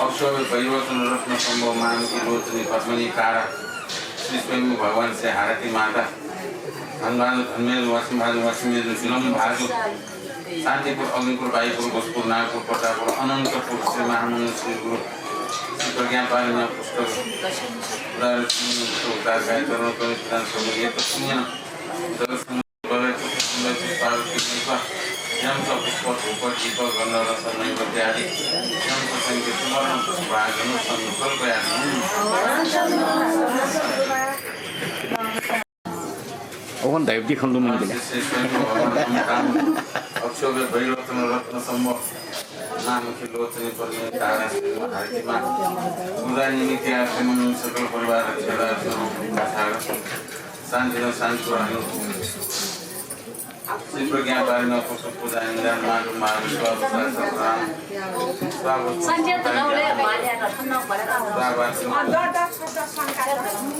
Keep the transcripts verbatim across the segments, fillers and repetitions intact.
अक्षोभ्य वैरोचन रत्न सम्भव मामकी लोचनी पद्मनी तारा श्री स्वयम्भू भगवान श्री हारती माता धनभाजु धनमेजु वासिम भाजु वासिम मेजु सिलम भाजु शान्तिपुर अग्निपुर वायुपुर घोषपुर नागपुर प्रतापपुर अनन्तपुर श्री महामंगल श्री गुरु श्री प्रज्ञा पारमी पुस्तक उदार श्री उदार गायत्री कवि प्रधान सम्भव ये तो पुण्य जगत सम्भव ओहन धैवती खन लुमन गेल्या। अक्षोभ्य वैरोचन रत्न सम्भव नामकी लोचनी पद्मनी तारा श्री हारतीमा पूजा निमित्त आश्रम सकल परिवार रक्षा शान्ति न शान्ति श्री प्रज्ञा पारमी पुस्तक पूजा निदान माधु माधु स्वागत स्वागत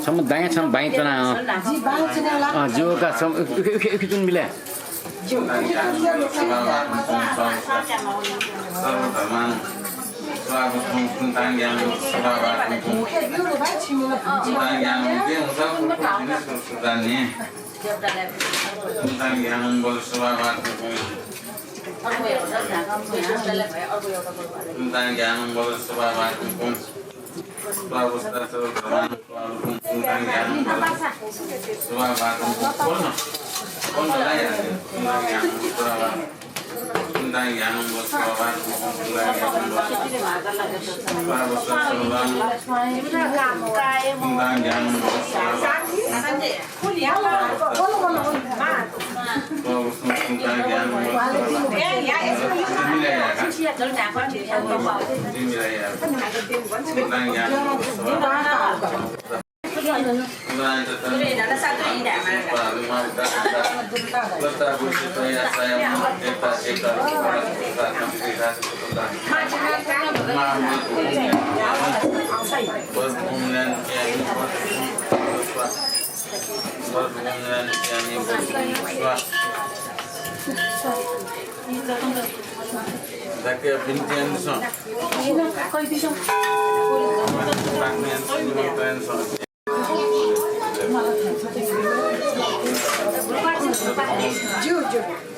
छम्ह दायाँ छम्ह बायाँ च्वना, अँ। अँ, ज्यू का छम्ह उखे, उखे, उखे, उखे च्वने बिले।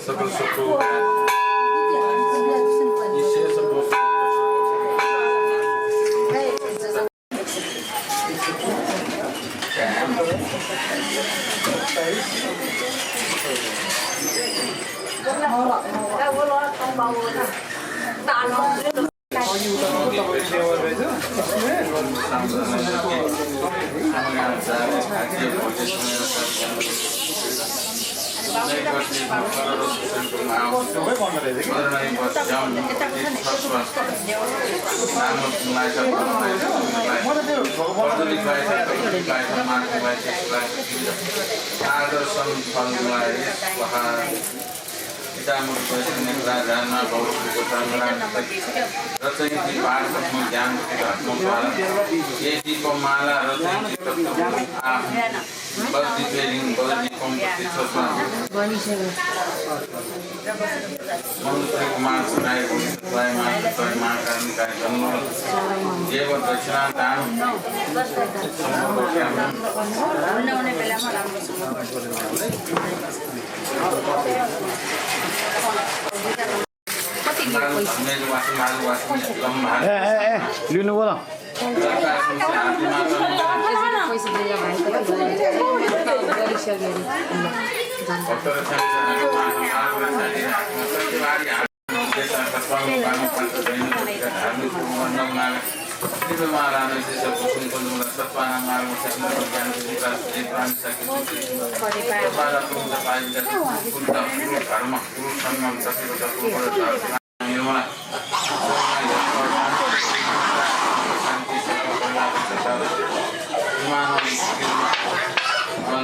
सकल सुख आदर्शं फलमुलाय स्वाहा। पितामह वैष्णव राजा ना बहु रचयति पाठ ब्रह्म ज्ञान के आत्मद्वारा ये दीपमाला रचयति तत्व आह। बल दीपे लिंग बल दीपम प्रतिष्ठा स्वाहा। मनुष्य कुमार सुनाय गुण सुनाय मान सुनाय मान कर्म काय जन्म देव दक्षिणा दान। ए, ए, ए, लिनु बोल।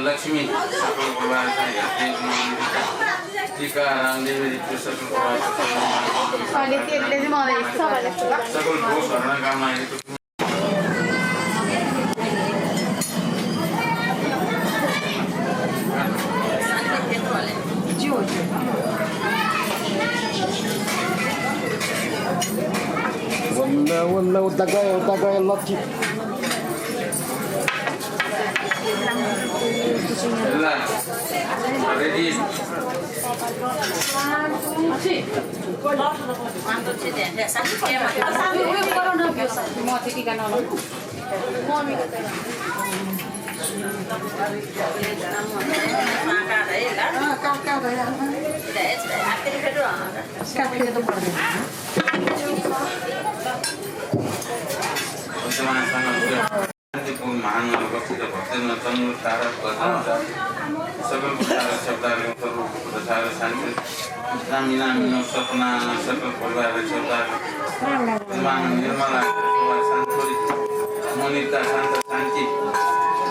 लक्ष्मी टीका रामदेव ऋतु सकल सकल दोष हरण कामना हेतु वृन्दावन। ल, उता गयो, उता गयो, लट्ठी। ल, रेडी। शान्तिपूर्ण महानुभाव भक्ति भक्ति न तनु तारक गजानन सकल प्रकार शब्दालु सर्व प्रकार शांति नामी नामी न सपना न सकल प्रकार शब्दालु निर्मला निर्मला संतोष मनिता शांत शांति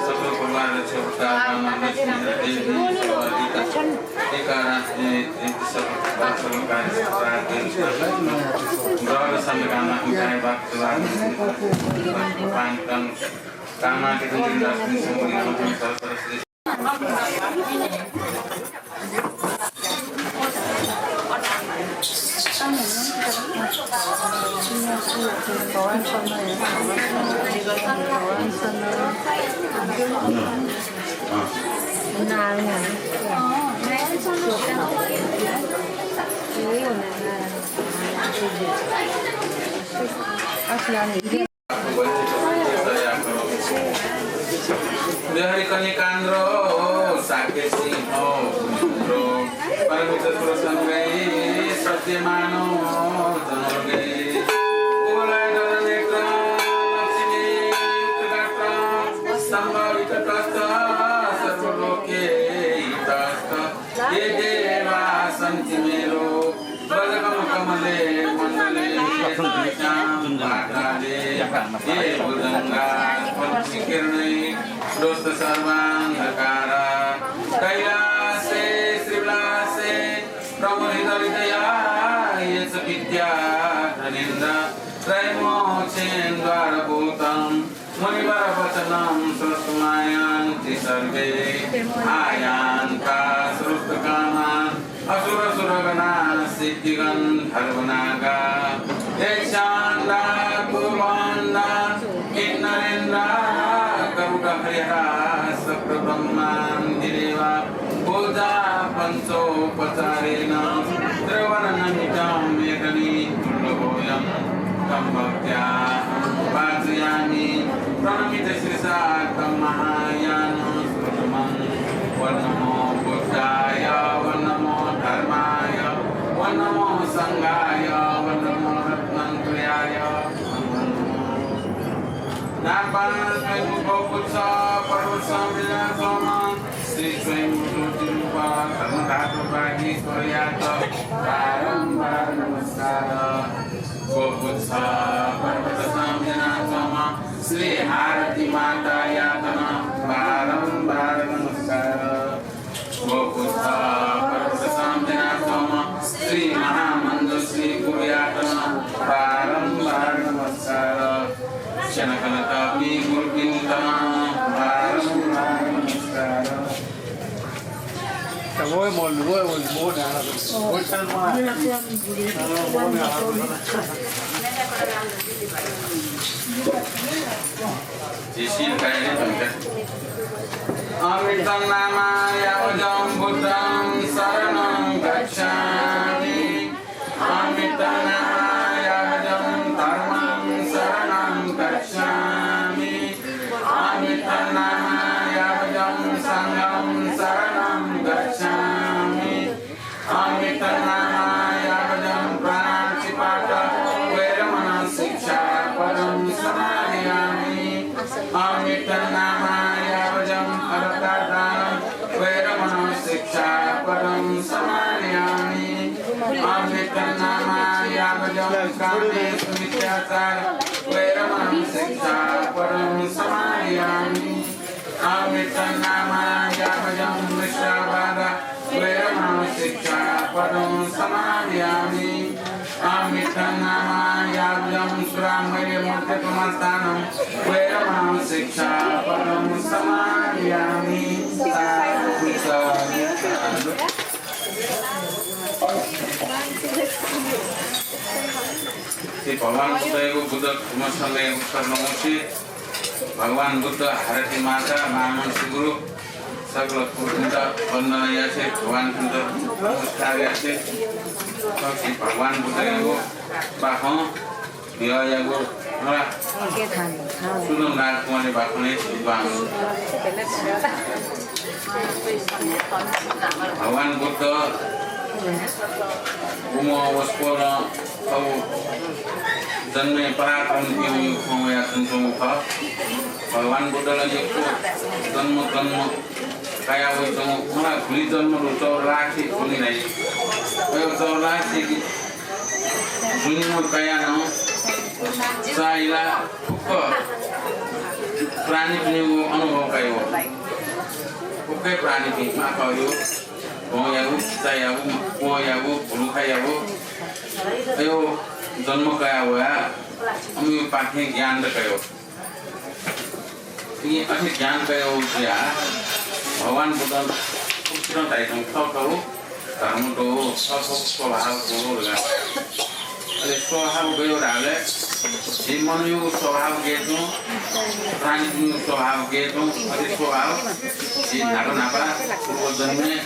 सकल प्रकार शब्दालु लक्ष्मी देवी सर्वाधिक हरिकनिकान्द्र शाक्य सिंह पुत्र परमित प्रसंगै सत्यमानो जनोगै कुवलय दल नेत्र लक्ष्मी युक्त गात्र संभावित कष्ट सर्वलोके हितस्त ये देवा सन्ति मेरो वरदकमलकमले मण्डले येषां पादाले ये भुजंगा त्वन्निकिरणै दोस्त सर्वान्धकारा कैलासे श्रीविलासे प्रमुदित हृदया ये च विद्याधनेन्द्र त्रयमोक्षेन्द्वारभूतं मुनिवरवचनं श्रोतुं आयान्ति सर्वे आयान्ता श्रोतुकामा असुरसुरगणा सिद्धिगन्धर्वनागा यक्षाण्डा कुम्भाण्डा किन्नरेन्द्रा गरुडहरिहरा शक्रब्रह्मादिदेवा पूजा पञ्चोपचारेण त्रिभुवननमितं मेदिनी दुर्लभोऽयं तं भक्त्या वाचयामि प्रणमित शीर्षा तं महायानं सुतमं। ॐ नमो बुद्धाय, ॐ नमो धर्माय, ॐ नमो संघाय, ॐ नमो रत्नत्रयाय। नापं स्वयंभूगोपुच्छ पर्वतसंवेदनाचोम श्री स्वयंभू ज्योतिरूप धर्मधातु वागीश्वरयात बारम्बार नमस्कार। गोपुच्छ पर्वतसंवेदनाचोम श्री हारती मातायात नं बारम्बार नमस्कार। गोपुच्छ पर्वतसंवेदनाचोम श्री महामञ्जुश्री गुरुयात नं बारम्बार नमस्कार। स्यनाकनातःपिं गुरुपिन्त नं बारम्बार नमस्कार। अमृतं नाम यावज्जं बुद्धं शरणं गच्छामि। अमृतं नाम यावज्जं धर्मं शरणं गच्छामि। अमृतं नाम यावज्जं संघं शरणं गच्छामि। अमृतं नाम यावज्जं प्राणातिपात वेरमणं शिक्षापदं समादियामि। अमृतं नाम यावज्जं अदत्तादानं वेरमणं शिक्षापदं समादियामि। अमृतं नाम यावज्जं कामेसु मिथ्याचार वेरमणं शिक्षापदं समादियामि। अमृतं नाम यावज्जं मृषावाद वेरमणं शिक्षापदं समादियामि। अमृतं नाम यावज्जं सुरामेरयमज्जपमादस्थानं वेरमणं शिक्षापदं समादियामि। साधु, साधु, साधु। श्री भगवान बुद्धयागु बुद्ध धर्म संघयागु शरणं वंसे भगवान बुद्ध, हारती माता, मामन सुगुरु, सकल गुरुपिन्त वन्दना यासे, भगवानपिन्त नमस्कार यासे, श्री भगवान बुद्धयागु बाखं बिहायागु मला सुदम राजकुमारी बाखनय् बाखं। भगवान बुद्ध उम्ह वसपोलं थःगु जन्मय् पराक्रम ब्यूगु खँ वयाच्वंगु खः। भगवान बुद्ध ला यक्व जन्म जन्म कयाः वइच्वंगु मला गुलि जन्म दु, चौरासी गुलि धाइ। अय् चौरासी गुलि जन्म कयाः नं साइला फुक्क प्राणीपिनिगु अनुभव कयाः वः। फुक्क प्राणीपिं माखःयागु, भौंयागु, चिचायागु, क्वहयागु, भुलुखायागु, अय् जन्म कयाः वयाः अमिगु पाखें ज्ञान द कयाः वः। इपिं अथे ज्ञान कयाः वःगु जुयाः भगवान बुद्धं उक्तं धाइच्वंगु, थःथःगु धर्म दु, थःथःगु स्वभाव दु धकाः। अले स्वभाव गय् धाःबलय् झी मनूयागु स्वभाव गय् तुं, प्राणीपिनिगु स्वभाव गय् तुं, अथे स्वभाव झी न्हापा न्हापा पूर्वजन्मय्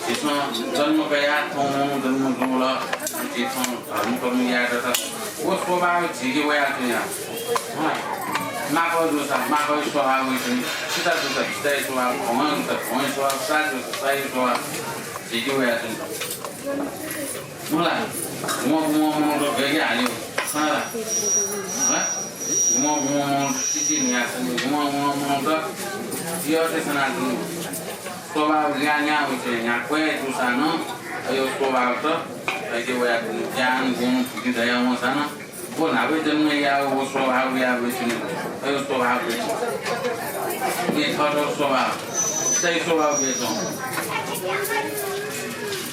झीसं जन्म कयाः थौं मनू जन्म जूबलय् झीसं धर्म कर्म याये दत। व स्वभाव झीके वयाच्वनी। हँ, माखः जूसा माखःया स्वभाव वइच्वनी, चिचा जूसा चिचाया स्वभाव, भौं जूसा भौंया स्वभाव, सा जूसा साया स्वभाव झीके वयाच्वनी। मला, गुम्हं गुम्हं मनूत गय् गय् हाल्यो, खना ला? हँ? गुम्हं गुम्हं मनूत चिचि न्ह्याः च्वनी, गुम्हं गुम्हं मनूत यःथें सनाच्वनी। स्वभाव ल्याः ल्याः वइच्वनी, न्ह्याक्व हे जूसां नं अय् स्वभावत अय् वयाच्वनी, ज्ञान, गुण, बुद्धि दयावंसां नं व न्हापा जन्म याःगु व स्वभाव याः वइच्वनी, अय् स्वभाव वइच्वनी। उकी थःथः स्वभाव, सही स्वभाव वइच्वनी।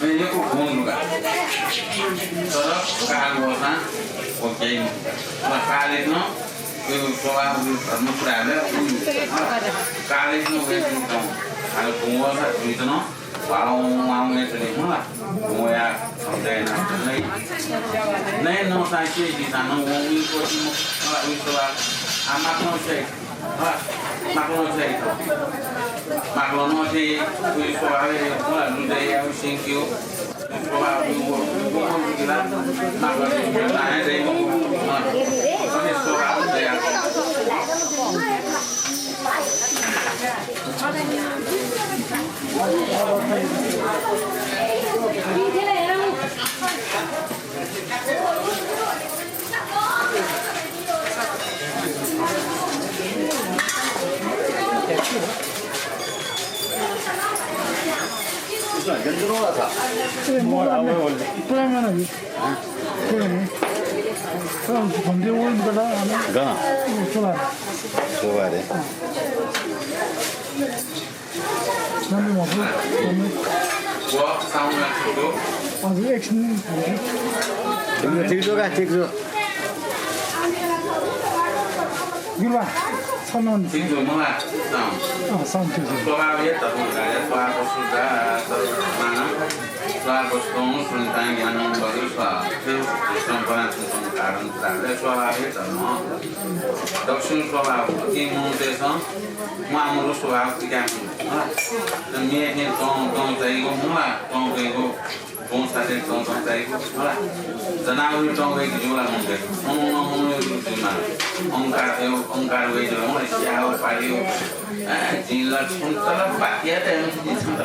अय् यक्व गुण दु का। तर काल वःसां व क्याइ मखु का। तर कालय् नं अय् स्वभाव, अय् धर्म पुरा हे कालय् नं वइच्वनी। अय् गुण वःसां जुइत नं वाउँ वाउँ वइच्वनी मला। वया खम्दय् यानाः नइ, नइ नःसां के जिसां नं वं उइ कोटी मला उइ स्वभाव। आ माखलं छ्वइ, मला, माखलं छ्वइ, माखलं नं छ्वइ, उइ स्वभाव हे मला लुँडय् याउ सिंक्यु। स्वभाव उइ वो, वो, वो, उइ ला, माखलं छ्वइ, ना हे दइ, मला। अथे स्वभाव दया। हजुर, एकछिन। ठिक छ, ठिक छ का, ठिक छ। गुरुबा, साउन्ड। ठिक छ, मला, साउन्ड। अँ, साउन्ड ठिक छ। स्वभाव हे धर्म का, हे स्वाहा पशु का, सर्वमान, स्वाहा पशु, सुनितां ज्ञानं बरु स्वाहा। हे संपना संस्कार, हे स्वभाव हे धर्म। दक्षिण स्वभाव, अति मनूतय्सं म्वाःमदु स्वभाव पिकां। मेथें तं, तं चाहिगु, मला, तं चाहिगु। तं साथै तं, तं चाहिगु, मला। जनावरं तं वइगु जुल ला मनूतय्सं। मनू, मनू, मनू जुल ला। अहंकार, अहंकार वइगु जुल ला, मला, स्याः, पालि। ए, जिं ला छन्त ला बाकिया तयेमखु जिं छन्त।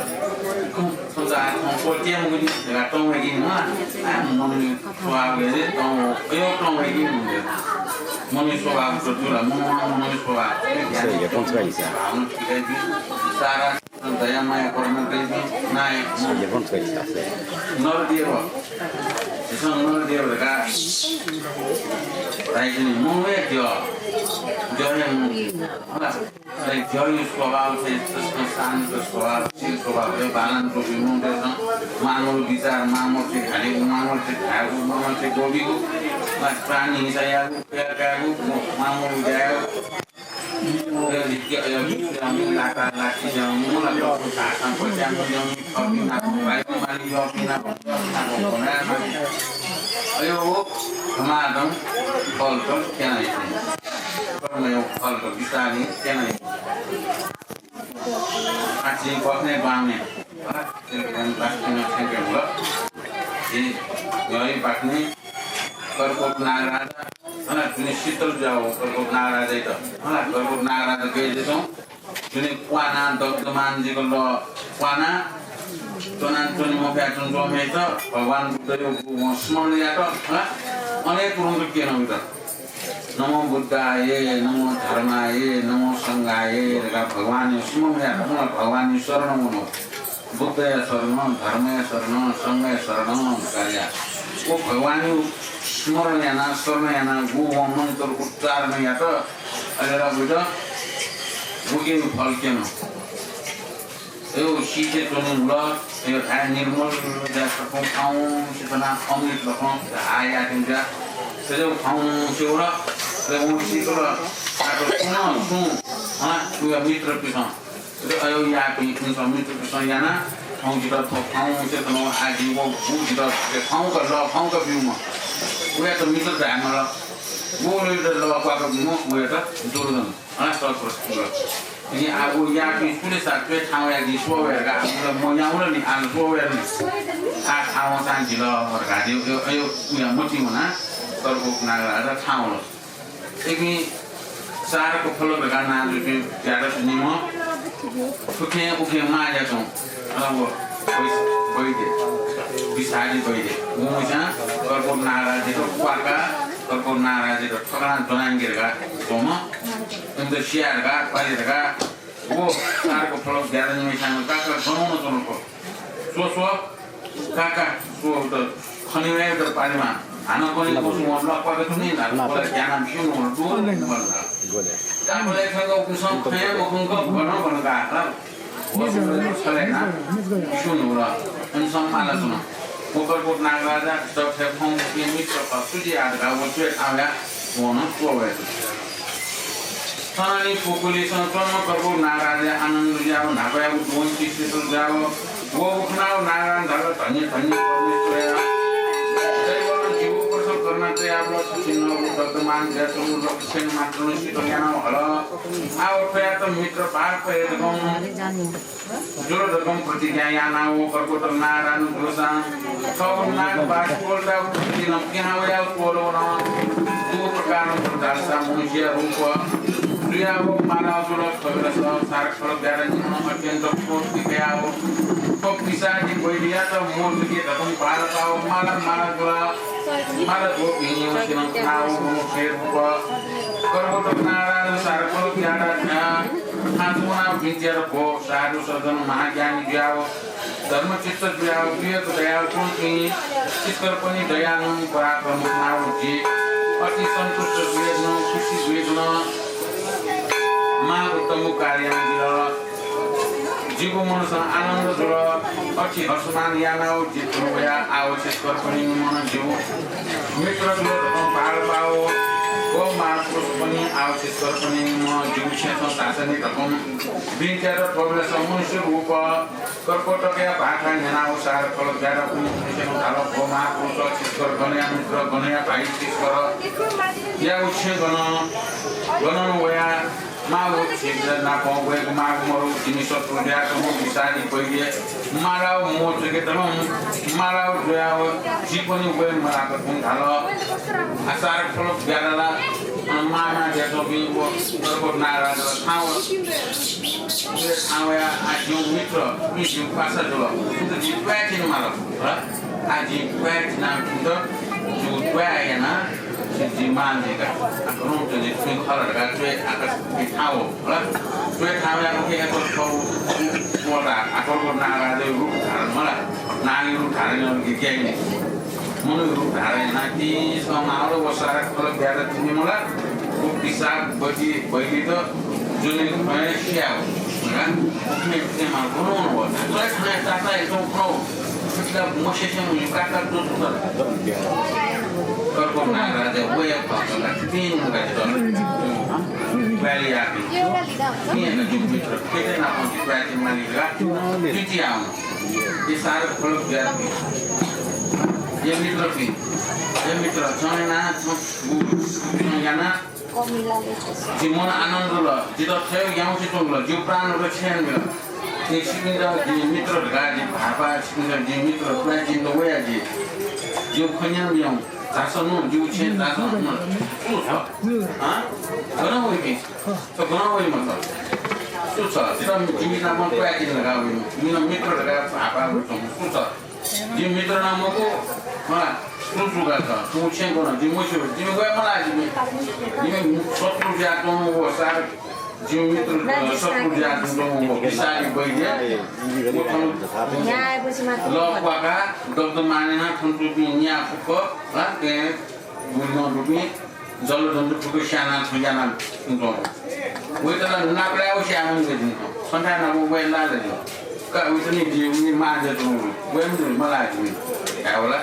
छन्त आ, छन्त तयेमखु जिं तं वइगु, मला। आ, मनू स्वभाव हे तं, अय् तं वइगु मनूतय्। मनू स्वभाव त जुल ला, मनू, मनू स्वभाव। सही है, कौन सा हिस्सा? भावना ठीक है जी। सारा दया माया करुणा दइपिं नायः। नरदेव। झीसं नरदेव धकाः धाइच्वनी। मनू हे द्यः। द्यः हे मनू। होला। अले द्यःया स्वभाव चाहिँ जसको शान्त स्वभाव, शील स्वभाव, यो बालान टोपी मनूतय्सं मामूल विचार, मामूल चाहिँ घालेगु, मामूल चाहिँ घायेगु, मामूल चाहिँ गोबीगु, प्राणी हिंसा यायेगु, प्यार कायेगु, मामूल उद्यायेगु। अयो धमाधम फलक क्यनाइ। कर्मयो फलक बिस्तारं क्यनाइ। आछि बखने बामे। हला, तेरे बाखने छेके हुआ। ये, यही बाखने कर्कोट नागराजा। हला, जुनि शीतल जाओ, कर्कोट नागराजा इतो। हला, कर्कोट नागराजा गए देतो। जुनि क्वाना दग्धमान जिगल क्वाना। च्वना च्वने मफया च्वंच्वंम्हय्‌त भगवान बुद्धयो गु वं स्मरण यात। हला, अनेक रूप क्यनाउ इतो। नमो बुद्धाय, नमो धर्माय, नमो संघाय धकाः भगवानयो स्मरण यात। हला, भगवानयो शरण वनो। बुद्धया शरण, धर्मया शरण, संघया शरण धकाः या। व भगवानयो स्मरण याना, शरण याना, गु वं मन्त्र उच्चारण यात। अले ला बुझ, गुके फल क्यन। अयो शीतय् च्वने हुल, अयो थाय् निर्मल जाय् सकं खाउंसे तना अमृत लखं हायातिं जा। अयो खाउंसे हुल, अयो वं शीतल आक सुन सुं, हँ, उया मित्रपिसं। अयो यापिं इपिन्सं मित्रपिसं याना, थौं जितः थ्व खाउंसे तना आजि व गु जितः थौंक ल, थौंक ब्यूम्ह। उयात मित्र धायेमाल। गु उयात ल क्वाक ब्यूम्ह, उयात दुर्गम। हला, सत्पुरुष। इनि आगु यापिं सुले सा त्वे थावया दि स्ववया गा, आगु म याउल नि, आगु स्ववया नि। आ थावं सान जिल, हर गादि, अयो, अयो, उया मति मना, सर्वोप नागराजा थावल। इपिं सारक फलक धकाः नां जुपिं ज्यादा सुनिम। उखें, उखें माया च्वं। हला, व, वैद्य, विषादी वैद्य। व मुसा, सर्वोप नागराजा जित क्वाका, सर्वोप नागराजा जित ठकना दोनांगिर गा, गोमा। इमित सिया धकाः, पाले धकाः, व सारक फलक ज्यादा निम्हय्‌सिनं काका गनं नं च्वंक। स्व, स्व, काका, स्व, उत खनेवय् उत पालेमा। हानं कने कुसुम वन ल, क्वाका तुनि ला, क्वाका ज्ञानं स्यू वन, दु वन ला। काका ला खंक उकुसं खया मखंक गनं गनं का, हला। व सुन्दर छले ना, स्यू वन ल। अन सम्माला च्वन। व कर्कोट नागराजा, दक्षे खं, मित्र, सुजि आदि का, व त्वे थावया, वन, स्व वय्। थनंलि फुकुलिसं च्वंम्ह कर्कोट नागराजा आनन्द जुयाव न्हापायागु द्वंसि शीतल जुयाव व उखुनाव नागराजां धाल, धन्य धन्य परमेश्वरया दैवं जिगु प्रसव करुणा तयाव छिन्नगु दग्धमान जुयाच्वंगु लक्ष्य मात्रं शीतल यानाव हल। आव थ्वयात मित्र भाग कये धकं जुल धकं प्रतिज्ञा यानाव कर्कोट नागराजां जूसां थव नागबास कोलताव प्रतिदिनं पिहां वयाव कोल वन। दु प्रकारं धालसा मनुष्य रूप जुयाव मालाव जुल। थवेलस सारक फलक ज्यादा निम्हं अत्यन्त क्रोध पिकयाव थव पिशाची वैद्ययात मोचके धकं भालपाव माला माला जुल। माला जुपिं निम्हसिनं नाव मनुष्य रूप कर्कोट नागराजां सारक फलक ज्यादा थासुना बिन्ति यात, भो साधु सज्जन महाज्ञानी जुयाव, धर्मचित्त जुयाव, विवेक दयाव च्वंपिं, चित्कर्पणि दयालु पराक्रम नाव जि अति सन्तुष्ट जुयाव, खुसी जुयाव, महा उत्तम कार्य यानादिल। जिगु मनसं आनन्द जुल। अति हर्षमान यानाव जि थन वया आव चित्कर्पणि मन जिगु मित्र जुल धकं भालपाव। व महापुरुषपनि आव चित्कर्पणि मन जिगु छेँसं धासनि धकं बिन्ति यात। थवेलस मनुष्य रूप कर्कोटकया भाखा न्यनाव सारक फलक ज्यादा मनुष्यनं धाल, भो महापुरुष, चित्कर गनया मित्र, गनया भाइ चित्कर यागु छेँ गन, गनं वया माव छित नाप वयेक माग मरु, जिमि शत्रु जुयाच्वंम्ह विषादी वैद्य मालाव मोचके धकं मालाव जुयाव जिपनि वये मलाक थुं धाल। आ सारक फलक ज्यादा ला, अ, मामा ज्याच्वंपिं व कर्कोट नागराजा थाव, थावया आ जिगु मित्र, जिगु पासा जुल। उत जि त्वाये तिनि माल। आ जि त्वाये तिनाव थुत जि त्वाये याना जि मां जुइका, आ, गनं त जि थुइ खल धकाः त्वय् आकाश थाव, हला। त्वय् थावया मुखे एक थव, आ, कर्कोट नागराजाया रूप धारण मला। नागया रूप धारण यानाव गि ग्याइने। मनूया रूप धारण यानाव ति सम आलो व सारक फलक ज्यादा तिनि मला। व पिशाच वैद्य, वैद्यत जुने खँय् सियाव। हला। उखने उखने माल गनं व। त्वय् थावया ताता एकदम खौ। मतलब, मसेसें उलि काका दु सुन्दर। कर्कोट नागराजा वया खः, तिन मुगा दल। ब्यालि यापि। तिन जुग मित्र, केते नापं कि ब्यालि मालिक ला। तिति आउन। ये सारक फलक ज्यापि। ये मित्रपिं। हे मित्र, छं याना, छं उ, छं याना, जिं मन आनन्द ल, जितः थय् याउँसे च्वंगु ल, जिगु प्राण रक्षा यानाबिल। जिं छिकपिन्त जिं मित्र धकाः जिं भाःपा, छिकपिन्त जिं मित्र धकाः जिं वया जि। जिगु खँ न्यनाबिल। झासँ नु, जिगु छेँ झासँ नु। सु छ? हँ? गन वइपिं? छ गन वइम्ह छ? सु छ? जितः जिमि नामं क्वय् तिनि धकाः वइम्ह। जिमि नामं मित्र धकाः भाःपा वइम्ह सु छ? जिमि मित्र नं मखु, हाँ, सुं सुं का छ, सुं छेँ गन, जिमि मस्यू, जिमि वये मलाः, जिमि, जिमि शत्रु जुयाच्वंम्ह व सार, जिमि मित्र, अ, शत्रु जुयाच्वंम्ह व विषादी वैद्य, व थन लः क्वाकाः दग्ध मानेनं थन तुपिं न्या फुक्क, हाँ, के गुलिनं दुपिं, जलजन्तु फुक्क स्यानाः थ्व यानाः तुं। वइत ला नापलाय् व स्यायेमाः जिमिसं। छन्थाय् नाप वये लाल जिं। का वइत नि जि उलि मां जतुं वये मजू मलाः जिमि। धायेवला।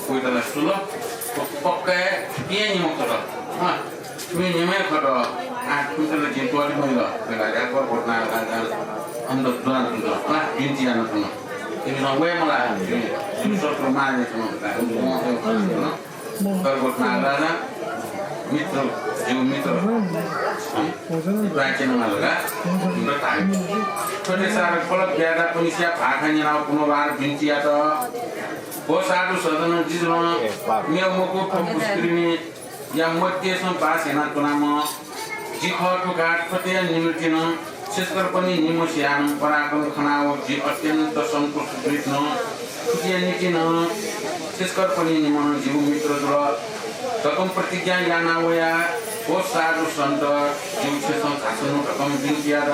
वइत ला सुल। प-, पक्का हे थुकिं निम्ह खत। हँ। थुकिं निम्ह खत। आ, थुमित ला जिं त्वःते मजिल। वय्‌कः धाय्‌क पर्वत नारायण अन्त दुना तुं। हँ, बिन्ति याना तुं। इमिसं वये मलाः जिमि। जिमि शत्रु मां जतुं। पर्वत नारायण मित्र, जिगु मित्र। प्राचीन मालगा, मित्र धाइ। थ्व देशय् खलक ब्याधापनिसेया भाखा न्यनाव पुनर्वार बिन्ति यात। भो साधु सज्जन, जिं मेव मखु, थ्व पुष्करिणीया मध्यय् बास यानाच्वनाम्ह जि खः। थुका थ्वया निमित्तं छिसकलपनि निम्हस्यां पराक्रम खनाव जि अत्यन्त सन्तुष्ट जुइत नं थुकिया निंतिं नं छिसकलपनि निम्ह नं जिगु मित्र जुल धकं प्रतिज्ञा याना वया। भो साधु सन्त, जिगु छेँसं झासँ नु धकं बिन्ति यात।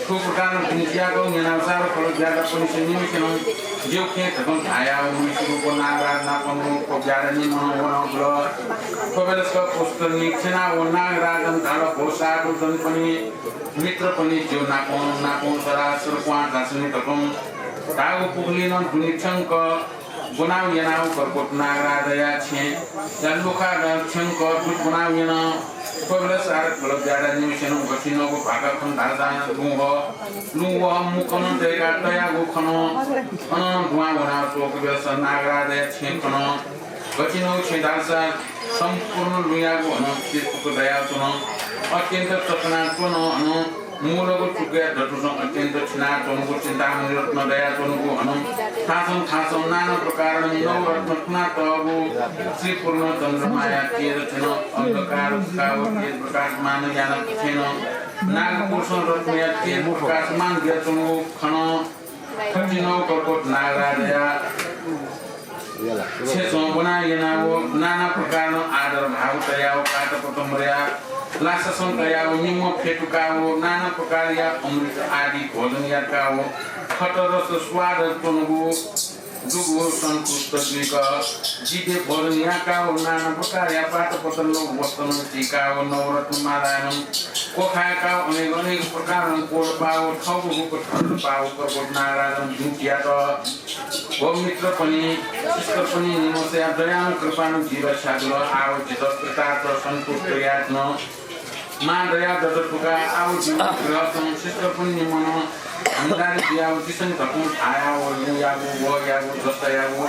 थ्व प्रकारं बिन्ति याकं न्यनाव साधु खलक ब्याधापनिसेया निम्हस्यां नं जिगु खँ धकं धाया। उमिसे रूप नागराज नापं रूप ब्याधा निम्हं वनाव जुल। थ्व बेलस पुष्करिणी थ्यनाव नागराजं धाल, भो साधु जनपनि मित्रपनि, जिगु नापं नापं सरासर क्वहां झासँ नि धकं धाःगु पुखुली नं दुने थ्यंक ब्वनाव यानाव कर्कोट नागराजया छेँया लुखाय् थ्यंक दुने ब्वनाव याना। थ्व बेलस साधु खलक ब्याधा निम्हस्यां नं गथिंगु भाखा खन धाःसां लुँ वहः, लुँ वहः मुक्कं नं दय्‌का तयागु खन। अनं दुहां वनाव च्वंगु बेलस नागराजया छेँ खन। गथिंगु छेँ धाःसा सम्पूर्ण लुँयागु अनं चिर फुक्क दयाच्वन। अत्यन्त चकनाच्वन। अनं मूलगु चुकया दथुसं अत्यन्त थिनाच्वंगु चिन्तामणि रत्न दयाच्वंगु। अनं थासं थासं नाना प्रकारं नवरत्न थुनातःगु श्री पूर्ण चन्द्रमाया तेज थ्यन। अन्धकार थकाव तेज प्रकाशमान याना थ्यन। नागपुरुषं रत्नया तेज प्रकाशमान जुयाच्वंगु खन। थथिंगु कर्कोट नागराजया छेँसं ब्वनाव यानाव नाना प्रकारं आदर भाव तयाव पाटपत्र मदयाव लासासं तयाव निम्ह फ्यतुकाव नाना प्रकारया अमृत आदि भोजन याकाव खटरस स्वाद च्वंगु दुगु सन्तुष्ट जुइक दिव्य भोजन याकाव नाना प्रकारया पाटपत्र व वस्त्रं चिकाव नवरत्न मालानं क्वखाय्‌काव अनेक अनेक प्रकारं कोलपाव थःगु रूप थरपाव कर्कोट नागराजं बिन्ति यात। भो मित्रपनि, छिसकलपनि निम्हस्यां दयां कृपां जि रक्षा जुल। आव जितः कृतार्थ सन्तुष्ट यायेत्यन। मां दया दत थुका। आव जिगु गृहसं छिसकलपनि निम्हं नं हंडारी जुयाव जिसं धकं धायाव लुँयागु, वहःयागु, जसयागु,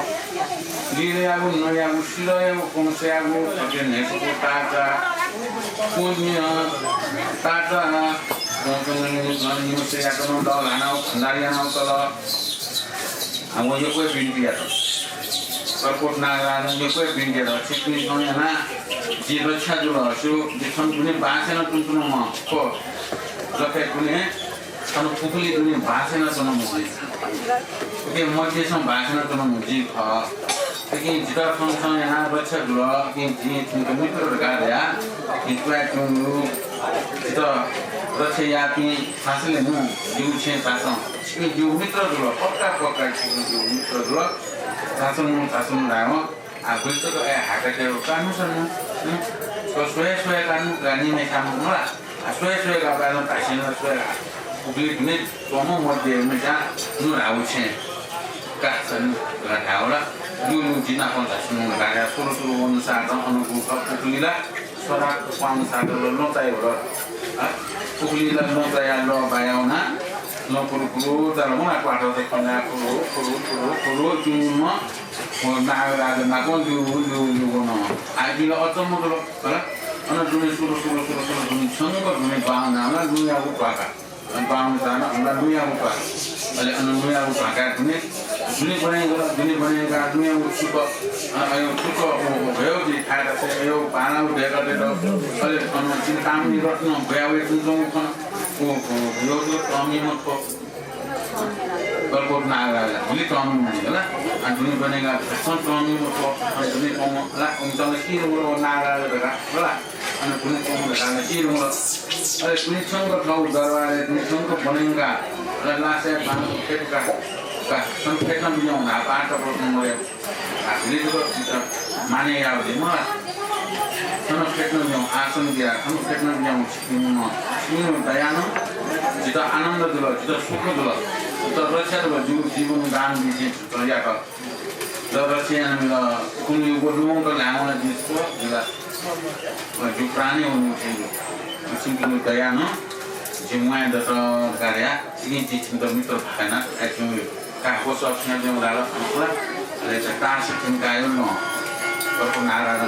लिलयागु, नँयागु, सिलःयागु, कंसयागु, अथे न्हय्‌सकू ताःचा, पुण्य, ताःचा, निम्हस्यायात नं दःल्हानाव भण्डार यानाव तल। आ, वं यक्व हे बिन्ति यात। कर्कोट नागराजं यक्व हे बिन्ति यात। छिकपिन्सं यानाः जि रक्षा जुल। सु, जि थन दुने बास यानाच्वनाच्वनाम्ह, थ्व जखय् दुने, थन पुखुली दुने बास यानाच्वनाम्ह जि। उकिया मध्यय्‌सं बास यानाच्वनाम्ह जि खः। उकिं जितः थन छं यानाः रक्षा जुल। उकिं जिं छिमित मित्र धकाः धया। जिं क्वय् तुं जितः रक्षा याःपिं थासले नु जिगु छेँ झासँ। छिकपिं जिगु मित्र जुल, पक्का पक्का छिकपिं जिगु मित्र जुल। झासँ नु, झासँ नु धायेवं। आ, गुलि तक अय् हाकः तयेगु का नु सनु। हँ? स्व-, स्वये स्वये का नु, गानी मेथां मला। आ, स्वये स्वये का बाय्‌नं धासें ला स्वये का। उबलय् दुने च्वंम्ह मध्य मेथां नु धाःगु छेँ का सनु ला धायेवला। लु लु, जि नापं झासँ नु धाया। सुरु सुरु वंसातं अन गुखः पुखुली ला सदा पाउँसात ल्वचाइ वल। हँ? पुखुली ला ल्वचाया लः बाया वना। लँ कुरु कुरु चाल मला, क्वाथः खना कुरु कुरु कुरु कुरु जुम्म। व नागराजा नापं ल्यू, ल्यू, ल्यू वन। आः जिं ला अचम्म जुल, हला। अन दुने सुरु, सुरु, सुरु, सुरु दुने छंक दुने बाहुन नाला लुँयागु ध्वाखा। बाहुन जान अन लुँयागु ध्वाखा। अले अन लुँयागु ध्वाखा दुने, दुने बने गल, दुने बने का लुँयागु छुक, अ, अयो छुक, ओ, ओ, भयो दि खाय् दसे, अयो पाना उ बेका दे दो। अले अन चिन्तामणि रत्न बया वे तुं तुं खन। ओ, ओ, यो तो तमी मत को। कलकोट नागराजा, भुलि तमी मणि हला। आ दुने बने का भसं तमी मत को। आ दुने कोम हला, उन तल सी रो नागराजा बेका हला। अन दुने कोम बेका सी रो। अरे दुने छंक थौ दरबार, दुने छंक बने का। अरे लासे बान फेट का। का, संफेटन बियों ना पाट पर मरे। आ, लिखित चित्त माने यावली मला। छन फेट्न बियों आसन बिया, छन फेट्न बियों छिपिं, छिपिं दयानं जित आनन्द जुल, जित सुख जुल, जित रक्षा जुल, जिगु जीवन दान बिसें जित यात। द रक्षा यानाबिल, कुन युग लुमंक ल्हाय् वना जित जिला। जु प्राणी वनु छिगु। छिपिं दयानं जि म्वाये दत धकाः या, छिपिं जि छिमित मित्र भाय्‌ना, आइच्युं का होस अक्षण दें उडाल, अनकुला, अले तास छिम कायो नं, बरको नारा नं,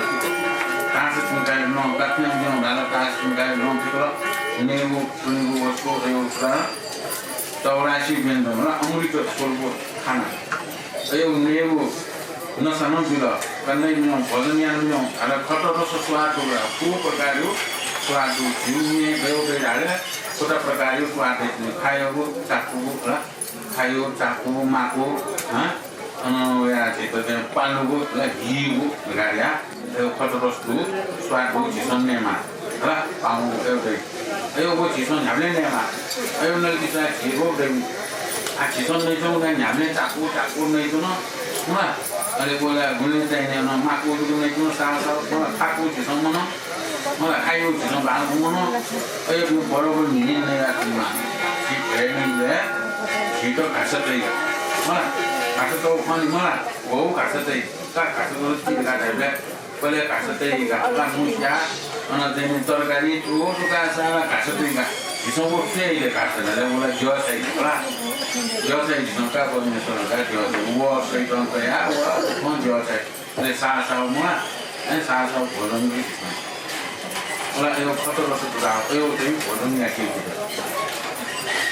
तास छिम कायो नं, कथन दें उडाल, तास छिम कायो नं, तिकल, नेगु, पुनिगु, वसको, अयो उतरा, चौरासी व्यंजन, अमृत स्वरूप खाना। अयो नेगु, नसा नं बिल, कन्हय् मियों, भोजन याना मियों, अले खतरस स्वाद दुगु, कु प्रकारयो स्वाद दु, झिउ मिये गयो गयो धाले, खुता प्रकारयो स्वाद दु, खायोगु, चाकुगु, ला, खायो, चाकु, माकु, हँ? अन वया झीत चाहिँ पालुगु, ला, हिगु, गाड्या, अयो खतरस दु, स्वाद दु, झीसं नयेमा। हला, पाहुं गयो दइ। अयो वो झीसं न्ह्याबलें नयेमा। अयो नल किसा झीगो दइ। आ झीसं नइच्वं न्ह्याबलें चाकु, चाकु नइच्वन। हला, अले बोला गुले चाहिँ नयेन माकु दुगु नइच्वन, साव साव, मला, खाकु झीसं मन। मला, खायो झीसं बांगु मन। अयो दु बरोबर न्हिने नया कुमा। झी भ्रय् नइले, झीत घास तइ। मला, घास तौ खनि मला, वो घास तइ। का घास तौ ति का तइ बे। पहिले घास तइ, घास ला मुस्या, अन चाहिँ तरकारी, चुगु तुका सारा घास तइ का। झीसं वो के इले घास तइ, ला, वो ला ज्यः साइ, ला। ज्यः साइ झीसं का परमेश्वर का ज्यः साइ। वो सैतन तया, वो, वो ज्यः साइ। अले सा, सा, मुला, ए, सा, सा, भोजन भी झीसं। अला, अयो खतरस दुगु, अयो चाहिँ भोजन याके।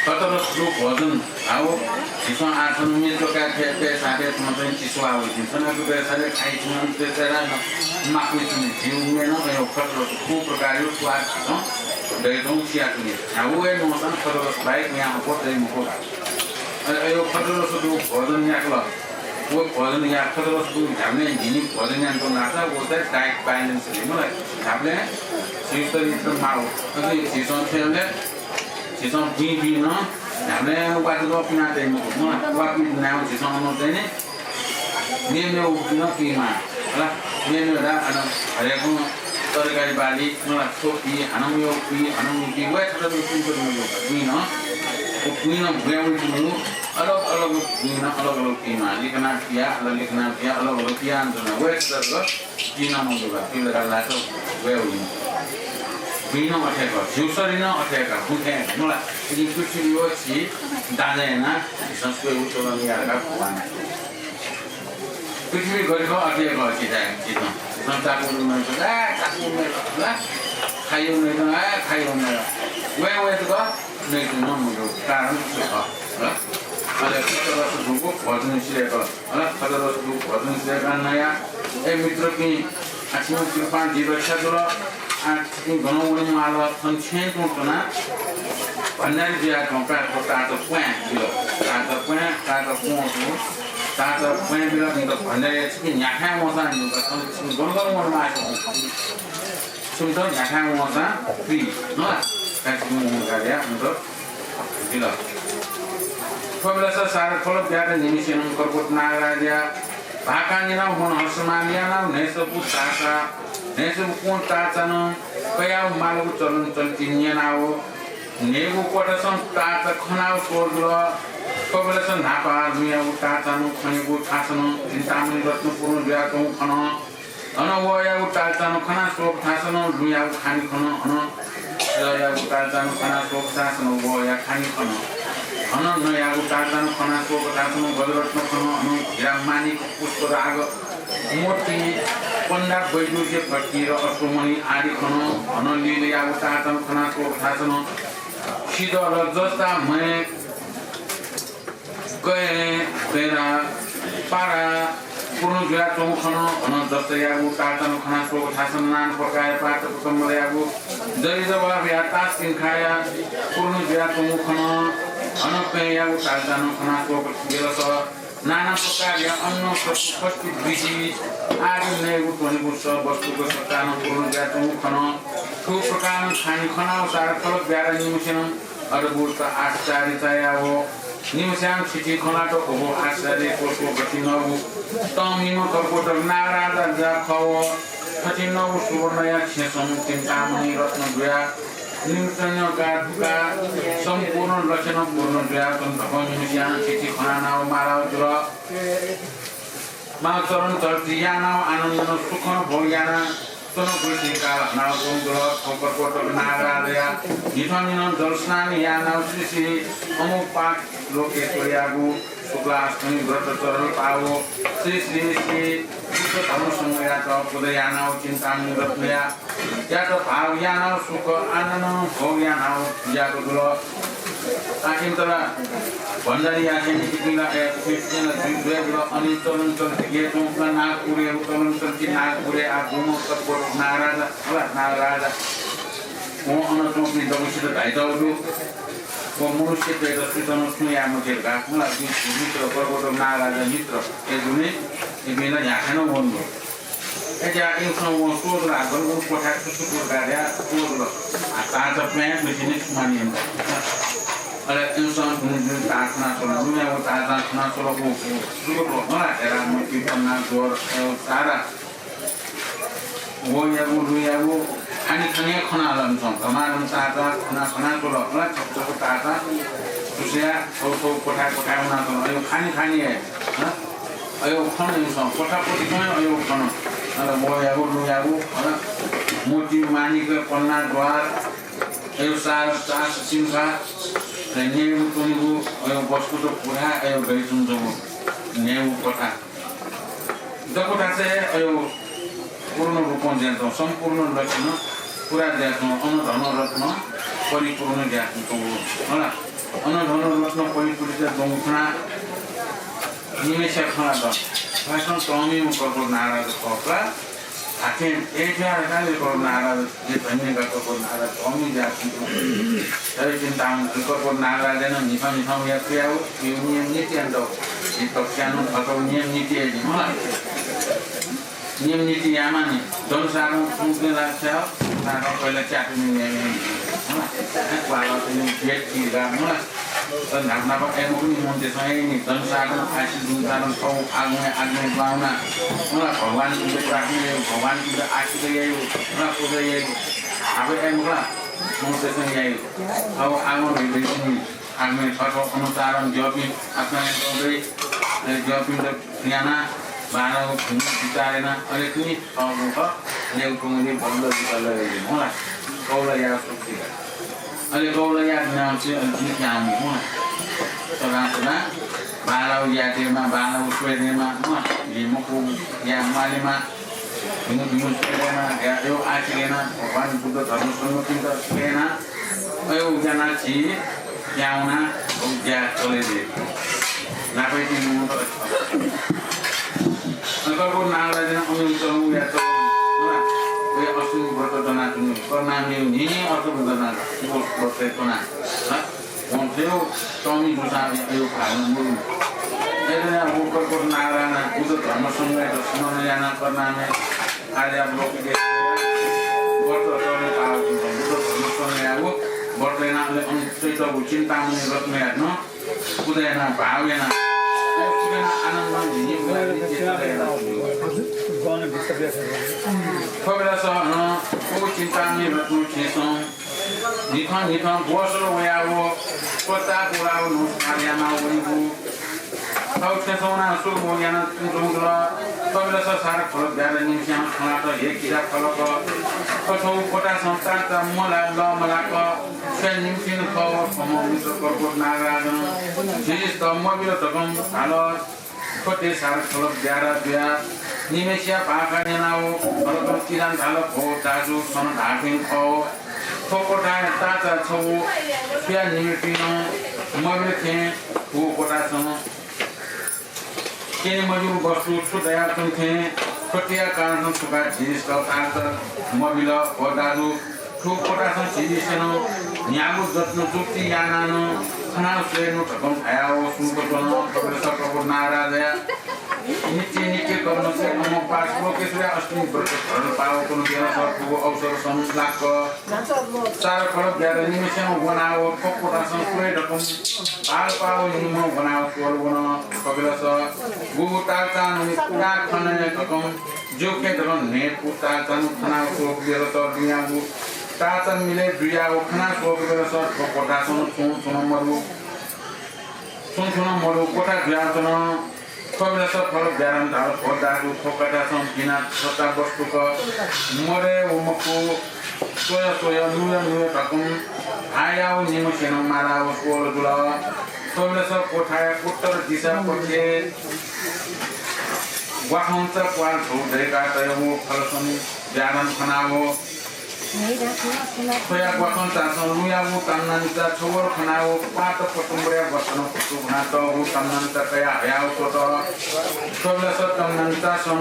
खतरस दुगु भोजन, आव, झीसं आसन मिल तोका थे, पे साथे, तुम चाहिँ चिसो आव, झीसं ना पे साथे, खाइ, तुम पे साथे, ना, माकुइ, तुम, झीउ में न, अयो खतरस दुगु प्रकारयो स्वाद, झीसं, दयतों चिया तुम। आव, ए नोसन खतरस बाहेक यहाँ पर दइ मखु। अले अयो खतरस दुगु भोजन याकल। वो भोजन या खतरस दुगु न्ह्याबलें न्हिनि भोजन यानातों नासा, वो चाहिँ diet balance रे, मला, न्ह्याबलें झीसं माव। अले झीसं थेले, झीसं बुँइ बुँइ नं, न्ह्याबलें वातक पिना तइ मखु, मला, वा पि नाव झीसं नं चाहिँ नि, मेमेव नं पिमा, हला, मेमेव दा, अन, हरेक तरकारी बाली, मला, थोपी, हनम यो पी, हनम यो पी, वय् खतरस दुगु बुँइ नं, वो बुँइ नं, बुँइ नं, अलग अलग बुँइ नं, अलग अलग पिमा, लिखना पिया, अलग लिखना पिया, अलग अलग पिया, अन्त नं, वय् खतरस पिना मन्दुगा, पिलगा लातो, वय् उइन। बुँइ नं अथे का, झिउ सरि नं अथे का, बुँइ का, मला, यदि पृथ्वी वो छि, दाने ना, संस्कृत उच्चारण यागा भगवान। पृथ्वी गथे खः, अथे खः, चिताय्, चितं। संसार कुरुमा, आ, चाकु मेल, ला, खायो मेल, आ, खायो मेल। वय्, वय्, त, नइतुं नं मजू, कारण छु खः, हला? अले खतरस दुगु भोजन सिधय्कल, हला? खतरस दुगु भोजन सिधय्कल नया, ए मित्रपिं, आ छिमि कृपां जि रक्षा जुल, आ छिपिं गनं वने माल, थन छेँय् तुं तना, भण्डारी जुया तुं का, थ्व तात प्वाँय् बिल, तात प्वाँय्, तात प्वाँय् बिल, तात प्वाँय् बिल, इमित भण्डारी छिपिं न्ह्याथाय् वंसां, इमित थन छिपिं गन गन वने माल। छिमित न्ह्याथाय् वंसां फ्री, हला? का छिपिं वंका या, इमित बिल। थ्व बेलस सारा खोल ब्यात निमिसेनं कर्कोट नागराजया भाखा न्यनाव मन हर्षमान यानाव न्हय्सपु ताचा, न्हय्सपु ताचानं कयाव मालगु चलन चल्ति न्यनाव न्हय्गु क्वथसं ताचा खनाव स्वल जुल। थ्व बेलस न्हापा लुँयागु ताचानं खनेगु थासनं चिन्तामणि रत्नपुरं जुयाच्वंगु खन। अन वयागु ताचानं खना स्वःगु थासनं लुँयागु खानि खन, अन लुँयागु ताचानं खना स्वःगु थासनं वया खानि खन। हनं नयागु तार्तानं खना स्वःगु थासनं गजरत्न खन, हनं हीरा माणिक पुष्पराग मोती पन्दा वैदुर्य भट्टी र अश्वमणि आदि खन, हनं लीलयागु तार्तानं खना स्वःगु थासनं सिदल जस्ता मय् कय्, कय्रा, पारा, पूर्ण जुयाच्वंगु खन, हनं जस्तयागु तार्तानं खना स्वःगु थासनं नाना प्रकारया पात्र कम्बलयागु जय जवाबया तास तिंखाया पूर्ण जुयाच्वंगु खन, हनं कय्यागु तार्तानं खना स्वःगु बेलस नाना प्रकारया अन्न, सत्तु, खस्ति, बिसि आदि नयेगु त्वनेगु स वस्तुक सत्तानं पूर्ण जुयाच्वंगु खन। थ्व प्रकारनं खानि खनाव सारा खलक ब्यारा निम्हस्यां अद्भुत आश्चर्य चायाव निम्हस्यां थिथि खनात ओहो आश्चर्य क्वस्व गति नगु तंमिम्ह कर्कोटक नागराजा खव। थथिं नगु सुवर्णया छेँसं चिन्तामणि रत्न जुया निम्हस्यां का सम्पूर्ण लक्षण पूर्ण जुया तन धकं निम्हस्यां थिथि खनानाव मालाव जुल। माल चरण चर्ची यानाव आनन्दनं सुखं भोग याना च्वनागु सिंकाः हनाव च्वंगु दु। थ्व कर्कोटक नागराजया न्हिथं निनं जलस्नान यानाव श्री श्री अमोघपाद लोकेश्वरयागु शुक्लाष्टमी व्रत चरण पाव श्री श्री श्री बुद्ध धर्म संघयात पुजा यानाव चिन्तामणि रत्नया यात भाव यानाव सुख आनन्दनं भोग यानाव जुयागु जुल। आखिन्तला भण्डारी यासें नितिपिं ला ए, नितिपिं ला दुई, दुई जुल। अनि चलन चलन गेतुं नागपुरय्, चलन चलन नागपुरय् आ गुम्ह कर्कोटक नागराजा, होला नागराजा। वं अन च्वंपिं दबुसित धाइतःगु दु। व मनुष्यतय्त सुचनं सुं याये मते धकाः, मला, मित्र, कर्कोटक नागराजा मित्र, ए दुने, ए बिना न्ह्याथाय् नं वंगु दु। अय्‌जुयाः इमिसं वं स्वःगु ला, गन गन क्वथाय् छु छु कुर्का धयाः स्वःगु ला। आ, ताःचा प्यां दुसिने छु मानि यंत। अले इमिसं दुने दुने ताः खना स्वल, लुँयागु ताःचा खना स्वल, उ, उ, सुगु ला, मला, हेरा, मुक्ति, पन्ना, ज्वर, अ, सारा। वयागु, लुँयागु, खानि खानि हे खना ला इमिसं। धमाधम ताःचा खना, खना स्वल, मला, छपु छपु ताःचा, सुसया, छौ छौ क्वथाय् क्वथाय् वना स्वल। अयो खानि खानि हे, हँ? अयो खन इमिसं, क्वथा क्वथि खन अयो खन। अले वयागु, लुँयागु, अले मोती, माणिक, पन्ना, ज्वार, अयो सार, तास, सिंखा, अले न्यायेगु त्वनेगु, अयो वस्तुत पुरा, अयो दइच्वंगु न्यायेगु क्वथा। दक्वथासय् अयो पूर्ण रूपं जुयाच्वं, सम्पूर्ण लक्षणं पुरा जुयाच्वं, अन धन रत्न परिपूर्ण जुयाच्वंगु, होला। अन धन रत्न परिपूर्ण जुयाच्वंगु खना निम्हस्यां खना द। भाषण तःमिम्ह कर्कोटक नागराजा खः का। धात्थें अय्‌जुयाः धकाः ला कर्कोटक नागराजा, जे धन्य का कर्कोटक नागराजा तःमि जुयाच्वंगु। अले चिन्तामणि कर्कोटक नागराजां नं न्हिथं न्हिथं वयाः पुयाव, यो नियम नीति यानातःगु। झी तक्स्यां नं थःथःगु नियम नीति याइ नि, मला। नियम नीति यायेमानि, जनसाधारण सुं के लाःसा, जनसाधारण पहिला च्यातुनि नियम याइ नि, मला। क्वाला तुनि भेट कि गा, मला। तर न्हापा न्हापा अय्‌मखुनि मनूतय्‌सं याइ नि, जनसाधारण, आश्रित जनसाधारण, थःगु आगमय् आगमय् दुहां वना, मला, भगवानपिन्त प्रार्थना याइ, भगवानपिन्त आशिर्वाद याइ, मला, पूजा याइ। न्हापा अय्‌मखुला, मनूतय्‌सं याइ। थःगु आगमय् भेट कि नि, आगमय् थःथः अनुसारं ज्याःपिं आत्माय् दइ, अले ज्याःपिन्त याना, बांलाःगु भिन्न विचार याना, अले तिनि थःगु खः, अले उखुन्हुलिं बल्ल विकल याइ, होला। कौल याये सुख दिका। अले कौल याये नाम से अले तिनि क्यां, होला। सदां सदां बांलाःगु यायेमाः, बांलाःगु स्वयेमाः, होला। भिं मखु याये म्वालेमाः। भिंगु भिंगु स्वयेमाः, अयो आशिर्वाद याना, भगवान बुद्ध धर्म संघपिन्त स्वयेना, अयो याना झी याना ज्या चले दे। नापैति मुंत। अकरको नागराजन अमिन चलु या चलु। अयो अश्विनी व्रत दनातुनि कर्नामि नि अर्थ दना। वो व्रत तना। वंशयो स्वामी जुसां अयो भाग मुरु। एदना वो कर्कोटक नागराना बुद्ध धर्म संघया दर्शन याना कर्नामि आर्यावलोकित व्रत चरण पालन बुद्ध धर्म संघया वो व्रत याना अले अनु चैतव चिन्तामणि रत्न याना पूजा याना भाव याना पूजा याना आनन्द भिनि बुला नि चेतव याना। थोबेला सहन वो चिन्तामणि रत्न छेसं निथं निथं ग्वसल वयाव पश्चात वलाव नुस्काल याना वनीगु। थौ छेसौना सुर मोग याना तुंतुंगल। थोबेला स सारा खलक ब्याल निम्स्यां खनात हे किजा खलक। थौ कोटा संस्था त मला ल मलाक। निम्तिं खः, थ्व मित्र कर्कोट नागराजं झीसित मबिल धकं धाल। थ्व देशहार खलप ब्याहा जुयाः निम्हय्‌सिया भाखा न्यनाव खलप किजां धाल, भो दाजु, सन धाःथें खः। थ्व कोठाय् ताःचा छगू सुया निम्हय्‌पिं नं मबिल थें भू कोठासं क्यने मज्यूगु वस्तु छु दयाच्वन थें, थ्व तया कारणं थुका झीसित ताःचा मबिल। भो दाजु, थ्व कोठासं झीसिनं न्ह्यागु जत्न जुक्ति यानाः नं खनाव स्वयेनु धकं धयाव सुम्क च्वन। थुबलय् कर्कोट नागराजया नित्य नित्य कर्म से अम्म पास लोकेश्वरया अष्टमी व्रत धरल पाव कुनु बेलस थुगु अवसरसं लाक्क चार खलप ब्याहा निम्हय्‌सिनं वनाव थ्व कोठासं स्वये धकं भाल पाव निम्हं वनाव स्वल वन। थुबलय्‌स गुगु ताःचां नं खने धकं ज्यूखे धकं न्हय्‌पु ताःचां खनाव स्वःगु बेलस दुयागु ताःचा मिलय् जुयाव खनाव स्वःगु बेलस थ्व कोठासं छुं छुं मदु, छुं छुं मदु कोठा जुयाच्वन। थुबलय्‌स खलप ब्याहां धाल, भो दाजु, थ्व कोठासं बिना सत्ता वस्तुक मदये व मखु, स्वया स्वया नुया नुया धकं हायाव निम्हय्‌सिनं मालाव स्वल जुल। थुबलय्‌स कोठाया उत्तर दिशापट्टि ग्वाखंचा प्वाल धू दय्‌का तयाव खलसं ब्याहां खनाव स्वया ग्वाखंचासं लुँयाव तम्नांचा छवर खनाव पात पटुम्बरया वसनं कुतुभुना तःगु तम्नांचा कया हयाव स्वत। थुबलय्‌स तम्नांचासं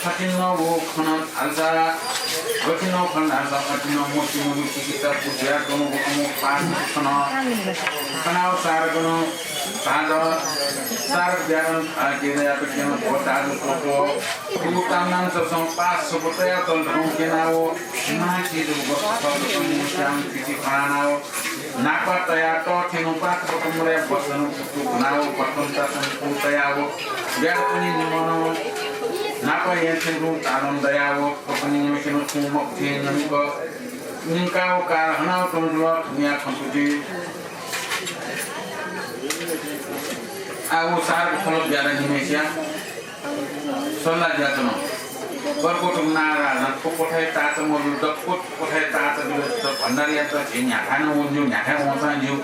फतिनं व खन धालसा, गथिनं खन धालसा फतिनं मोती मदु चिकिचा पुज्या च्वंगु अमुक पात खन। खनाव सारकनं धाल, सारक ब्याहां आ केदायात क्यन भो दाजु स्वतो। गुगु तम्नांचासं पास छपु तयातल धकं क्यनाव मां चिजु वस्तु खः धकं मुस्यां चिति खनाव नापा तया तःथें पात पटुम्बरया वसनं कुतुभुनाव ग्वाखंचासं कुतुभुना तयाव ब्याहापनि निम्हं नापा येँथें तालं दयाव थुपनि निम्हय्‌सिनं छुं मखु थें निंक निंकाव कार हनाव च्वन जुल। थुमिया खँ तुति। आ व सारक खलप ब्याहा निम्हय्‌सिया सल्लाह जुयाच्वन। कर्कोटक नागराजं थ्व कोठाय् ताःचा मदु, दक्व कोठाय् ताःचा बिल, भण्डारीयात झी न्ह्याथाय् नं वने ज्यू, न्ह्याथाय् वंसां ज्यू।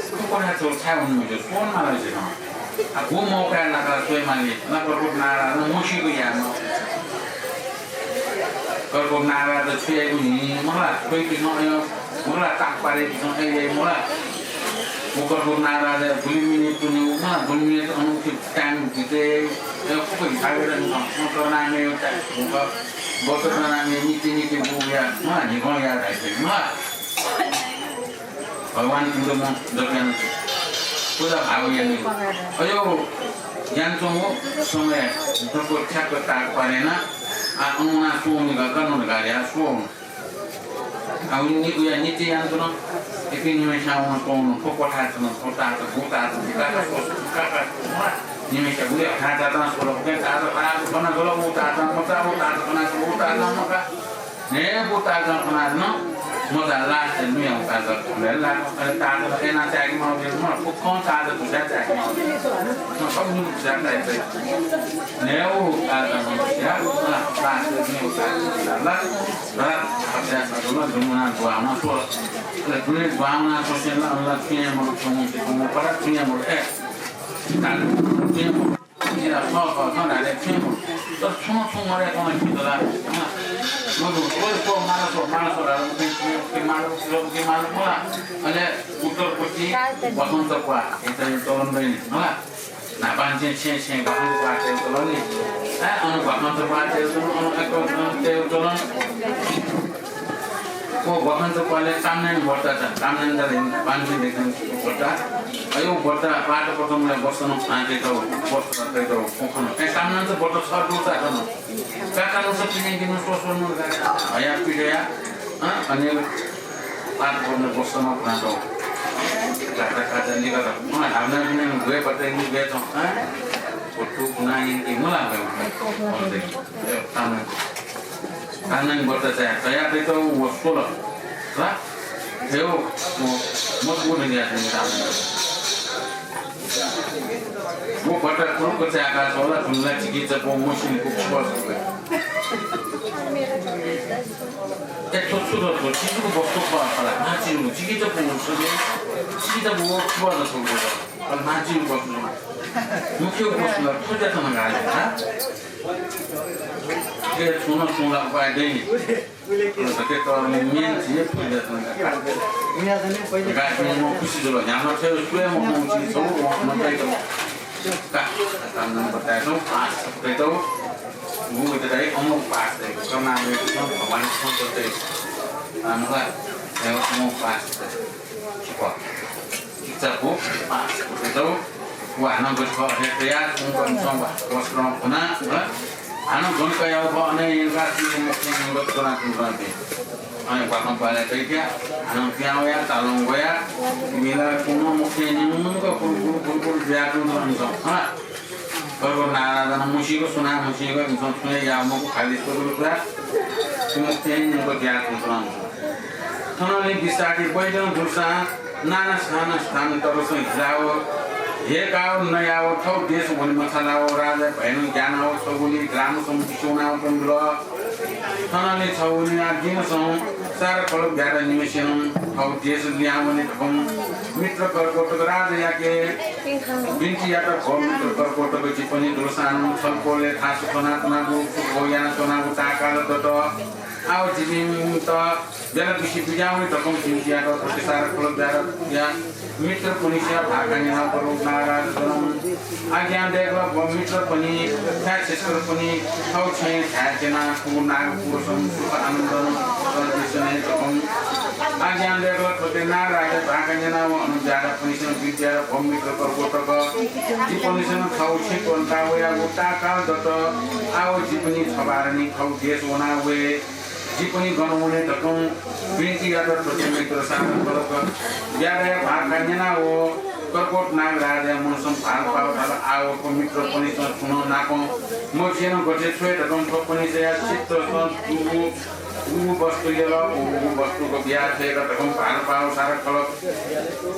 थ्व कोठाय् छगू छाय् वने मज्यू, स्वये माल झीसं। आ, गु मौकाय् लाकाः स्वये माली, ला कर्कोटक नागराजं मसीगु यायेमाः। कर्कोटक नागराजं छु याइगु नि मला, थ्वइपिसं अय् मला, ताकपारेपिसं अय् याइ मला। व कर्कोटक नागराजया गुलि मिने पुन्यु मला, गुलि मिने अनु टाइम दिते, अय् फुक्क हिसाबय् नं, अ, तनामे टाइम, अ, बौद्ध तनामे निति निति बुया, मला, निगं या धाइते, मला। भगवान बुद्ध म जपियान पूजा भाव यानि। अयो ज्ञान चों समय दक्व ठ्याक्क ताक पारेना, आ, अमुना सोम निगा, कनु निगा, या सोम। आ, उनी उया नित्य यान च्वन, इपिं निम्हय्‌सिनं वन च्वन, थ्व कोठाय् च्वन, थ्व ताःचा, गु ताःचा, गु ताःचा, थ्व, थ्व ताःचा, निम्हय्‌सिनं गुलि हथाय् ताःचा स्वल, उके ताःचा, ताःचा, कना स्वल, उ ताःचा, मचा, उ ताःचा, कना स्वल, उ ताःचा, मचा। न्हय्‌पु ताःचा कना नं, मचा last नुया उ ताःचा, last, अले ताःचा एना चाय्‌के माउ, म फुक्कं ताःचा धुस्याः चाय्‌के माउ। म सब नु धुस्याः चाय्‌के। न्हय्‌पु ताःचा नं धुस्याः, last नुया उ ताःचा ला। र अभ्यास अदुल दुनुना दुहावना स्वल। अले दुने दुहावना स्वसेंला अल्ला सुया मरु छुं, छुं परा सुया मरु, ए। ताःचा सुया मरु। इरा छ, छ, छ धारे छेँ मरु। तर छुं, छुं मरे कन खितला। मरु, ओइ, को मानस, मानस धारे उके, उके मानस, उके मानस मला। अले उत्तरपट्टि ग्वाखंचा प्वाः, इतने चलन दैनि, मला। न्हापांनिसें छेँ छेँ ग्वाखंचा प्वाः तेउ चलन नि। ए, अन ग्वाखंचा प्वाः तेउ चलन, अन एक, अन तेउ चलन। व ग्वाखंचा प्वालय् ताम्हनानी बट्टा चा, ताम्हनानी चा रे पाँच सय देखन बट्टा। अयो बट्टा पात पटमले बसन आते तो बस ते तो कोखन। ए ताम्हनानी चा बट्टा छ दु चा कन। काका नु सपिने किनु सोसो नु हया पिडया। अ, अने पात पटमले बसन ना तो। काका काका निका तो। म धामना बिना गए पत्ते नि गए तो। अ? फोटो बनाए कि मला गए। ताम्हनानी। ताम्हनानी बट्टा चाया, तया तय्‌त व स्वल। ला? हे व, व, मत व नदिया तय्‌त ताम्हनानी। व बट्टा कुरुक चाय्‌का स्वल, धुनला चिकिचा पो मसिन कुक स्वल। ए, थ्व छु दु, थ्व चिजुक बस्तु खः, खला, ना चिजु। चिकित्सा पुगु छ, चिकित्सा पुगु खबर छ, अल मान्छे बस्नु, मुख्य बस्नु थोड़ा त मगाले, हा? के सुन सुन ला पाए दे नि। त के त मेन चीज थोड़ा त मगा। गाय म खुसी जुल, यहाँ से सुए म पहुँची छ, म न पाइ त। का, काम बताए तो, पास बताए तो, वो बताए, अमो पास है, कमा में तो भगवान को तो है। आमला, है अमो पास है। चुप। इच्छा को पास बताए तो, वो आना बस को है तैयार, उनको इंसान बा, वस्त्र होना, है। आना गन का याव को अने इनका सी को मुख्य निगत करना तुम करते। अने बाखं पाले तैक्या, अनं पियावया, तालं गोया, मिला कुनो मुखे निंग कुरु कुरु कुरु कुरु ज्याकुन तुरंसं। हाँ। कर्को नाराधन मुसीको सुना मुसीको इंसं सुने या मुकु खाली सुरु कुरा। मुखे निंग ज्याकुन तुरंसं। थनले बिसाटी बैठक दुसा नाना स्थान स्थान तरसं हिलाओ। हे काओ नयाओ थौ देश वने मछालाओ राजा भैन ज्ञानाओ छगुली ग्राम समुची सुनाओ तुंदुल। थनले छगुली आ दिनसं सारा खलक ब्यारा निमेषं थौ देश लियावने धकं मित्र कर्कोटक राजायाके बिन्ति यात। भो मित्र कर्कोटक जिपनि दुलसान छलपोले थास च्वनाच्वनागु सुख याना च्वनागु ताकाल दत। आव जिपिन्त बेला बिसि बिज्यावने धकं बिन्ति यात। थथे सारा खलक ब्याराया मित्रपनिस्या भाका न्यनाव करो नाराज जनम आज्ञा दय्कल। भो मित्रपनि थाय् छिस्करपनि थौ छेँ थाय् त्यना कु नाग पुरुषं सुख आनन्दन प्रदर्शने धकं आज्ञा दय्कल। थथे नाराज भाका न्यनाव अनु ब्यारापनिसं बिन्ति यात। भो मित्र कर्कोटक जिपनिसं थौ छेँ त्वंता वयागु ताकाल दत। आव जिपनि छबारनि थौ देश वना वये। जिपनि गन वने धकं बिन्ति यात। थथे मित्र सारा खलक ब्याराया भाका न्यनाव कर्कोट नागराजया मनसं भालपाव धाल। आव थ्व मित्रपनिसं छुं नं नापं मबिसेनं गथे छ्वये धकं थ्वपनिसया चित्तसं गुगु गुगु वस्तु यल, गुगु वस्तुक बिया छ्वयेक धकं भालपाव सारा खलक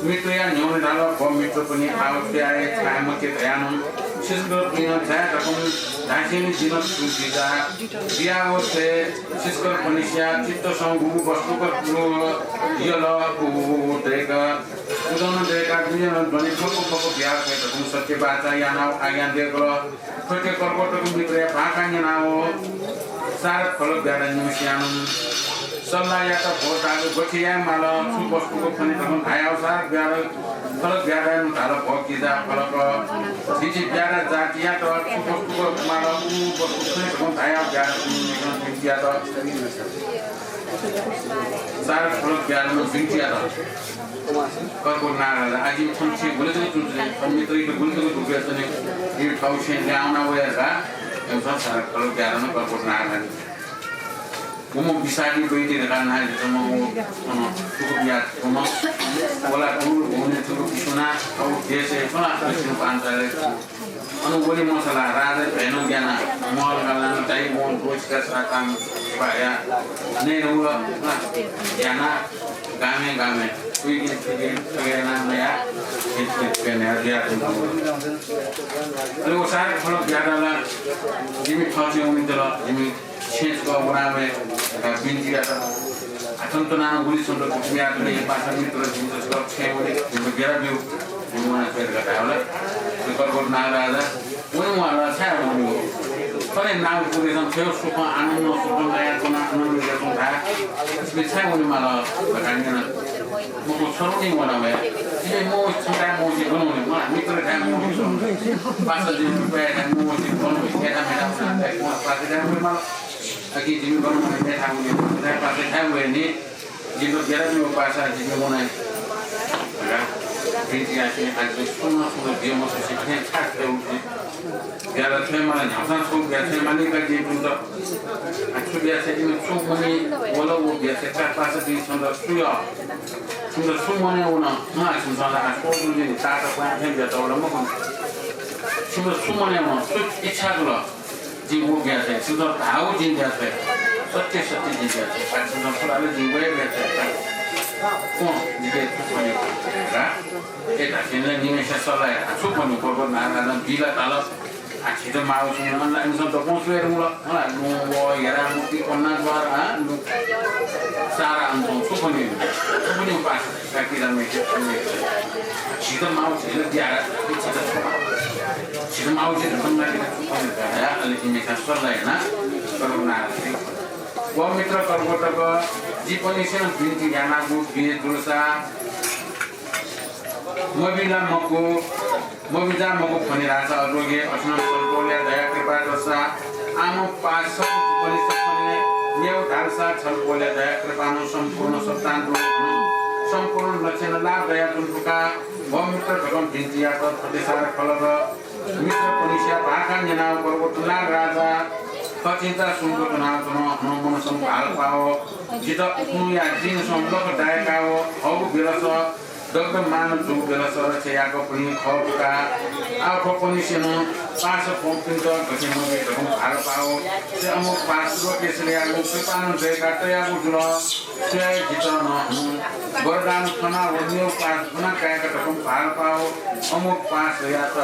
मित्रया न्ह्यःने धाल। भो मित्रपनि आव छ्वयाये छाय् मते धयानं छिस्करपनिं छाय् धकं धासेंलि जिं छु बिया बियाव छ्वये। छिस्करपनिस्या चित्तसं गुगु वस्तुक यल, गुगु दय्क उदन दय्काः दुजन ध्वनि फक्व फक्व बिया छ्वये धकं सत्य बाचा यानाव आज्ञा दय्कल। थथे कर्कोटक मित्रया भाका न्यनाव सारा खलक ब्यारा निम्हसियानं सल्लाह यात। भो दाजु गथे याये माल, छु वस्तुक फ्वने धकं धायाव सारा ब्यारा खलक ब्यारानं धाल। भो किजा खलक झीछि ब्यारा जातियात छु वस्तुक माल उ वस्तु फ्वने धकं धायाव ब्यारा निम्हसियानं बिन्ति यात। सारा खलक ब्यारानं बिन्ति यात। कर्कोट नागराजा, आः जिं थन छेँ गुलि जक तुं तुं, थन मित्रयात गुलि जक दुःख यानाच्वने, जिं थौ छेँ ल्याहां वना वया का, एमसं सारा खलक ब्यारानं कर्कोट नागराजा। उम्ह बिसादी बैठक धकाः नां लिच्वंम्ह व, अ, थुगु बिया थुम्ह, वला गुरु भुवने थुगु बिस्वनाथ, थौ देशय् थ्व ला दक्षिण पाञ्चालय् अन वने मछालाः राजा भ्वय् नं ग्यानाः महल गालां नं दाइ वं द्वःछिका साकां बाया नये नं वल। ग्यानाः गामय् गामय् उइके थुइके तयाना नया हित हित पेन जुयाच्वंगु। अले व सारा खलक ब्यारा ला जिमि थःछेँ वनेत ला जिमि छेँ छकः वनावये धकाः बिन्ति यात। आः थन च्वनाः नं गुलि छन्त गुलि यात नि पासा मित्र जिमित छकः छेँ वने जिमित ब्यारा ब्यु। जिमि वना छ्वये धकाः धायेवल। कर्कोट नागराजा वने म्वाल, छाय् वने? थन हे नागपुरय् नं थ्व सुखं आनन्द सुखं नया च्वना आनन्द यात धाः। छिपिं छाय् वने म्वाल धकाः न्यन। मखु, छन्त नि वना वये। जिमि मौसी छन्त मौसी गन वने म्वाः, मित्र थाय् मौसी गन वने। पासा जिमि रुपया थाय् मौसी गन वने। मेता मेता वना थाय् पासा थाय् वने म्वाल। अकिं जिमि गन वने, मेथाय् वने, थाय् पासा थाय् वये नि। जिमित ब्यारा ब्यु पासा जिमि वना। धकाः बिन्ति यासें आः सुं नं सुं नं ब्यु मछ्वसे थें छाय् छ्वये उसे। ब्यारा छ्वये माल, न्ह्याःसां छुं ब्यारा छ्वये माल का जिं तुन्त। आः छु ब्यारा छ्वये, जिमि छु मनि वल व ब्यारा छ्वये का पासा जिं छन्त छु यः। छन्त छु मने वन, नं आः छिमिसं ला आः स्व जुल जिं ताःता क्वहां थें ब्यात वल मखु। छिमित छु मने वन, छु इच्छा जुल। जिं व ब्यारा छ्वये, छिमिसं धाःगु जिं ब्यारा छ्वये। सत्य सत्य जिं ब्यारा छ्वये। आः छिमिसं छु धाल जिं व हे ब्यारा छ्वये। क्वँ, जिके छु फ्वने का। ए धासेंलि निम्हस्यां सल्लाह यात। छु फ्वने, कर्कोट नागराजां बी ला धाल। आः झीत माःगु छुं नं ला इमिसं दक्वं स्वये धुंकल। मला लुँ व हेरा मुक्ति कन्ना ज्वार, आः, लुँ। सारा आमसं छु फ्वने? छु फ्वने पास? माउ झील द्यारा, झील माउ झील संगाली, अले इमिका सल्लाह याना, करुणा। व मित्र कर्बोटक, जिपनिसें बिन्ति यानागु बिये दुलसा, मबिला मकु, मबिजा मकु फनि राजा अजोगे, अथनं सल्पोलया दया कृपा दसा, आम पास जिपनिसें फने नेउ धालसा, छल्पोलया दया कृपानं सम्पूर्ण सत्तान दुनु, सम्पूर्ण लक्षण लाभ दया दुन फुका, व मित्र धकं बिन्ति यात, थतिसार खलक, मित्र पनिसिया भाखा न्यनाव पर्वत नाग राजा, खचिन्ता सुंक तुनाव तुन, हनुमन संभाल पाव, जित उखुनुया जिनसं लख दायकाव, हगु बेलस, दग्ध मान जू बेलस रक्षा याक पुनि खः बुका। आव थ्व पनिसेनं पास पौपिन्त गथे मबी धकं भार पाव। से अमुक पास लोकेशलयागु कृपानं जयका तयागु जुल। से जित नं हनु वरदान खना व नेउ पास गुना कायक धकं भार पाव। अमुक पास यात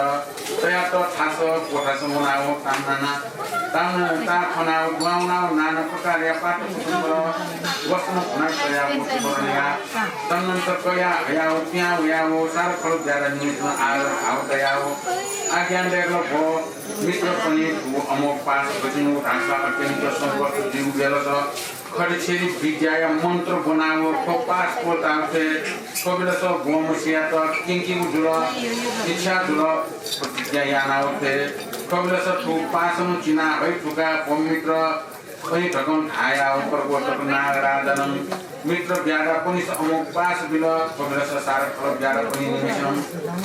तयात थास कोठास मुनाव तामनाना ताम ता खनाव ग्वाउनाव नाना प्रकारया पाठ कुटुम्बर वसन खुना तयाव कुटुम्बरया तन्नन्त कया हयाव पिया वयाव सार खल ब्यारा निमित्त आर हाव तयाव आज्ञा देगल भो मित्र पनि थु अमोक पास बचिनु धासा अत्यन्त सम्पत्ति दिउ बेलस खडछेरी विद्याया मन्त्र बनाव खो पास पोताव थे खो बेलस गोमसियात किंकिउ जुल इच्छा जुल प्रतिज्ञा यानाव थे खो बेलस थु पासनु चिना है थुका पवित्र पनि धकं धायाव प्रकोटक नागराजनं मित्र ब्यारा पनिस अमोक पास बिल। खो बेलस सार खल ब्यारा पनि निमिसं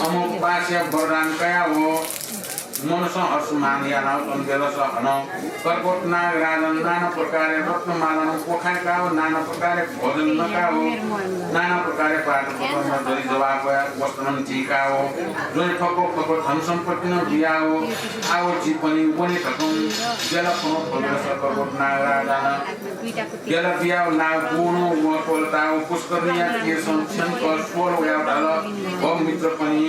अमोक पासया वरदान कयाव मनसं हर्षमान यानाव तन बेलस हन। कर्कोट नागराजन नाना प्रकारे रत्नमालानं पोखायकाव नाना प्रकारे भोजन नकाव नाना प्रकारे पाठ पतन दरि जवाब वस्त्रनं दीकाव ज्वने फको फको धन सम्पत्तिनं बियाव आव जिपनि वने धकं बेला खो बेलस कर्कोट नागराजन बेला बियाव नाव पूर्ण व तोलताव पुष्करणीय तीरसं क्षणक स्वर वयाव धाल, भो मित्र पनि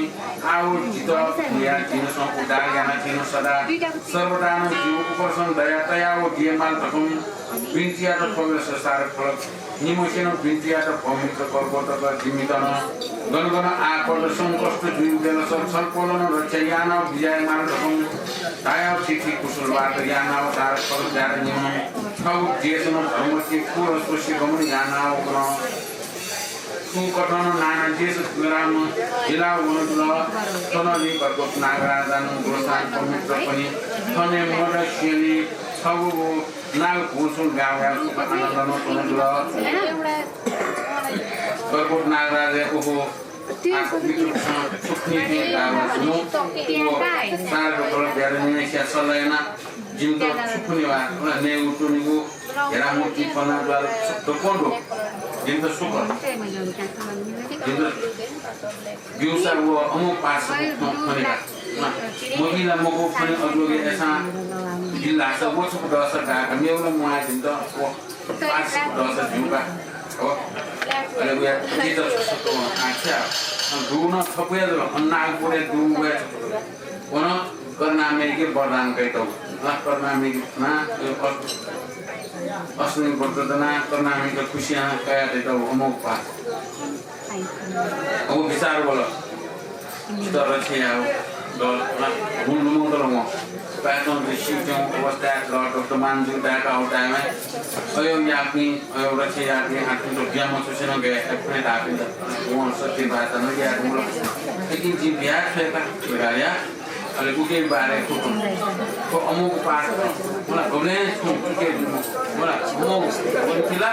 आव जित हुया जिनसं उद्धार याना जिन सदा सर्वदानं जिउ उपरसं दया तयाव दियमाल धकं बिन्तियात खो बेलस सार खलक निमसेनं बिन्तियात भो मित्र कर्कोटक जिमितन गन गन आपद संकष्ट जुइ बेलस छलपोलन रक्षा यानाव बिजायमाल धकं धायाव थिथि कुशल वात यानाव सार खलक ज्यार निमं थव देशनं धर्मति कुल स्वस्य गमन यानाव गन। सुकथन नाना देश ग्राम हिला वनजुल थनलि कर्कोट नागराजानं गोसां पवित्र पनि थने मद सेली छगु नाग भूषण गावया सुख आनन्दनं वनजुल। कर्कोट नागराजया उखु आत्मिक रूपसं सुखनी थें गाव सुनु व सार दखल ब्यार निमेसिया सल्लाह याना जिमित सुखनी वा नेउ तुनिगु हेरा मूर्ति पना द्वार दक्वं दु। जिमित सुख। जिमित ब्यूसा व अमोक पास खनेका। मबिला मकु खने अजोगे एसां बिल्लास व छुप दस गाका मेउला मुआ जिमित व पास दस जुका। हो। अले उया जित छुप आछ्या। दुन थपुया दु अन्नाग पुरे दु व वन करुणामयके वरदान कइतौ। ला करुणामयके ना अस-, अश्विनी व्रत दना करुणामयके खुशियां कया दइतौ अमोक पास। अब विचार वल। जित रक्षा याव दल ला हुन लुमंतल वं। पायतं दृश्य अवस्थाय् दल दग्धमान जु दायका हो दायमा। अयो यापिं, अयो रक्षा यापिं आत्मिक ब्याम सुसेनं गया एफने दापिं। वं सत्य बात न गया मुल। लेकिन जि ब्या छ्वयेका गया अले उके बारे खुकुम। को अमुक पास। मला गबलें छुं उके जुमु। मला अमुक वंथिला।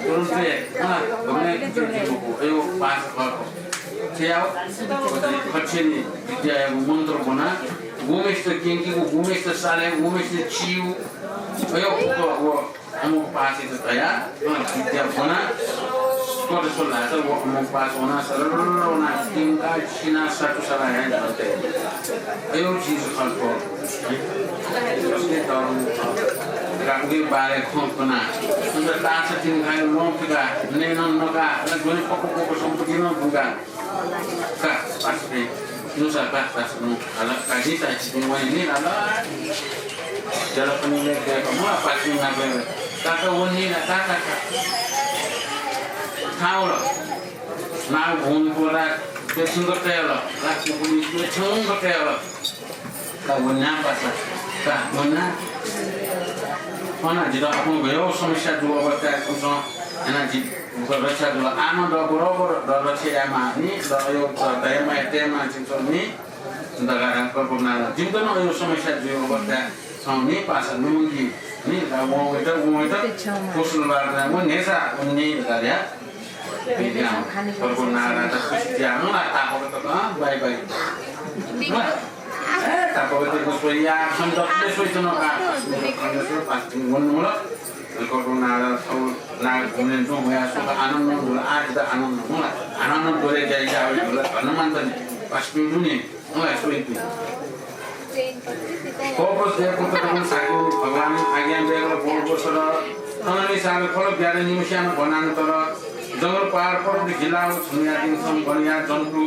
तुरंते मला गबलें उके जुमु। अयो पास खको। छ्याव। खच्छेनी विद्याया मन्त्र बना। गुमेस्त केंकी गु गुमेस्त साले गुमेस्त चिउ। अयो को वो अमुक पासयात धया, अँ, विद्या ब्वना, स्कट स्व ल्हात, व अमुक पास वना, सरल वना, तिंका छिना सातु सरा हे धरते। अयो चिज खल्प। जसले दरम, रामगे बारे खों कना। उनका तास तिंका लों पिका, नेन नका, न ध्वनि पक्क पक्क सम्पत्ति न बुगा। का, पास पे, नुसा का, पास नु, आला, का, जी, ता, जी, नु, वही, नी, आला। जलपनी में देखो, मुला पास नु, ना, बे, का, का, वो, नी, ना, का, का, का। खाओ लो। ना, घूम, पोला, छुं कतय् हल, राष्ट्रिय पुलिस छुं कतय् हल। का वन्या पासा, का वन्या। अन जितः आपुं गयो समस्या जू अवस्थाय् कुसं एना जि रक्षा जुल। आनं द बरोबर द रक्षा यायेमाः नि, द अयो द दयेमाः, तयेमाः जिमिसं नि। दगारा कल्पना जिमित नं अयो समस्या जू अवस्थाय् छं नि पासा नुमुंकी नि, दा वं वइत, वं वइत, कुशल बार व नेसा उन्नी दगारा। बिज्ञान, प्रभु नारायण त खुशी ज्या हूँ ला, तापक त, अँ, बाई, बाई। वा। ए, तापक त को सोया, हम त अपने सोई चनो का। पाँच दिन वन मुला। प्रभु नारायण थौ नाग घुमने दु, मुया सुख आनन्द मुला, आज त आनन्द मुला। आनन्द दोरे जाई जावे मुला, धन मानतने। पाँच दिन दुने। कोपस दे पुत्र तपन साकु भगवान आज्ञा बेगल बोल बोसर। तननि साल फल ब्यारे निमिषान बनान तर। जंगल पहाड पर्वत जिल्ला व छुनिया दिन सम बनिया जन्तु।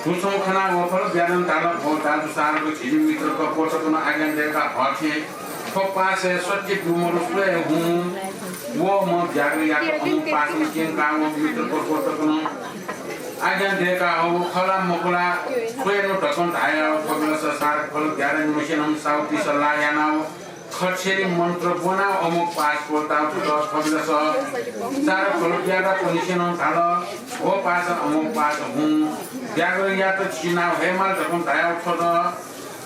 तुसौ खना व फल ब्यारन ताल भो दाजु सारगु झिझि मित्र क पोसकन आज्ञा देका हथे। थ्व पासय् सत्य दुमरु स्वये हुँ। व म ब्यागु यात अमु पासन केंका व मित्र क पोसकन आज्ञा देका हौ, खला मखुला, स्वयेनु धकं धाया, खबिलस सार खल ब्यादा निमसेनं साउति सल्लाह यानाव, खर्छेरी मन्त्र ब्वनाव अमुक पास पोलताव थुत, खबिलस सार खल ब्यादा पुनिसेनं धाल, हो पास अमुक पास हुँ, ब्यागर यात छिनाव हे माल धकं धायाव थ्वत।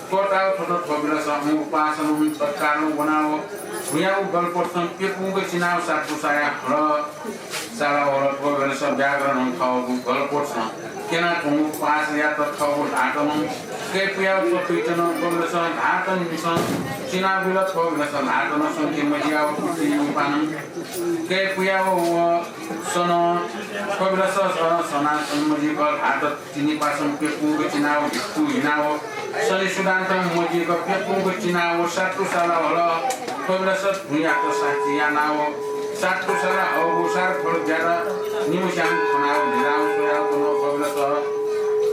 त्वःताव थ्वत, थ्वबिलस अमुक पासनं तत्कालं वनाव भुयाव गलपोतसं प्यपुंक चिनाव सातुसाया हल। साला हल, थ्वबिलस व्याघ्रनं थःगु गलपोतसं क्यनाच्वंगु पासयात थःगु ल्हातनं कय्पुयाव च्वतुइत नं थ्वबिलस ल्हातनं चिनाबिल। थ्वबिलस ल्हातनं संके मजियाव कुतिनिपानं कय्पुयाव व सनं थ्वबिलस सनं सना सन मजिक ल्हात तिनिपासं प्यपुंक चिनाव हित्तु हिनाव सने सुदान्तं मजिक प्यपुंक चिनाव सातु साला हल। थ्वबिलस धुंयात साक्षी यानाव सातु साला हःगु सार फल ब्यादा निमस्यां खनाव न्हिलाव स्वयाव च्वन। थ्वबिलस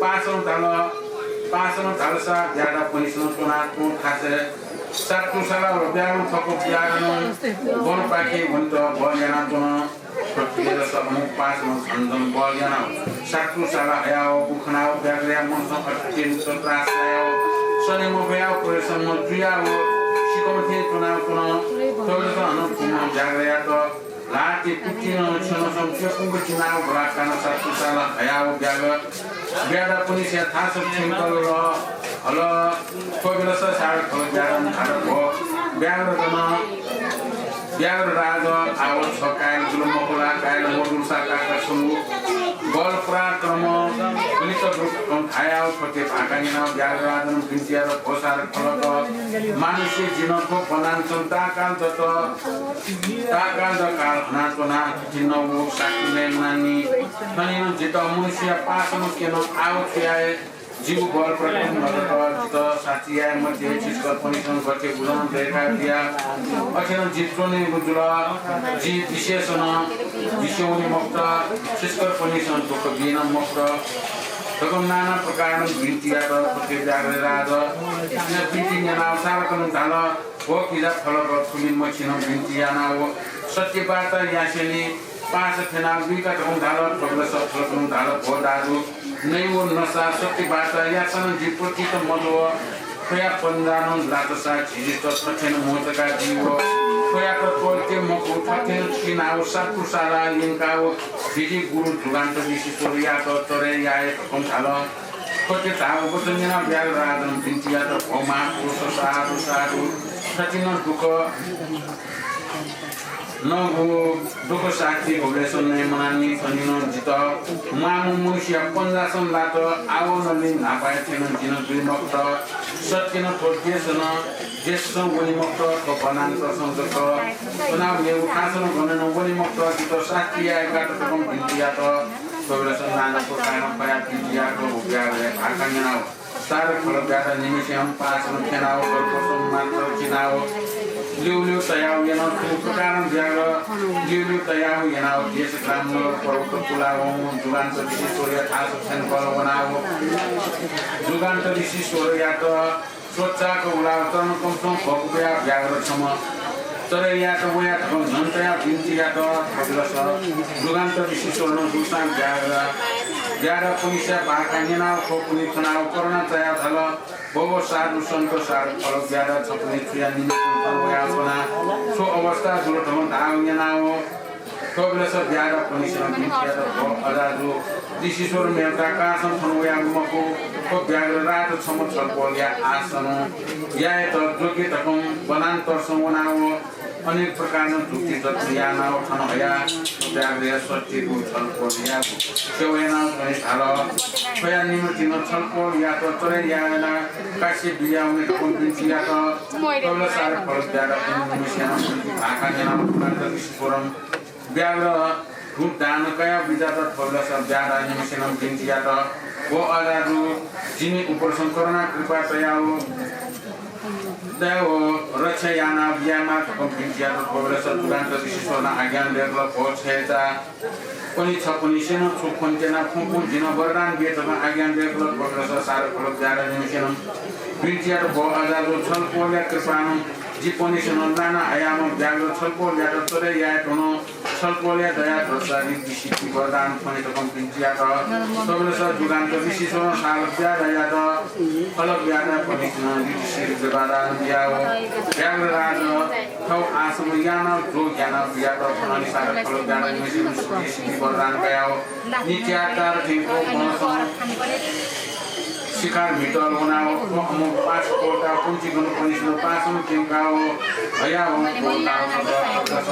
पासं धाल, पासं धालसा ब्यादा पनिसं च्वना तुं थासय् सातु साला हल ब्यागु थप ब्यागनं वनपाखे वनेत बल यानाच्वन। थ्वबिलस अमुक पासनं झन झन बल यानाव सातु साला हयाव बुखनाव ब्यागरया मनसं अत्यन्त त्रास याव सने मफयाव परिसम्म जुयाव सिकम थें च्वनाव च्वन। थ्वबिलस हनं थुम्ह ब्यागरयात ल्हातय् कुतिनं छ्यनसं प्यपुंक चिनाव बलात्कानं सातु साला हयाव ब्याग ब्यादा पुनिसया थासं थ्यंकल हल। थ्वबिलस सार खल ब्यादन धाल भो ब्याघ्र जन ब्याघ्र राज आव छ कायल जुल मखुला, कायल मदुसा काका छंगु बल पराक्रम गुलित रूप धायाव थ्वते भाका न्यनाव ब्याघ्र राजनं बिन्ति यात भो सार खलक मानुष्य जिन थ्व बनान सन ताकाल जत ताकाल द काल हनाच्वना। थुथिं नव साक्षी नये मनानि। थनिं जितः मनुष्यया पासनं क्यन आव थुयाये जिगु बल प्रकट मदत। जितः साक्षी याये मते। छिसकलपनिसं गथे बुझं दय्का बिया। अथेनं जि च्वनेगु जुल। जि विशेषनं विशेष वने मखुत। छिसकलपनिसं दुःख बियेनं मखुत। धकं नाना प्रकारनं बिन्ति यात। थुते ब्याघ्र राज बिन्ति न्यनाव सारकनं धाल, भो किजा फलक थुलि मछिनं बिन्ति यानाव सत्य बाचा यासेंलि पासा थ्यनाव लुइका धकं धाल। थ्वबिलस फलकनं धाल, भो दाजु, नइ व नसा सत्य बाचा यासानं जि प्रतीत मजू। थ्वया पन्जानं लातसा झिझित थथेनं म्वतका बी व थ्वयात त्वःते मखु। थथेनं चिनाव सातु साला यंकाव झिझि गुरु जुगान्त ऋषीश्वरयात तरे याये धकं धाल। थथे धाःगु वचन न्यनाव ब्याघ्र राजनं बिन्ति यात, भो महापुरुष, साधु, साधु। थथिं नं दुःख नगु दुःख साक्षी भोगलेसं नये मनानि। थनिं नं जितः म्वाःम्ह मनुष्यया पन्जासं लात। आव नलि न्हापाया थें नं जिं जुइ मखुत। सत्यनं थ्व देशनं देशसं वने मखुत। थ्व वनान्तरसं जक च्वनाव मेगु थासनं गनं वने मखुत। जितः साक्षी यायेका धकं बिन्ति यात। थ्वबिलस नाना प्रकारनं फया बिन्ति यात। व ब्याघ्रया भाखा न्यनाव सार खल ब्यादा निमसें पासनं थ्यनाव गलपोतसं मात्र चिनाव ल्यूल्यू तयाव यन। थुगु प्रकारनं ब्याघ्र ल्यूल्यू तयाव यनाव देश ग्राम नगर पर्वत पुलावं जुगान्त ऋषीश्वरया थासं थ्यंकल वनाव जुगान्त ऋषीश्वरयात स्वचाक उलाव चरण कमसं भकुबया ब्याघ्र छम्ह चरय् यायेत वया धकं न्हन तयाः बिन्ति यात। थ्व बेलस जुगान्त ऋषीश्वरं दुसां ब्याघ्र, ब्याघ्रपनिसे भाखा न्यनाव थ्वपनि खनाव करुणा चायाव धाल, भो भो साधु सन्त साधु खलः ब्याघ्र, छपनि छुया निमित्तं थन वयाच्वना? छु अवस्था जुल धकं धाःगु न्यनाव थ्व बेलस ब्याघ्रपनिसेनं बिन्ति यात, भो अजाजु, ऋषीश्वर मेलका कासं थन वयागु मखु, थ्व ब्याघ्रराज छम्ह छलपोलया आसन यायेत योग्य धकं वनान्तरसं वनाव अनेक प्रकारं जुक्ति जत्न यानाव थन हयाव ब्याघ्रया सत्यगु छलपोल यायेगु सेवा यानाव थन धाल। थ्वया निम्तिं छलपोलयात चरय् यायेना काश्य बियावने धकं बिन्ति यात। थ्व बेलस साधु खलः ब्याघ्रपनिसेनं भाखा न्यनाव जुगान्त ऋषीश्वरं ब्याघ्र रूप धारण कयाव बिज्यात। थ्व बेलस ब्याघ्रनिसेनं बिन्ति यात, भो अजाजु, जिमि उपरसं करुणा कृपा तयाव दया व रक्षा यानाव बियामा धकं बिन्ति यात। थ्व बेलस जुगान्त ऋषीश्वरं आज्ञा दयेकल, भो छय्‌चापनि छपनिसेनं छु खँ त्यना फुं फुं जिं वरदान बिये धकं आज्ञा दयेकल। थ्व बेलस साधु खलः ब्याघ्रनिसेनं बिन्ति यात, भो अजाजु, छलपोलया कृपां जिपनिसेनं लाना हयाम्ह ब्याघ्र छलपोलयात चरय् याये धुन। छलपोलया दया दृष्टिं ऋद्धिसिद्धि वरदान फ्वने धकं बिन्ति यात। थ्व बेलस जुगान्त ऋषीश्वरं साधु ब्याघ्रयात खलः ब्याघ्रपनिसेनं ऋद्धिसिद्धि वरदान बियाव ब्याघ्रराज थव आसन यानाव जोग यानाव बियात। थनंलि साधु खलः ब्याघ्रनिसेनं ऋद्धिसिद्धि वरदान कयाव नित्याचार थें व वनसं शिकार म्हितल वनाव व अमोघपाश कोटा पुंचि गणपनिसेनं पासं क्यंकाव हयाव कोटा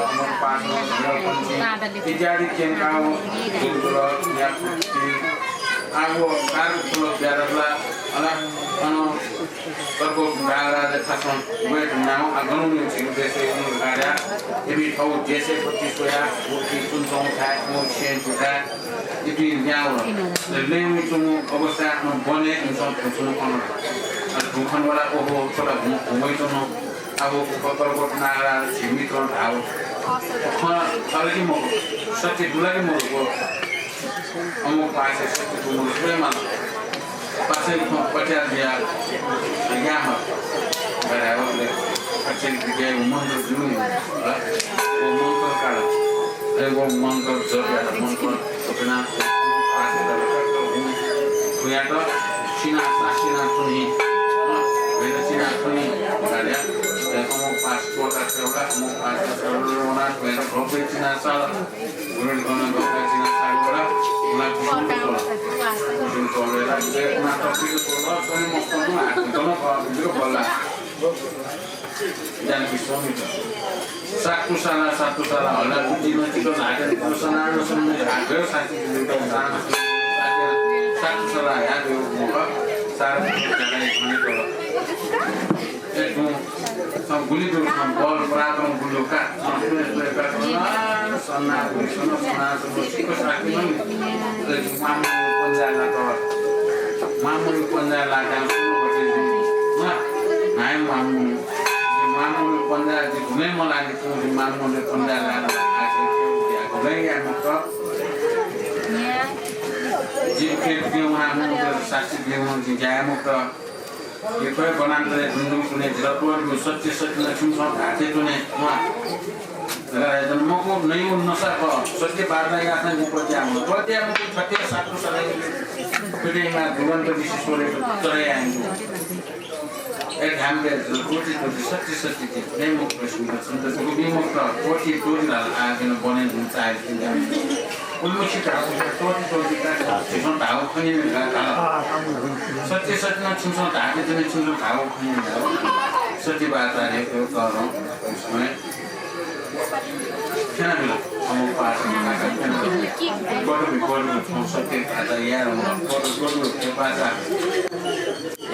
अमोघपाश इत्यादि क्यंकाव दुर्गुल याकुति आगो कारकुल ब्यारला अला अन कर्को नागराज थासं वये धुनाव आ गणुनि झिंगु देशय् उनु गाड्या इमि थव देशय् पति स्वया उति चुनचौं थाय् अमोघ छेँ दुथाय् इपिं ल्याहां वल। लँय् वइच्वंगु अवस्थाय् अन वनय् इमिसं थुथुन्हु खन। अले थुं खन वला, ओहो, थ्व ला हुं, हुं वइच्वन। अब उप-, पर्वत नागराज झी मित्रं धाःगु खँ खः ला कि मखु, सत्य दु ला कि मखु, अमोघपाशय् सत्य दु मखु, स्वये माल। पाछाय् खँ पत्याः जुयाः याये माल। गथे धाःसा अक्षर विद्याया मन्त्र दु नि, व मन्त्र काल। अले व मन्त्र जप यात, मन्त्र जप यानाः पाछाय् तक हुं, हुंयात सिनाः सा, सिनाः थुनी, हँ, भ्वय् सिनाः थुनी धाःसा, अमोघपाश त्वःता छ्वल, अमोघपाश त्वःता छ्वल, वनाः भ्वय् भव्य चिनाः साल। गुरुं गन गप्पा चिनाः साल वला, उना विष्णु तोला। विष्णु तोला, उना तपिक तोला, सनी मस्त नु हात, दोनों का, बिजु बल्ला। जान विश्वामित्र। सातु साला, सातु साला, हला तुति न चितो नागन, सनान सन्नु हागः साथी जुलुक साना, सातु साला, या देव मोह, सारा जाने खाने तोला। ए, तुं, सं गुलि दु, सं बल पराक्रम गुलि दु का, सं सुने सुने का, सन्ना, सन्ना गुलि, सन्ना, सन्ना, सन्ना, सिक्को साथी ननि। ए, मामु पंजा ला त, मामु पंजा ला का, सुनो बचे, मा, नाय मामु, मामु पंजा जि घुमे मला नि, तुं मामु पंजा ला, आ, जि घुमे या मत। जि के दियो मामु, साथी दियो, जि जाय मत। यक्व हे वनान्तरय् दुनुगलि तुं जितः त्वःतिब्यु, सत्य सत्य नं छिमिसं धाःथें च्वने। वा। धकाः धाःथें च्वन। मखु, नयेगु नसा खः। सत्य वार्ता याःसां जिं त्वःतियाम्ह। त्वःतियाम्ह थथे सातु साला पिडेमा जुगान्त ऋषीश्वरयात चरय् यानागु। ए ध्यान दे, त्वःति त्वःति सत्य सत्य ति। नये मखु प्रश्न छन्त दुःख बी मखु, त्वःति त्वःति धाल, आ, जिं वने धुन चाहे। उलिमछि धाःगु त्वःति त्वःति का, छिमिसं धाःगु खँ न्यने धकाः धाल। सत्य सत्य नं छिमिसं धाःथें च्वने, छिमिसं धाःगु खँ न्यने धाल। सत्य वार्ता हे त्यो तःधं समय थ्यनाबिल। अमोघपाशं थ्यनाबिल। कटुबी, कटुबी, सत्य वार्ता याये धुन। कटु, कटु, हे वार्ता।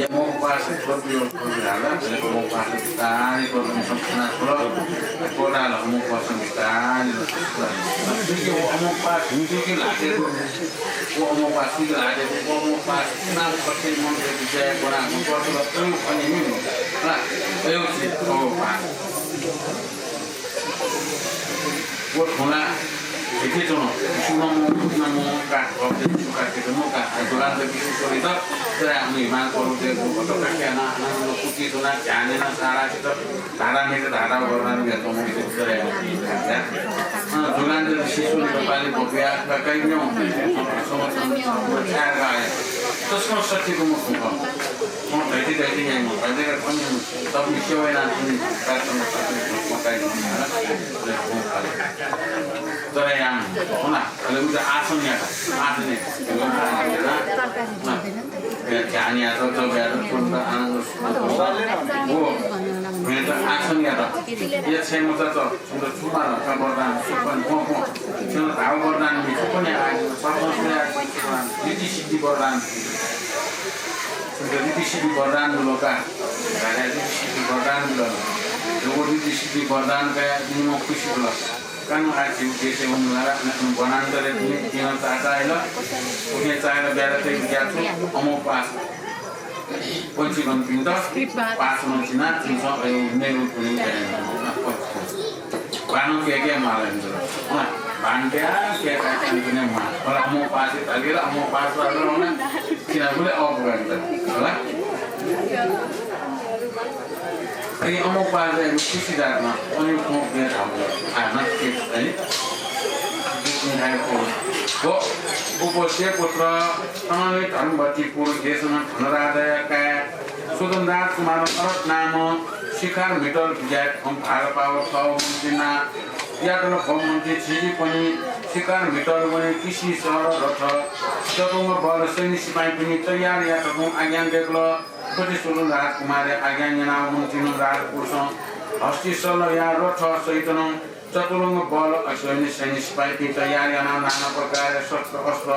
या अमोघपाश त्वःतिल, त्वःतिल धाल, अले अमोघपाश बिस्तारै त्वःतिल, सम्पूर्ण त्वःतिल, त्वःताल अमोघपाश बिस्तारै त्वःतिल। अमोघपाश सुइके ल्हाते, व अमोघपाश सुइके ल्हाते, व अमोघपाश नाम कठिन मन्त्र विद्या बना, त्वःतिल, प्रयोग अनि नि, हला, प्रयोग से अमोघपाश। व थुला, देखे चुनो, सुनमो, सुनमो, का, गफ दे, सुका के तो मुका, दुकान तो किसी चोरी तो, तेरा हम ईमान करो दे, वो तो क्या ना, ना, ना, कुटी तो ना, क्या ने ना, सारा के तो, धारा में तो धारा बोलना भी है, तो मुझे कुछ करे। हाँ, दुकान तो शिशु ने तो पाली को पिया, का कहीं नहीं हो, समझ, समझ, समझ, क्या का है? तो उसको सच्ची को मुझे को, कौन कहती, कहती नहीं हो, कहते का कौन नहीं हो, तब निश्चय हुए ना, तुम का समझ, समझ, समझ, समझ, समझ, समझ, समझ, समझ, तर यां, हो ना, अले उनका आसन यात, आसन यात। हाँ। ध्यान यात, जप यात, कुन त आनन्द सुख, वो, मैं तो आसन यात। ये छे मत तो, उनका सुमार का वरदान, सुपन, को, को। सुन धाव वरदान भी, सुपन या, सपन से या, रिद्धि सिद्धि वरदान। उनका रिद्धि सिद्धि वरदान लोका। राजा रिद्धि सिद्धि वरदान लो। जो वो रिद्धि सिद्धि वरदान का, निम खुशी बोला। कानु आछि देशे वनुला, वनान्तरे तिनि तिन चाचा आइल। उखे चाहेर ब्यारते विद्यार्थी अमोपास। पंचीगणपिन्त पास वंचिना, तिनसं अयु नेरु पुनि। बानु के के माल इन्तर। बान के आ, के का, के ने माल। अमोपास, अमोपास, तिना बोले अपुगन्त। होला? अनि अमोपासय् खुसी जातमा अनि म के धाम आमा के है। उपस्य पुत्र तनले धर्मवती पुरुष देशमा धनराजाया काया सुदन राजकुमार अरथ नाम शिखर मिटर विजय हम भारपाव थव मन्त्री ना यातल भव मन्त्री छिजी पनि शिखर मिटर वने किसी सहर रथ चतुंग बल सैन्य सिपाही पनि तयार यातकुं आज्ञा देखल। पति सुदन राजकुमार आज्ञा न्यनाव मन्त्रीनं राजपुरुषं हस्ती सल्लया रथ सहितनं चतुरंग बल अश्विनी सैन्य सिपाही तयार यानाव नाना प्रकार शस्त्र अस्त्र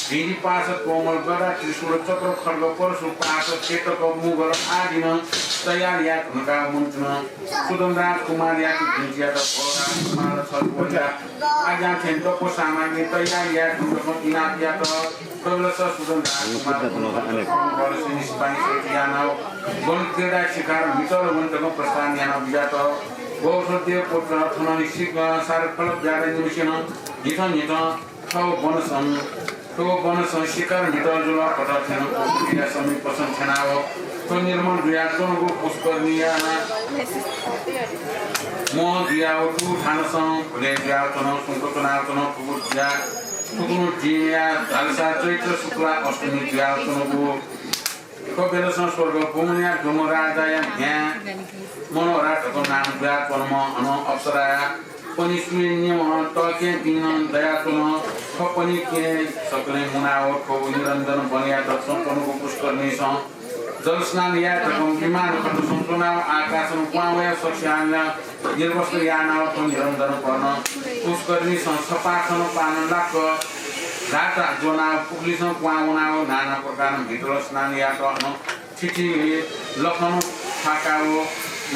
भिरी पास कोमल गदा त्रिशूल चक्र खड्ग परशु पास चेतक मुगल आदिनं तयार यात हुनका मन्त्रीनं सुदन राजकुमार यात भिन्ति यात भो राजकुमार छल बोल्या आज्ञा थें दक्व सामग्री तयार यात हुनका इनाप यात। कबलस सुदन राजकुमार बल सैन्य सिपाही सहित यानाव वन क्रीडा शिकार मितर वंतक प्रस्थान यानाव बिजात। गौसद्य पुत्र थननि सिक सार फलक जाडे निमिषेनं न्हिथं न्हिथं थव वनसं थव वनसं शिकार मितर जुल। पट थेन कुकुरिया समीपसं थेनाव थव निर्मल जुया च्वंगु पुष्करणी याना मोह जुयाव थु थानसं भुले जुयाव च्वन। सुंक च्वनाव च्वन। थुगु जुया थुकुनु दिंया धालसा चैत्र शुक्ला अष्टमी जुयाव च्वंगु। थ्व बेलसं स्वर्ग भूमनिया दुम्ह राजाया म्ह्याय् मनोहरा धकं नाम जुयाच्वंम्ह अन अप्सराया पनि सुइनिम्ह तःकें दिं नं दयाच्वन। थ्व पनि कें सकलें मुनाव थ्व निरञ्जन वनया दच्चं च्वंगु पुष्करनीसं जलस्नान याये धकं विमान खटसं च्वनाव आकाशं क्वां वयाव सकसियां निर्वस्त्र यानाव थ्व निरञ्जन वनं पुष्करनीसं छपाखन पान लाक्क ल्हाता ज्वनाव पुखुलिसं क्वां वनाव नाना प्रकारं भितर स्नान यात। अन थिथि लखं फाकाव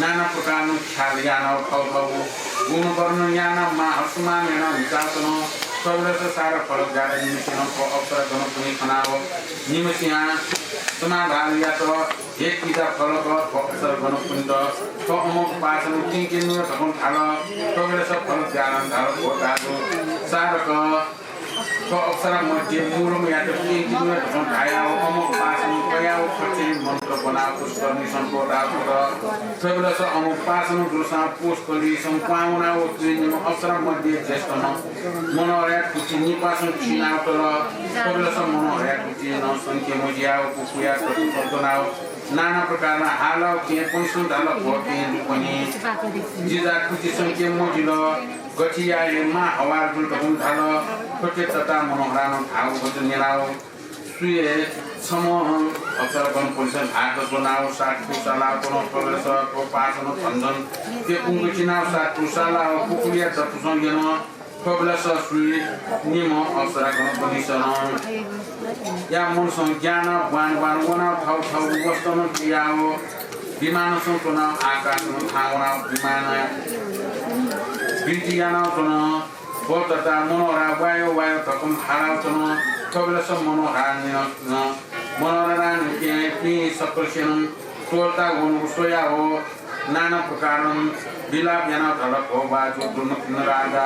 नाना प्रकारं ख्याल यानाव थव थव गुण वर्णन यानाव मां हर्षमान यानाव म्हिचाव च्वन। थुबलय् सारा फलक जाडे निमिषेनं थ्व अप्सरागणपनि खनाव निम्हसियां समाधान यात। हे किजा फलक, थ्व अप्सरागणपनित थ्व अमोघपासन किंके नु धकं धाल। थुबलय् फलक जाडं धाल, भो दाजु सारक, थ्व अप्सरा मध्ये मुलुमयात किंके नु धकं धायाव अमोघपासन कयाव थथे मन्त्र ब्वनाव पुष्करनीसं त्वःताव तल। थुबलय् अमोघपासन दुसां पुष्करनीसं क्वां वनाव तुइनिम्ह अप्सरा मध्ये ज्येष्ठम्ह मनोहरया तुति निपासं चिनाव तल। थुबलय् मनोहरया तुति नं संके मजियाव पुखुया ततुसं च्वनाव नाना प्रकारं हालाव कें पंसं धाल, भो कें दुपनि, जिजा तुति संके मजिल, गथे याये मां हवार जुल धकं धाल। थथे तता मनोहरानं धाव वचन न्यनाव सुये छम्ह अप्सरागणपनिसं हात ज्वनाव सात तुसालाव च्वन। थुबलय् थ्व पासन झन झन के पुंक चिनाव सात तुसालाव पुखुलिया ततुसं यन। थुबलय् सुइनिम्ह अप्सरागणपनिसं या मनसं ग्यानाव ब्वान ब्वान वनाव थव थव वस्त्रनं पियाव विमानसं च्वनाव आकाशं थाहां वनाव विमानया बिन्ति यानाव च्वन। भो तता मनोहरा वायो वायो धकं हालाव च्वन। थुबलय् मनोहरानं मनोहरानं कें पिं सकलसेनं त्वःता वंगु स्वयाव नाना प्रकारं विलाप यानाव धाल, भो दाजु दुर्मतिन राजा,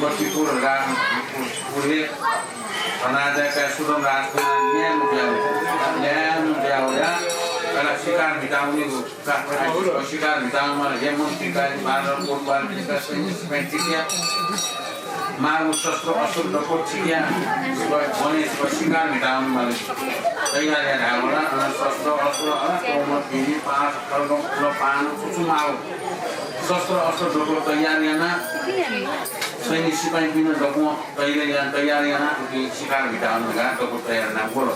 सम्पत्ति पूर्ण राज पूर्ण हे धनाजय का सुदन राजकुमार ल्याय्म्ह ब्याहा वया। ल्याय्म्ह ब्याहा वया। अले शिकार म्हितां वनीगु का शिकार म्हितां वनेमाल। हे मन्त्री का बाह्र कोटवाल का सैन्य सिपाही चिकिया मागु शस्त्र अस्त्र दक्व चिकिया वने शिकार म्हितां वनेमाल। तयार याना धायेवल। अन शस्त्र अस्त्र अन तोमर बिरी पास खड्ग फुल बाण छुछु मागु शस्त्र अस्त्र दक्व तयार याना सैन्य सिपाहीपिं दक्वं तयार याना, तयार याना उकी शिकार म्हितां वनेगु दक्व तयार याना वल।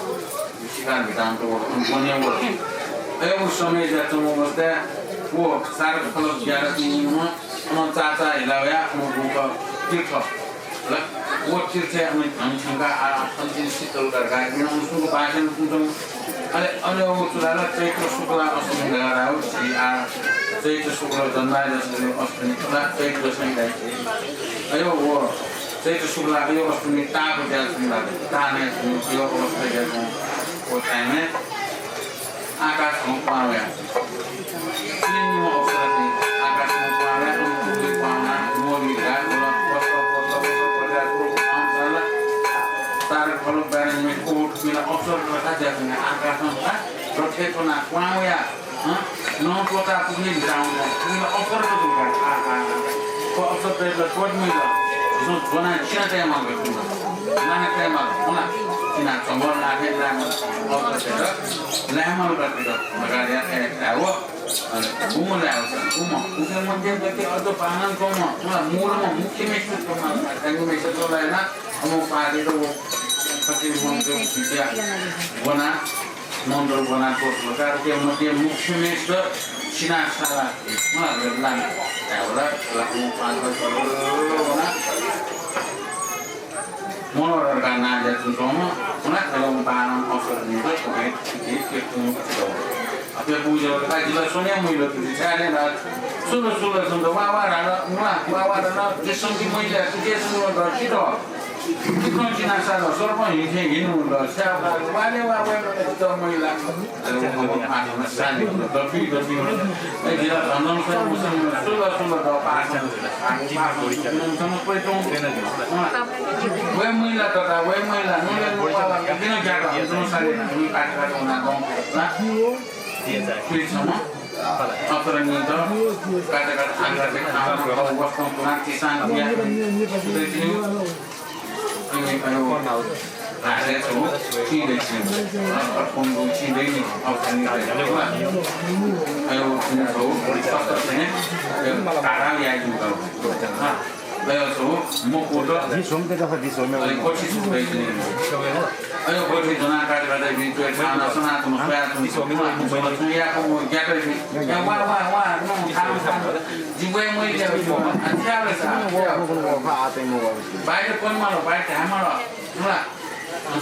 शिकार म्हितां वल, वने वल। अय् उ समय जुयाच्वंगु अवस्थाय् व सारक फलक ब्याहा वनीम्ह अन चाचा हिला वया अन गुक तीर्थ। ल, व तीर्थय् अन धन थ्यंकाः आ, आ, थन तिनि शीतल का धकाः इमिसं अन सुंक भाषण कुतुं। अले, अले व चुलाल चैत्र शुक्ला अष्टमी धकाः धायेवं झी आ, चैत्र शुक्ल जन्माष्टमी अष्टमी चुला चैत्र दशमी धाइ। अयो व चैत्र शुक्ला अयो अष्टमी ताप द्याः सुंक धाइ। तानय् सुंक अयो अवस्था द्याः सुंक व time-य् आकाशं क्वहां वया। तीन अप्सरापिं आकाशं क्वहां वया, अन क्वहां वना मोली गा, मोला, पत्र, पत्र, पत्र, पत्र, पत्र, पत्र, तारक फलक बारे में कोट, मिला अप्सर कथा जात में आकाशं का, रथे कोना क्वहां वया, हं? नौ तोता पुगली जाऊँ, मिला अप्सर को दुर्गा, आ, आ, आ। को अप्सर तो एक कोट मिला, जो दोना चिना तय मांग, माने तय मांग, होना, चिना चंबल आखे लाय्म्ह, अप्सर तय, लाय्म्ह का, लगा दिया, ए, ए, वो। अले गुम्ह लाय् वःसा, गुम्ह। उके मध्यम गति अझ बांलाक गुम्ह। उला मूलम्ह मुख्य मेस्टर गुम्ह। गंगु मेस्टर चलायना, अमो पार्टी त वो। कति मन्त्र विद्या वना, मन्त्र वना कोट वता। उके मध्यम मुख्य मेस्टर सिना साला। मला, लाना। तावला, लाना, पार्टी वना। मनोहर का नां ज्या तुं च्वंम्ह, हुना, अले वं बांलाक अप्सर नीत, थुके, थुके, थुके, थुके, थुके। अथे पूजा का जिला सोनिया मुइलो तुति, छाय् ला, सुल, सुल, सुल, वा, वा, राला, मुला, वा, वा, राला, जे संगि मुइला, तुके सुल, द, चित। इखं चिनासा द, सर्प हिंसे हिनु द, स्याबा, वाले वा, वा, वा, द महिला। अरे, वो, वो, पाँच, सात, दस, दस, ए, जिला धन, धन, स्वयं, मुसलमान, सुल, सुल, द, पाँच, पाँच, पाँच, पाँच, पाँच, पाँच, वे महिला तथा, वे महिला, नुले, नुवाला, किन ज्यादा, नु साले, नु काट, काट, उना, दम, ना? सुई, सम, अतर, नि, द, काट, काट, आंग्रा, दे, आंग्रा, वस्तु, पुना, किसान, या,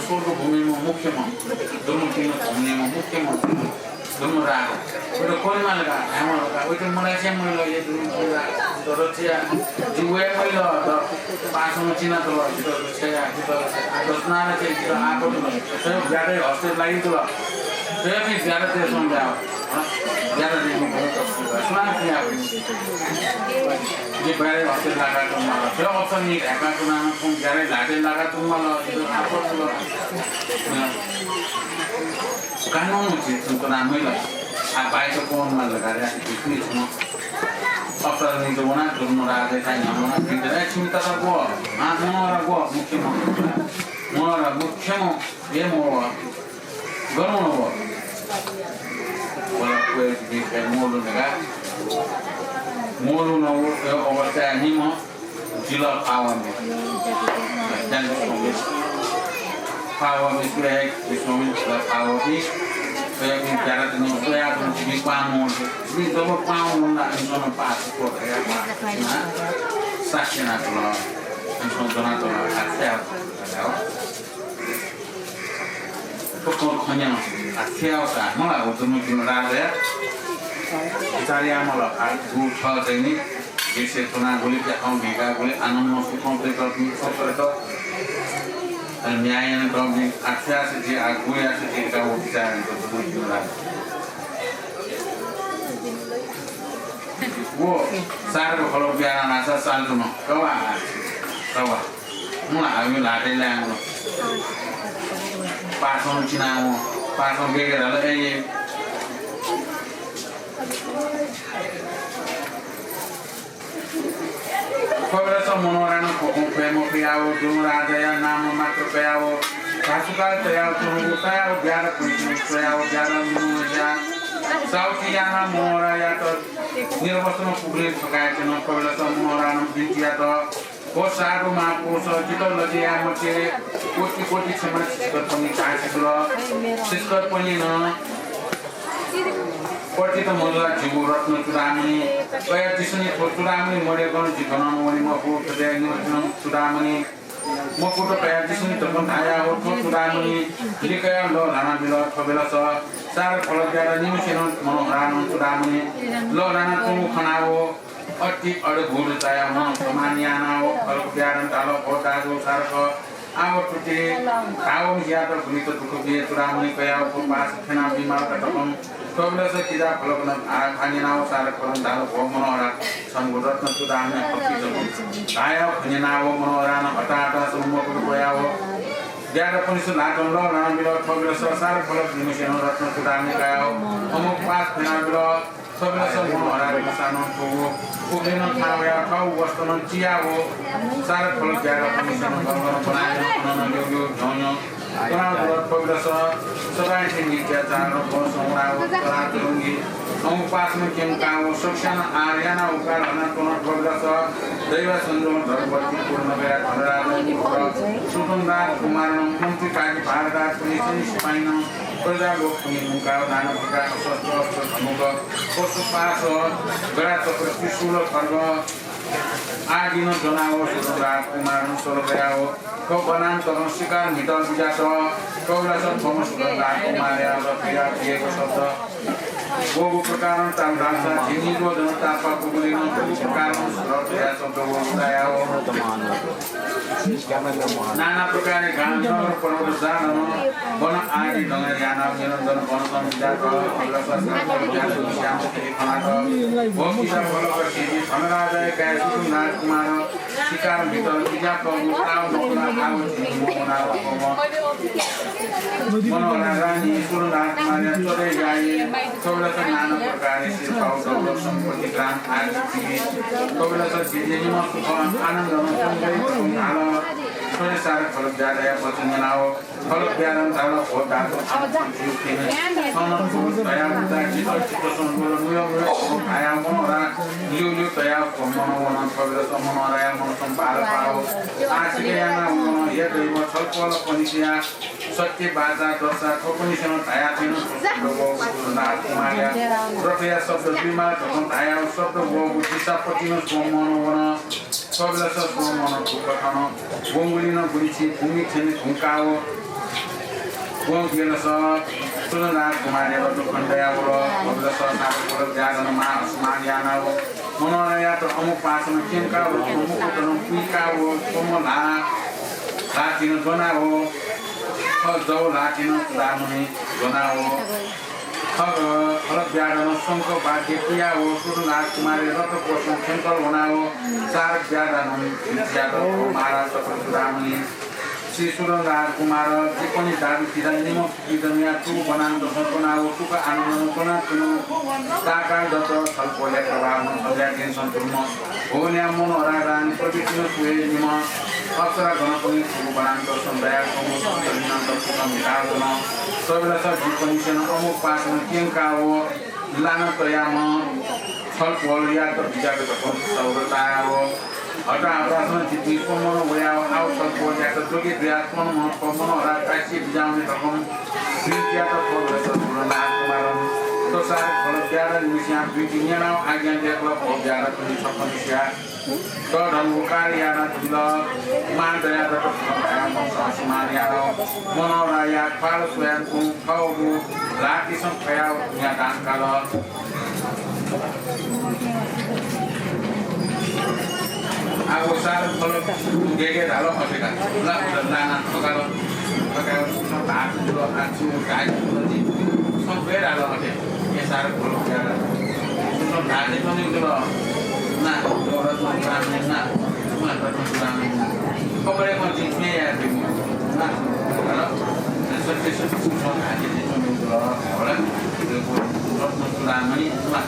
स्वर्गभूमिम्ह मुख्यम्ह, दुम्ह तिम्ह भूमिम्ह मुख्यम्ह, दुम्ह राजा। उइत कोनिमा लगा, ह्यामा लगा, उइत मलेसिया महिला, ये दुम्ह महिला, दरचिया, जिवया महिला, द, पासम्ह चिना तल, जित रक्षाया, जित रक्षा, दसनारा चाहिँ जित आपत ल, स्वयं ब्याधै हस्ते लागि तल। स्वयं मी ब्याध देशमा ब्याव, ब्याध देशमा ब्याव, सुनां किया, जे ब्याधै हस्ते लागा तुमाला, स्वयं अप्सर नि ढाका तुनान, तुम ब्याधै लाटे लागा तुमाला, जित आपत ल। कानून उचित तुमको नाम है ल। आ, बाइक कौन माल लगा रहा है, इतनी सुनो। असल नहीं तो वो ना, तुम राजा का यहाँ वो ना, फिर तेरा चिंता का वो, हाँ, वो ना वो, मुख्य मो, वो ना मुख्य मो, ये मो, गनो वो। बोला कोई भी पे मोलू नगा, मोलू ना वो, ये अवस्था नहीं मो। जिला पावमी। पावमी सुया है, विश्वमी जिला पावमी। तो एक दिन प्यारा दिन हो, तो यार तुम जिमी पावमी। जिमी दबो पावमी ना, इंसान पास को गया। साक्षी ना तुला, इंसान जना तुला, अच्छा है। थुकथं खँ न्यन। आ, थ्याःसा मला, व दुनुगलि राजाया बिचाः याः मला। आ, गु थः चाहिँ नि, देशय् च्वनाः गुलि प्याखं भिंकाः गुलि आनन्दं सुखं तय्‌क, सफलत। अले न्याय यानातःगुलिं, आ, थ्याःसा जि, आ, गु याःसा जि धकाः व बिचाः यानातः दुनुगलि राजा। व सारको खलक ब्याहा नासा साल तुन। कवा, कवा। मुला, हामी लाटे ल्याङ। पासं चिनाङ, पासं बेगे धाल, ए, ए। खबरस मनोहरानं खोखों प्रेम प्रियाओ, दुनु राजाया नाम मात्र कयाओ, भासुका तयाओ, तुनुगु तयाओ, ब्यारा पुलिस तयाओ, ब्यारा मुनु या। साउथि याना मनोहरायात निर्वस्त्र पुगुले फकायेत्यन। खबरस मनोहरानं बिन्ति यात। ओ साधु महापुरुष, जितः लज्या याये मते, कोटि कोटि क्षमा, छिकपिनि झासि जुल। छिकपिनि नं पतित मजुल जिगु रत्न चूडामणि। कयादिसँ नि थ्व चूडामणि मदय्‌कं जि गनं वने मफु, थथे निमन्त्रण चूडामणि। मकुत कयादिसँ नि धकं धायाव थ्व चूडामणि लिकयाव लःल्हाना बिल। थ्व बेलस सारक फलक ब्यारा निम्हसिनं मनोहरानं चूडामणि लःल्हाना च्वंगु खनाव अति अद्भुत चायाव मन सम्मान यानाव फलक ब्यारं धाल, भो दाजु सारक, आव तुति धावंसियात गुलि त दुःख बिये चूडामणि कयाव थ्व पास फ्यना बिमाल का धकं। थ्व बेलस किजा फलकनं आ खँ न्यनाव सारक फलकनं धाल, भो मनोहरा, छंगु रत्न चूडामणि हकि धकं धायाव खँ न्यनाव मनोहरानं हताहता समुमकुल कयाव ब्यारा पुलिस ल्हातं लःल्हाना बिल। थ्व बेलस सारक फलक निम्हसिनं रत्न चूडामणि कयाव अमुक पास फ्यना बिल। थ्व बेलस मनोहरानं सानं थ्वगु उघ्रिनं थाहां वयाव थःगु वस्त्रनं चियाव सारक फलक ब्यारा पुलिसनं गलगलं बनायेनं अननं ल्यू ल्यू न्ह्यः न्ह्यः कनाव जुल। थ्व बेलस सदांया थें नित्याचार बसं वनाव तलात लुंगि अमुक पासनं क्यंकाव सकस्यानं आहार यानाव उकार हनाच्वन। थ्व बेलस दैवा संजोगं धर्मपत्नी पूर्ण कयाव धनराजं पुत्र सुतन राजकुमारनं मन्त्री काजी भारदार पुलिसं सिपाहीनं प्रजा लोक पुनि मुंकाव नाना प्रकारक शस्त्र अस्त्र धनुक पशुपाश गदा चक्र त्रिशूल खड्ग आदिनं ज्वनाव सुतन राजकुमारनं सल कयाव थ्व वनान्तरं शिकार म्हितः बिज्यात। थ्व बेलस थ्वम्ह सुतन राजकुमारया रथया बियेगु शब्द वःगु प्रकारं ताम्रांसा झिंनिद्वः जन तापाःगुलिं नं थुगु प्रकारं श्रद्धया शब्द वःगु तायाव नाना प्रकारया गां नगर पर्वत जादन वन आदि दंगय् यानाव निरंजन वन सं बिजात। अबलस सात विद्या श्याम सती खनात। व किजा फलक सिद्धि धनराजाया काय् सुकुमार कुमार शिकार भितर किजा कःगु ताव नकुला आव झिंनिद्वः वनाव मनोहरा रानी सुरनाथ कुमारया चले याये। थुबलस नाना प्रकारया सिरपाव दौलत सम्पत्ति ग्राम आदि। थुबलस दिव्य निम्ह सुख आनन्दं संगय् धाल। थ्वले सार फलक ब्याधया वचन न्यनाव फलक ब्याधं धाल, हो धातु आमन्त्रित। सनत हो दया उदा चित्त चित्त संबोल मुय मुय धाया मनोहरा ल्यू ल्यू दया मनोहरा थुबलस मनोहराया मन संभार पाव। आशिक याना वन हे दैव छलपोल पनिसिया सत्य बाचा दर्शा थोपनिसें धाया थिन। राजकुमारया रथया शब्द जुइमा धकं धाया शब्द वःगु दिशापतिनं स्वमन वन। थुबलस स्वमन धुकथन वंगुलिं गुलिछि भूमि थ्यने धुंकाव वं गेलस सुरनाथ कुमारया रथ खण्डया वल। थुबलस सात फलक ब्याधन महास्मान यानाव मनोहरायात अमुपासन क्यंकाव मुकुटन पुइकाव स्वमन ल्हाः ल्हातिन ज्वनाव थः जव ल्हातिन चूडामणि ज्वनाव थः फलक ब्याधन शंख वाद्य पुयाव सुरनाथ कुमारया रथ कोषं थ्यंकल वनाव सार ब्याधन भिंसियात महाराज सकल चूडामणि श्री सुरनाथ कुमार जिपनि दाबी किजा निम्ह किजा न्या तुक बनान दसं च्वनाव सुख आनन्दं च्वनाच्वनु। ताकाल दत छलपोलया प्रभावं छलया दिनसं धुम्म भोवन्या मनोहरा रानी प्रभृतिनं स्वये निम्ह अप्सरा गणपनि सुख बनान दसं दया कमु सन्तुलिनं दसं मिताव च्वन। थुबलस जिपनिसेनं अमुपासन क्यंकाव लाना तयाम्ह छलपोलयात बिजाक धकं सौर तायाव हताहतासन जिपिं स्वमन वयाव आव छलपोलयात जोगे जुयाव स्वमन स्वमन हरा काशी बिजाउने धकं बिजात थोबलस सुरनाथ कुमारं तसार फलक ब्याधन निसियां बिति न्यनाव आज्ञा दयकल। भो ब्याधन छपनिसिया तःधंगु कार्य याना जुल। मान दया दत फलक ब्याधन सहस्मान यानाव मनोहराया ख्वाल स्वयां तुं थःगु ल्हातिसं फयाव न्या दान काल। आगो सार फलक गेगे धाल अथेका। ला, ला, नाना, थकाल। थकाल, सुसं धार जुल, आचु, गाय जुल, नि। सुसं बे धाल अथे। ये सार फलक गेगा। सुसं धार नि पनि जुल। ना, गौरव ना, ना। कपडे पण जितने यार भी। ना, हेलो। सत्य सत्य सुसं धार नि पनि जुल। होला। रत्न चूडामणि, ना।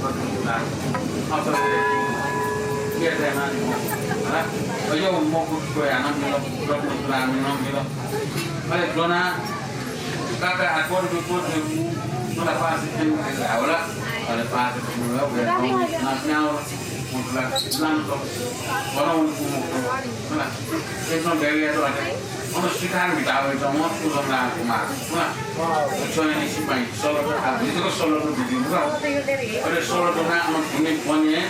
रत्न चूडामणि। असल। के थे ना। होला। यो मगु को याना मिलो। रत्न चूडामणि ना मिलो। अरे, दोना। काका, आ, कोट भी, कोट भी, कोट पास है, है, होला। अरे, पास है, होला, उधर, ना, ना, होला। नाम तो, होला, उनको, होला। एकदम बेरिया तो है। उन शिकार मिटावे तो, उन सुसंग्राम कुमार, होला। तो छोए नहीं सिपाही, सोलो तो, आ, ये तो सोलो तो दीदी, होला। अरे, सोलो तो ना, उन भूमि बने,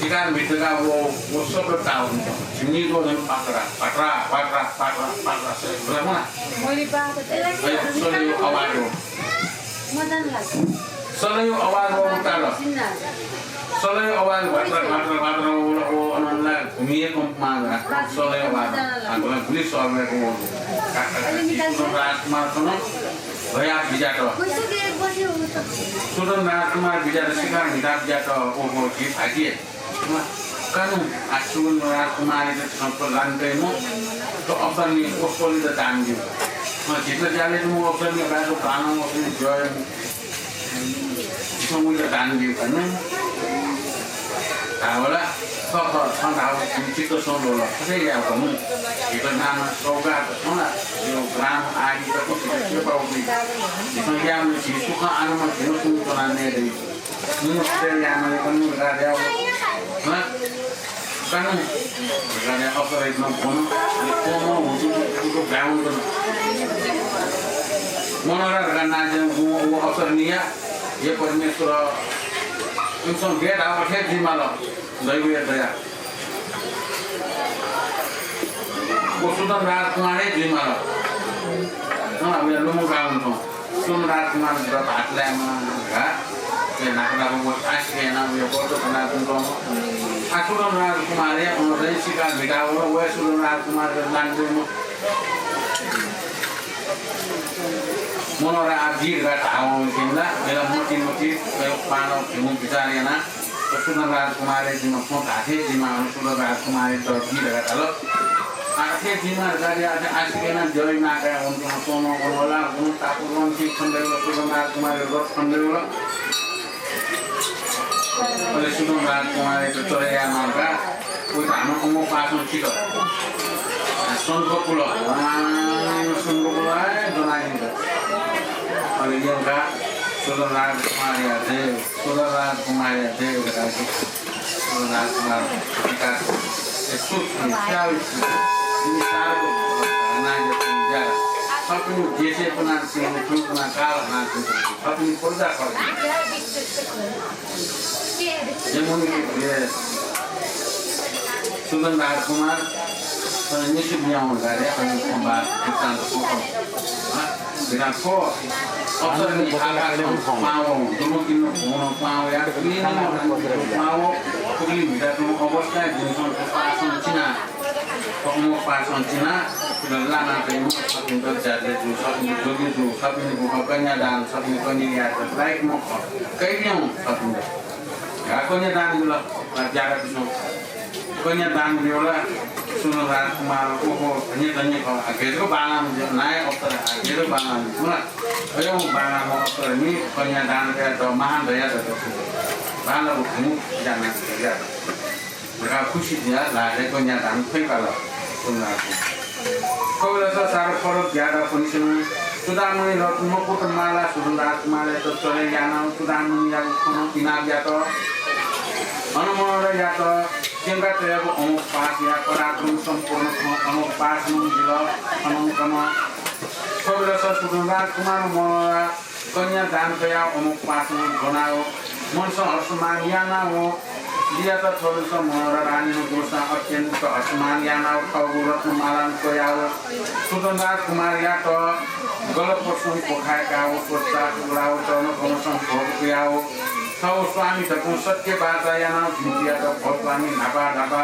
शिकार मिटगा वो, वो सब ताव, झिंनिद्वः जन पात्रा, पात्रा, पात्रा, पात्रा, पात्रा, से, होला, होला। अरे, सोलो आवाज हो। सलयु आवाज हो उताल। सलयु आवाज भाद्र, भाद्र, भाद्र, ओ, ओ, अनन्ना, घुमिए कम्पमान, सलयु आवाज। आ, गुला गुली सलयु को। राजकुमार कन, भया बिजात। सुदन राजकुमार बिजात, शिकार मिटा बिजात, ओ, ओ, जी भागिए। कानु, आ, सुदन राजकुमार इधर संपलान कइमो, तो असल नि, ओसोली द दान दियो। हाँ, जितना जाले तुम ओसोली राजो कानु, ओसोली जय। जिसमें मुझे दान दियो, कानु। धावला, स, स, स, धाव, चित्त सौंदोल, कसे या, कानु। इधर नाम सौगात, हाँ, यो ग्राम आदि तक कुछ के पाओगे। जिसमें या मुझे सुख आनंद, जिनो सुन तो ना ने दे। मुस्ते याना कनु राजा हो। हाँ? कनु राजा असल एकदम फोन। फोन हुँचु, हुँचु गाउँ कनु। मनोहरा राजा वो, वो असल निया। ये परमेश्वर। इनसन बेद आ अथे जिमाल। दैवीय दया। वो सुदन राजकुमार हे जिमाल। हाँ, अब ये लुमु गाउँ तो। सुन राजकुमार भात लायेमा का। ए नाका नाका वो आशिक याना वो बर्त बना तुम तो। आ सुदन राजकुमार या उन रे शिकार बिदा वो वो सुदन राजकुमार के लान दे मो। मनोहर आ वीर का धावं किनला मेला मोती मोती पानो भिमु विचार याना। सुदन राजकुमार जिमा फोन आथे जिमा सुदन राजकुमार तो वीर का धालो। आथे जिमा गाडी आथे आशिक याना जय नाका उनको सोनो वनवला उन तापुर वन की खंडे सुदन राजकुमार रथ खंडे अले सुदन राजकुमार तो चले या नाका। उइ धान उमो पासं चित। शंखपुल। शंखपुल आए दोनाइन्द। अले यंका सुदन राजकुमार या देव। सुदन राजकुमार या देव का। सुदन राजकुमार विकास। ए सुख नि ख्याल नि सारो नागे तुम ज्यादा। सपिनु देशे पुना सिंह पुना काल हाथ सपिनु पर्दा खर्च। जमुनी के प्रिय सुदन राजकुमार, तने निश्चित न्याउ गारे अनि खम्बा वृत्तान्त पोकल। हाँ, बिना खो अवसर नि आकाश पावो, दुमुकिन भुवन पावो या क्लीन पावो, कुकली भिदा तुम अवस्था जिनसन पासन चिना, अमुक पासन चिना, लाना पे सपिन जाते जु, सपिन जोगी जु, सपिन कन्यादान, सपिन कन्या यात लाइक मख, कैदियौं सपिन। कन्यादान बिल, ज्यादा पिछौं। कन्यादान बिल, सुदन राजकुमार, ओहो, धन्य, धन्य खः। आ, घेजको बालाम नाय अवसर, आ, घेजको बालाम, सुन। अयौ बालाम अवसर नि कन्यादान कया द महान दया द। बाला उठ्नु जाना, जाना। खुसी दिया, लाजे कन्यादान फैकाल, सुदन राजकुमार। खौलस सार फरक ज्यादा पनिसन चुडामणि रत्न मुकुट माला सुदन राजकुमारयात चले यानाव चुडामणियागु खुनु इनाप यात। हनुमनरयात त्यंका तयागु अमुक पास या पराक्रम सम्पूर्ण खँ अमुक पास नं बिल। अनंकन खौलस सुदन राजकुमार मनोहरा कन्यादान कयाव अमुक पास नं ज्वनाव मनसं हर्षमान यानाव लियात थ्वलुस मनोहरा रानीनं गुरुसां अत्यन्त हर्षमान यानाव थःगु रत्नमालां कयाव सुदन राजकुमारयात गलपसुं पोखाय्काव कोचा कुलाव चरणकमसं भोग पुयाव थव स्वामी धकं सत्य बाचा यानाव भिंतुयात भो स्वामी न्हापा न्हापा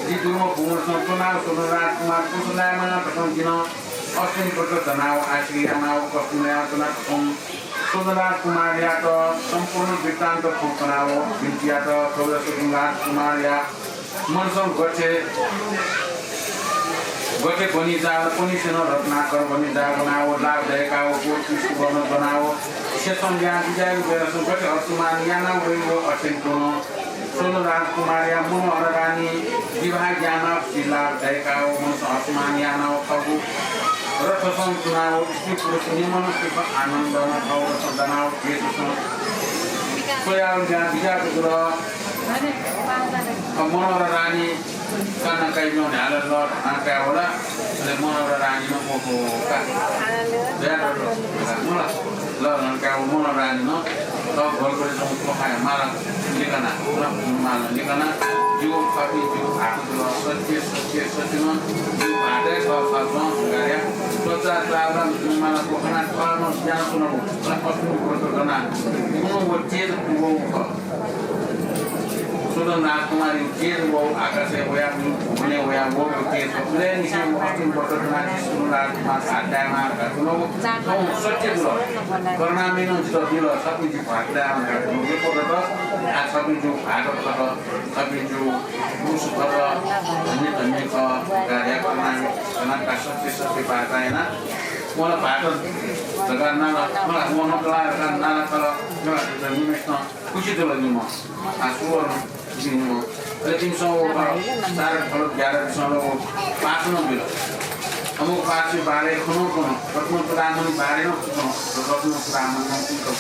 जि दुम्ह भुवनसं च्वनाव सुदन राजकुमार कुसुनायमाना धकं जिनं अश्विनी व्रत धनाव आशिक यानाव कस्तुनायमाना धकं सुदन राजकुमारयात सम्पूर्ण वृत्तान्त खँ कनाव भिंतुयात खौलस सुदन राजकुमारया मनसं गथे गथे बनिजाल पनिसेनं रत्नाकर बनिजाल बनाव लाभ दयकाव कोटि सुवर्ण बनाव सेसं ज्ञान बिजायु बेलसं गथे हर्षमान यानाव वइव अथें च्वन। सुदन राजकुमारया मनोहरा रानी विवाह ज्ञानाव सिलाव दयकाव मनसं हर्षमान यानाव थःगु रथसं च्वनाव स्त्री पुरुष निम्हं सुख आनन्दनं थव रथ दनाव देशसं स्वयाव ज्ञान बिजायु जुल। मनोहरा रानी काना काइबिनं न्ह्याल ल धना काय् वल। अले मनोहरा रानीनं ओहो का। दया दत। मुला। ल धना काय् वल मनोहरा रानीनं त भोलपरे समुद्र खाया माला लिकना। ल माला लिकना। जिउ खपि जिउ भात जुल। सत्य सत्य सत्यनं जिउ भातय् स स स गार्या। त्वचा चाला माला पोखना खन ज्ञान सुनबो। ल अस्तु कोटो धना। मुनो व तेज कुवौ ख। सुदन राजकुमारया तेज व आकाशय् वया, भुवनय् वया व तेज व। उदयनिसें व अश्विनी व्रत धनाव सुदन राजकुमार भात दायेमाः धकाः च्वनाव थौं सत्य जुल। करुणामयनं जितः बिल, सपिं जि भात दायेमाः धकाः च्वनाव। आ सपिं जि भात खत, सपिं जि पुरुष खत, धन्य धन्य खः, गार्या करुणामय, करुणा का सत्य सत्य भात दायेना। मला भात धकाः नाला, मला वन कला धकाः नाला कल, मला निम्हं खुसी जुल निम्हं। आ, सुवर्ण जिं निम्हं। अले इमिसं व सार फल ग्यारह दिसं व पास नं बिल। अमुक पासया बारे खँ नं कन, रत्न चूडामणि बारे नं कन, रत्न चूडामणि नं कन।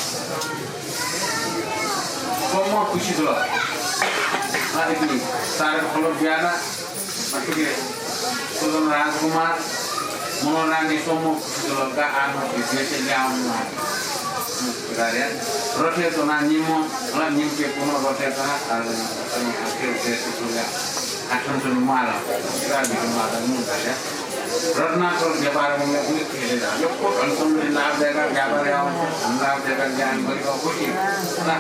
स्वम्ह खुसी जुल। आ, इपिं सार फल ग्यारह अथेके सुदन राजकुमार, मनोहरा रानी स्वम्ह खुसी जुल का आः नं देशय् ल्याहां वनेमाः। रथय् च्वनाः निम्हं, अले निम्हं पुनः रथय् च्वनाः आः नं देशय् च्वनाः आः नं च्वनेमाल। रत्नाकर व्यापार वंगु यक्व धन सम्पत्ति लाभ व्यापार यावं, धन्दा व्यापार ज्ञान गरेको खुसी। ना,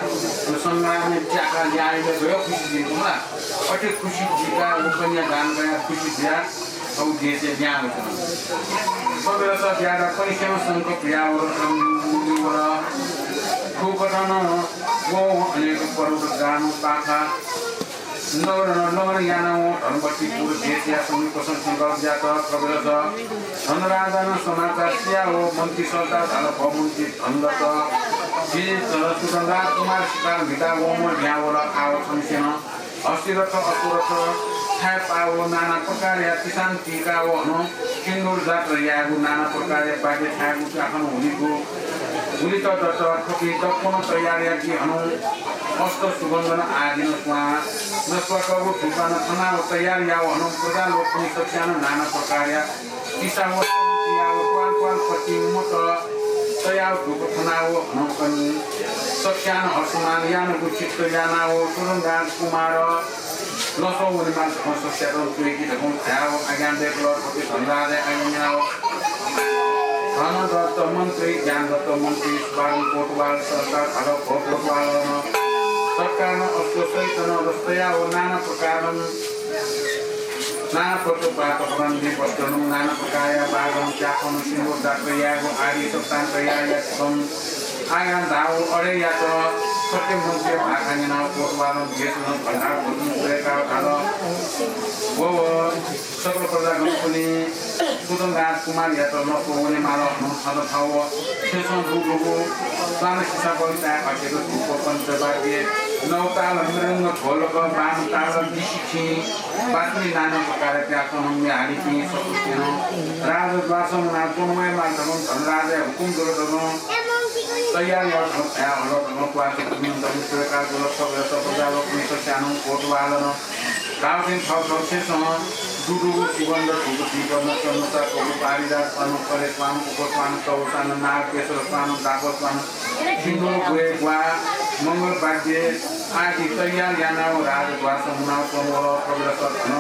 संग्राममा त्याका ल्याएर गयो खुसी दिएको ना। अति खुसी दिका उपन्या दान गया खुसी दिया। अब देशे ज्ञान होतं। सगळं ज्यादा परिश्रम संकल्प यावर, वल। खूब कठिन वो अनेक पर्वत ग्राम पाखा नगर नगर याना वो धनपति पुर देश या समीप संकल्प जात। प्रवेश धनराजानं समाचार सिया वो मन्त्री सल्ता धाल, भो मन्त्री धनदत्त, जि धनसुधन राजकुमार शिकार भिता वोम ल्यावल आव छंसेनं हस्तिरथ, अश्वरथ, छाय्‌पाव, नाना प्रकारया किसान टीकाव हनं सिन्दुर जात्रा यायेगु, नाना प्रकारया वाद्य छायेगु, चाखन हुलिगु, हुलित दत, थुकी दक्वं तयार याकी हनं अष्ट सुगन्धन आदिन स्वां, नस्वाकगु धुपान थनाव तयार याव हनं प्रजा लोकनि सकस्यानं नाना प्रकारया किसा वस्तु याव क्वाल क्वाल पति मत तयाव धुप थनाव हनौकन सकस्यान हर्षमान यानगु चित्त यानाव सुरन राजकुमार लसो वनेमा धकं सकस्यातं तुइकी धकं धयाव आज्ञा देकल। थुकी धनराजाया आज्ञा न्याव धनदत्त मन्त्री, ज्ञानदत्त मन्त्री, सुभारन कोटवाल, सरकार धाल कोटवालन सरकारन अश्व सहितन रस्तयाव नाना प्रकारन नाना प्रकारया पात्रकरण दि वस्त्रनु नाना प्रकारया बागन त्याखन सिंदुर जात्रा यायेगु आदि सप्तान तयार याकन आयां धाव अडे यात। सत्य मन्त्री भाखा न्यनाव कोटवालं देशनं भण्डार भोजन सुरेकाव धाल, वो, वो, सकल प्रजागणपनि सुदन राजकुमारयात लसो वनेमाल हनं थन थव थेसं दुगुगु स्वान सिसा बल ताय् अखेर धुप पञ्चवाद्य नौताल मृदंग ढोलक बामताल बिसिखिं बातमी नाना प्रकारया प्याखनं म्ये हालिपिं सकुस्यनं राजद्वासं मुना च्वंवयेमाल धकं धनराजाया हुकुम जुल धकं तयार याव धकं धया हल धकं क्वासि कुमिन धकं सुरेकाव जुल। सगळं सपजालपिं सकस्यानं कोटवालं धावथिं थव थव थेसं दुदुगु सुगन्ध धुप दीप नसनसा कगु पारिजात स्वान कले स्वान उपस्वान चौस्वान नाग केशर स्वान दाप स्वान सिंदुर गुहे ग्वाः मंगल वाद्य आदि तयार यानाव राजद्वासं मुनाव च्वंवल। प्रवेश धन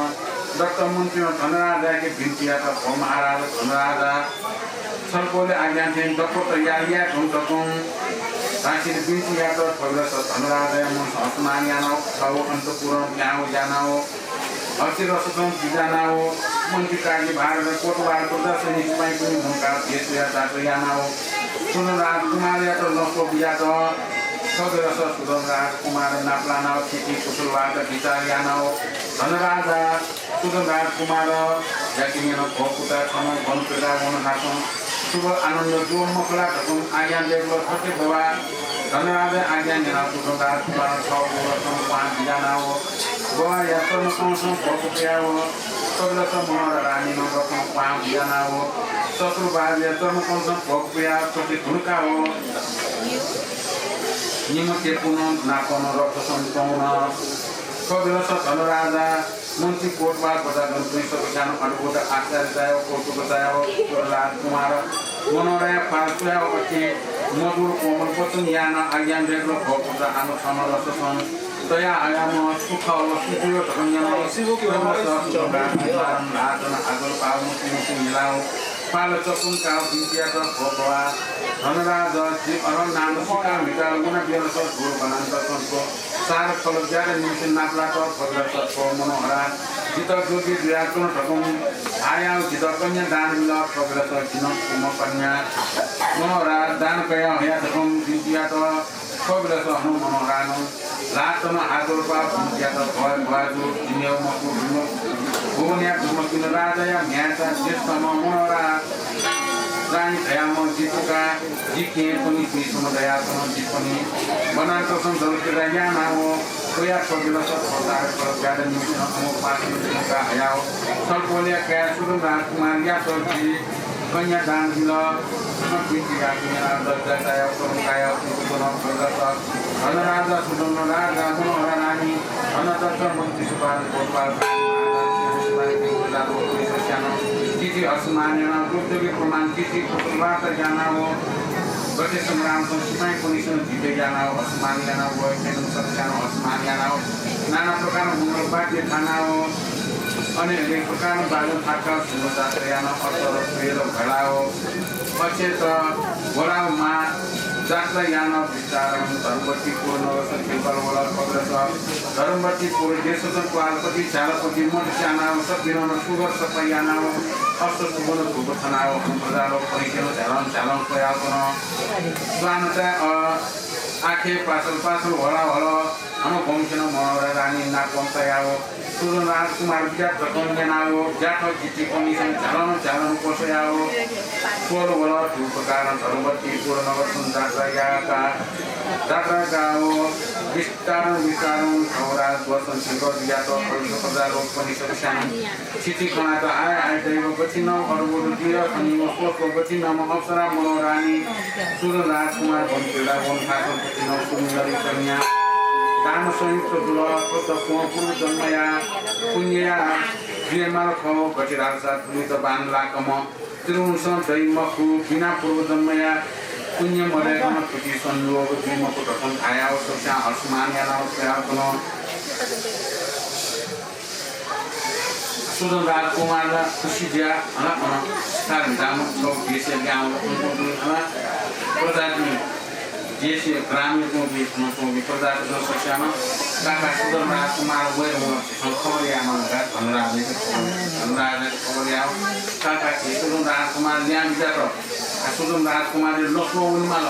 दत्त मन्त्रीं धनराजायाके बिन्ति यात, भो महाराज धनराजा, छलपोलया आज्ञा थें दक्व तयार याये धुन धकं धासें बिन्ति यात। प्रवेश धनराजाया मनसं हसमान यानाव थव अन्तःपुरं प्याहां यानाव हसिरससं बिजानाव मन्त्री काजी भारत कोटवाल प्रजासनि सिपाइँपनि मुंकाव भेष यात जात्रा यानाव सुदन राजकुमारयात लसो बियात। सगळं सुदन राजकुमार नापलानाव थीथी कुशल वार्ता बिचाः यानाव धनराजा सुदन राजकुमार याकिन्यन भो पुता छम्ह वन प्रजा वन हासं शुभ आनन्द जुव मखला धकं आज्ञा देगल। थथे बवा धनराजा आज्ञा न्यनाव सुदन राजकुमार थव गुरसं पाहां बिजानाव बवाया चर्मकंसं भोक पुयाव सगलस मनोहरा रानीनं रथं पाहां बिजानाव शत्रुबाजया चर्मकंसं भोक पुयाव थथे धुनुकाव निम्ह केपुनं नापनं रथसं च्वंवन। सगलस धनराजा मन्त्री कोटवाल प्रजागणपिं सकस्यानं अद्भुत आश्चर्य चायाव कौतुक चायाव सुदन राजकुमार मनोहराया पाल स्वयाव अति मधुर कोमल वचन यानाव आज्ञा देगल। भो पुता, आम छम्ह रथसं तया हयाम्ह सु खः व सु जुल धकं न्यनाव सगलस सुदन राजकुमारं ल्हातं आगल पाव मुसु मुसु मिलाव पाल चकुंकाव बिन्ति यात, भो बवा धनराज, जि अरहन नाम सिकां म्हिताल वना ब्यलस धुर वनान्तरसं थ्व सार फल ज्यादा निम्हसिनं नापलात। थ्व बेलस थ्व मनोहरा जितः जोग्य जुयाच्वन धकं धायाव जितः कन्या दान बिल। थ्व बेलस जिं थुम्ह कन्या मनोहरा दान कयाहया धकं बिन्ति यात। थ्व बेलस हनं मनोहरानं ल्हातं आदर पाव बिन्ति यात, भो बवाजु, जिं मखु, भुवनया दुम्हपिं राजाया म्ह्याय्‌चा ज्येष्ठम्ह मनोहरा रानी धयाम्ह जि पुका, जि केहेँपनि, जि समुदायपनि, जिपनि वनान्तरसं जलक्रीडा यानाव वया थ्व बेलस थ्व सार फल ज्यादा निम्हसिनं अमोघ पात्र मुंकाहयाव छलपोलया काय् सुदन राजकुमारयात जि कन्या दान बिल। बिन्ति याकनं दज्जा चायाव तरुण कायाव सुदन धनराजा, सुदन राजा, मनोहरा रानी, धनदत्त मन्त्री, सुपाल कोटवाल, तिथि हसमान यानाव दुर्योधन प्रमाण तिथि कुशल वार्ता यानाव गथे संग्रामसं सिपाइँपनिसं जिते यानाव हसमान यानाव वय्‌कःपिं सकस्यानं हसमान यानाव नाना प्रकारं मंगल वाद्य थानाव अनेक अनेक प्रकारं बाजं थाकाव सुन्दर जात्रा यानाव अत्तर प्रेर भलाव पक्षत वराव मा जात्रा यान विचारं धर्मवती पूर्ण संकिल्पल वल पद्रस धर्मवती पूर्ण देशजन क्वालपति झालपति मत स्यानाव सपिनं सुगर सप यानाव अष्ट सुवर्ण धूप थनाव अम्प्रजालो परिचय झालं झालं स्वयाव स्वानता आखे पासल पासल वराव हल अन वंशनं मनोहर रानी नापं तयाव सुजन राजकुमार विद्यात रतन न्यनाव ज्याथ जिति कमिसन झालन झालन कोसयाव सोल वल धूपकारण धर्मवती पूर्ण नगर सुन जात्रा याका जात्रा गाव विस्तारण विस्तारण धवराज वसन सिंह विद्यात अरुष प्रजा रोग पनि सब स्यान स्थिति खनात आय आय दैव गथिन अरुबुल दिय अनि स्वस्थ गथिन अप्सरा मनोरानी सुजन राजकुमार वन क्रीडा वन ठाकुर गथिन सुन्दरी कन्या दान संयुक्त जुल शुद्ध पूर्व जन्मया पुण्यया प्रियमाल खौ गतिराल साथ पुलित बान लाकम त्रिवंशं दै मखु बिना पूर्व जन्मया पुण्य मरेगन खुशी संयोग दुई मखु धकं धायाव सबस्यां हर्षमान यानाव स्वयाव कन सुजन राजकुमार खुशी ज्या हला कन सार दाम छौ देशे गाउँ उनको दुई हला प्रजाति देशे ग्रामीण को भी उनको भी प्रजाति न सबस्यां काका सुजन राजकुमार वैर उनको खबर यामा का धनराज धनराज खबर याव काका सुजन राजकुमार ल्यां बिदा त सुजन राजकुमार लक्ष्मण उनिमाल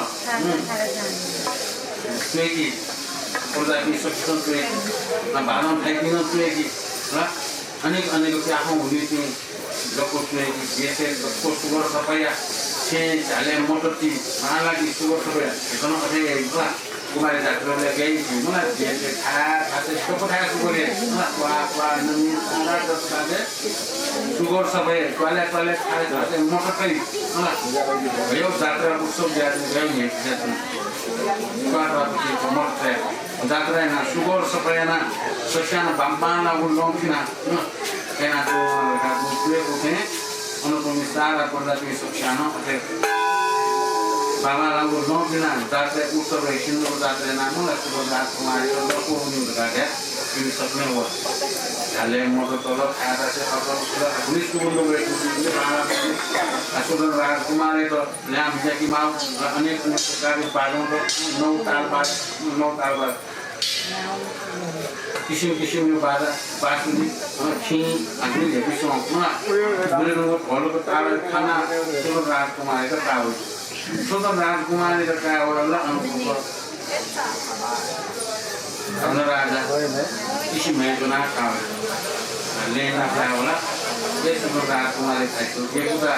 स्वेकी प्रजाति सक्षम स्वेकी बालन भाइपिन स्वेकी र अनेक अनेक प्याखं हुनिति जको स्वेकी देशे जको सुगर सपया छे झाले मोटति महालागी सुगर सपया घन अथे कुमारी जातले गई मला देशे खा खाते जको खा सुगरे मला क्वा क्वा नमी सारा दस बाजे सुगर सबै क्वाले क्वाले खाले खाते मोटकै मला यो जात्रा उत्सव जाति गई ने जाति क्वा क्वा मोटकै जात्रा ना सुगर सबै ना सस्यान बाम्बाना उल्लों फिना एना तो का तो तुए को थे अनुपम सारा प्रजाति सस्यान अथे बाबा लागू लों फिना जात्रा उत्सव है सिंदुर जात्रा नाम ला सुगर राजकुमारी तो लोको उनी उनका क्या इन सब में हुआ झाले मोटर तलब खाया से खबर उसका पुलिस को बंदो हुए बाबा सुगर राजकुमारी तो ल्यां बिजा की माल अनेक अनेक प्रकार के बाजों तो नौ ताल बाज नौ ताल बाज किसिम किसिमया बाजा बाँसुरी खिं हाकि न्ह्यइपुसे वं। गुलेनुगः भलुक ताःबलय् थाना सुदन राजकुमारयात काः वइ। सुदन राजकुमारयात काः वल ला अन धनराजा किसिम हे ज्वनाः काः वइ। लँय् नाप काः वल। ए सुदन राजकुमारया भाइ, ए पुता,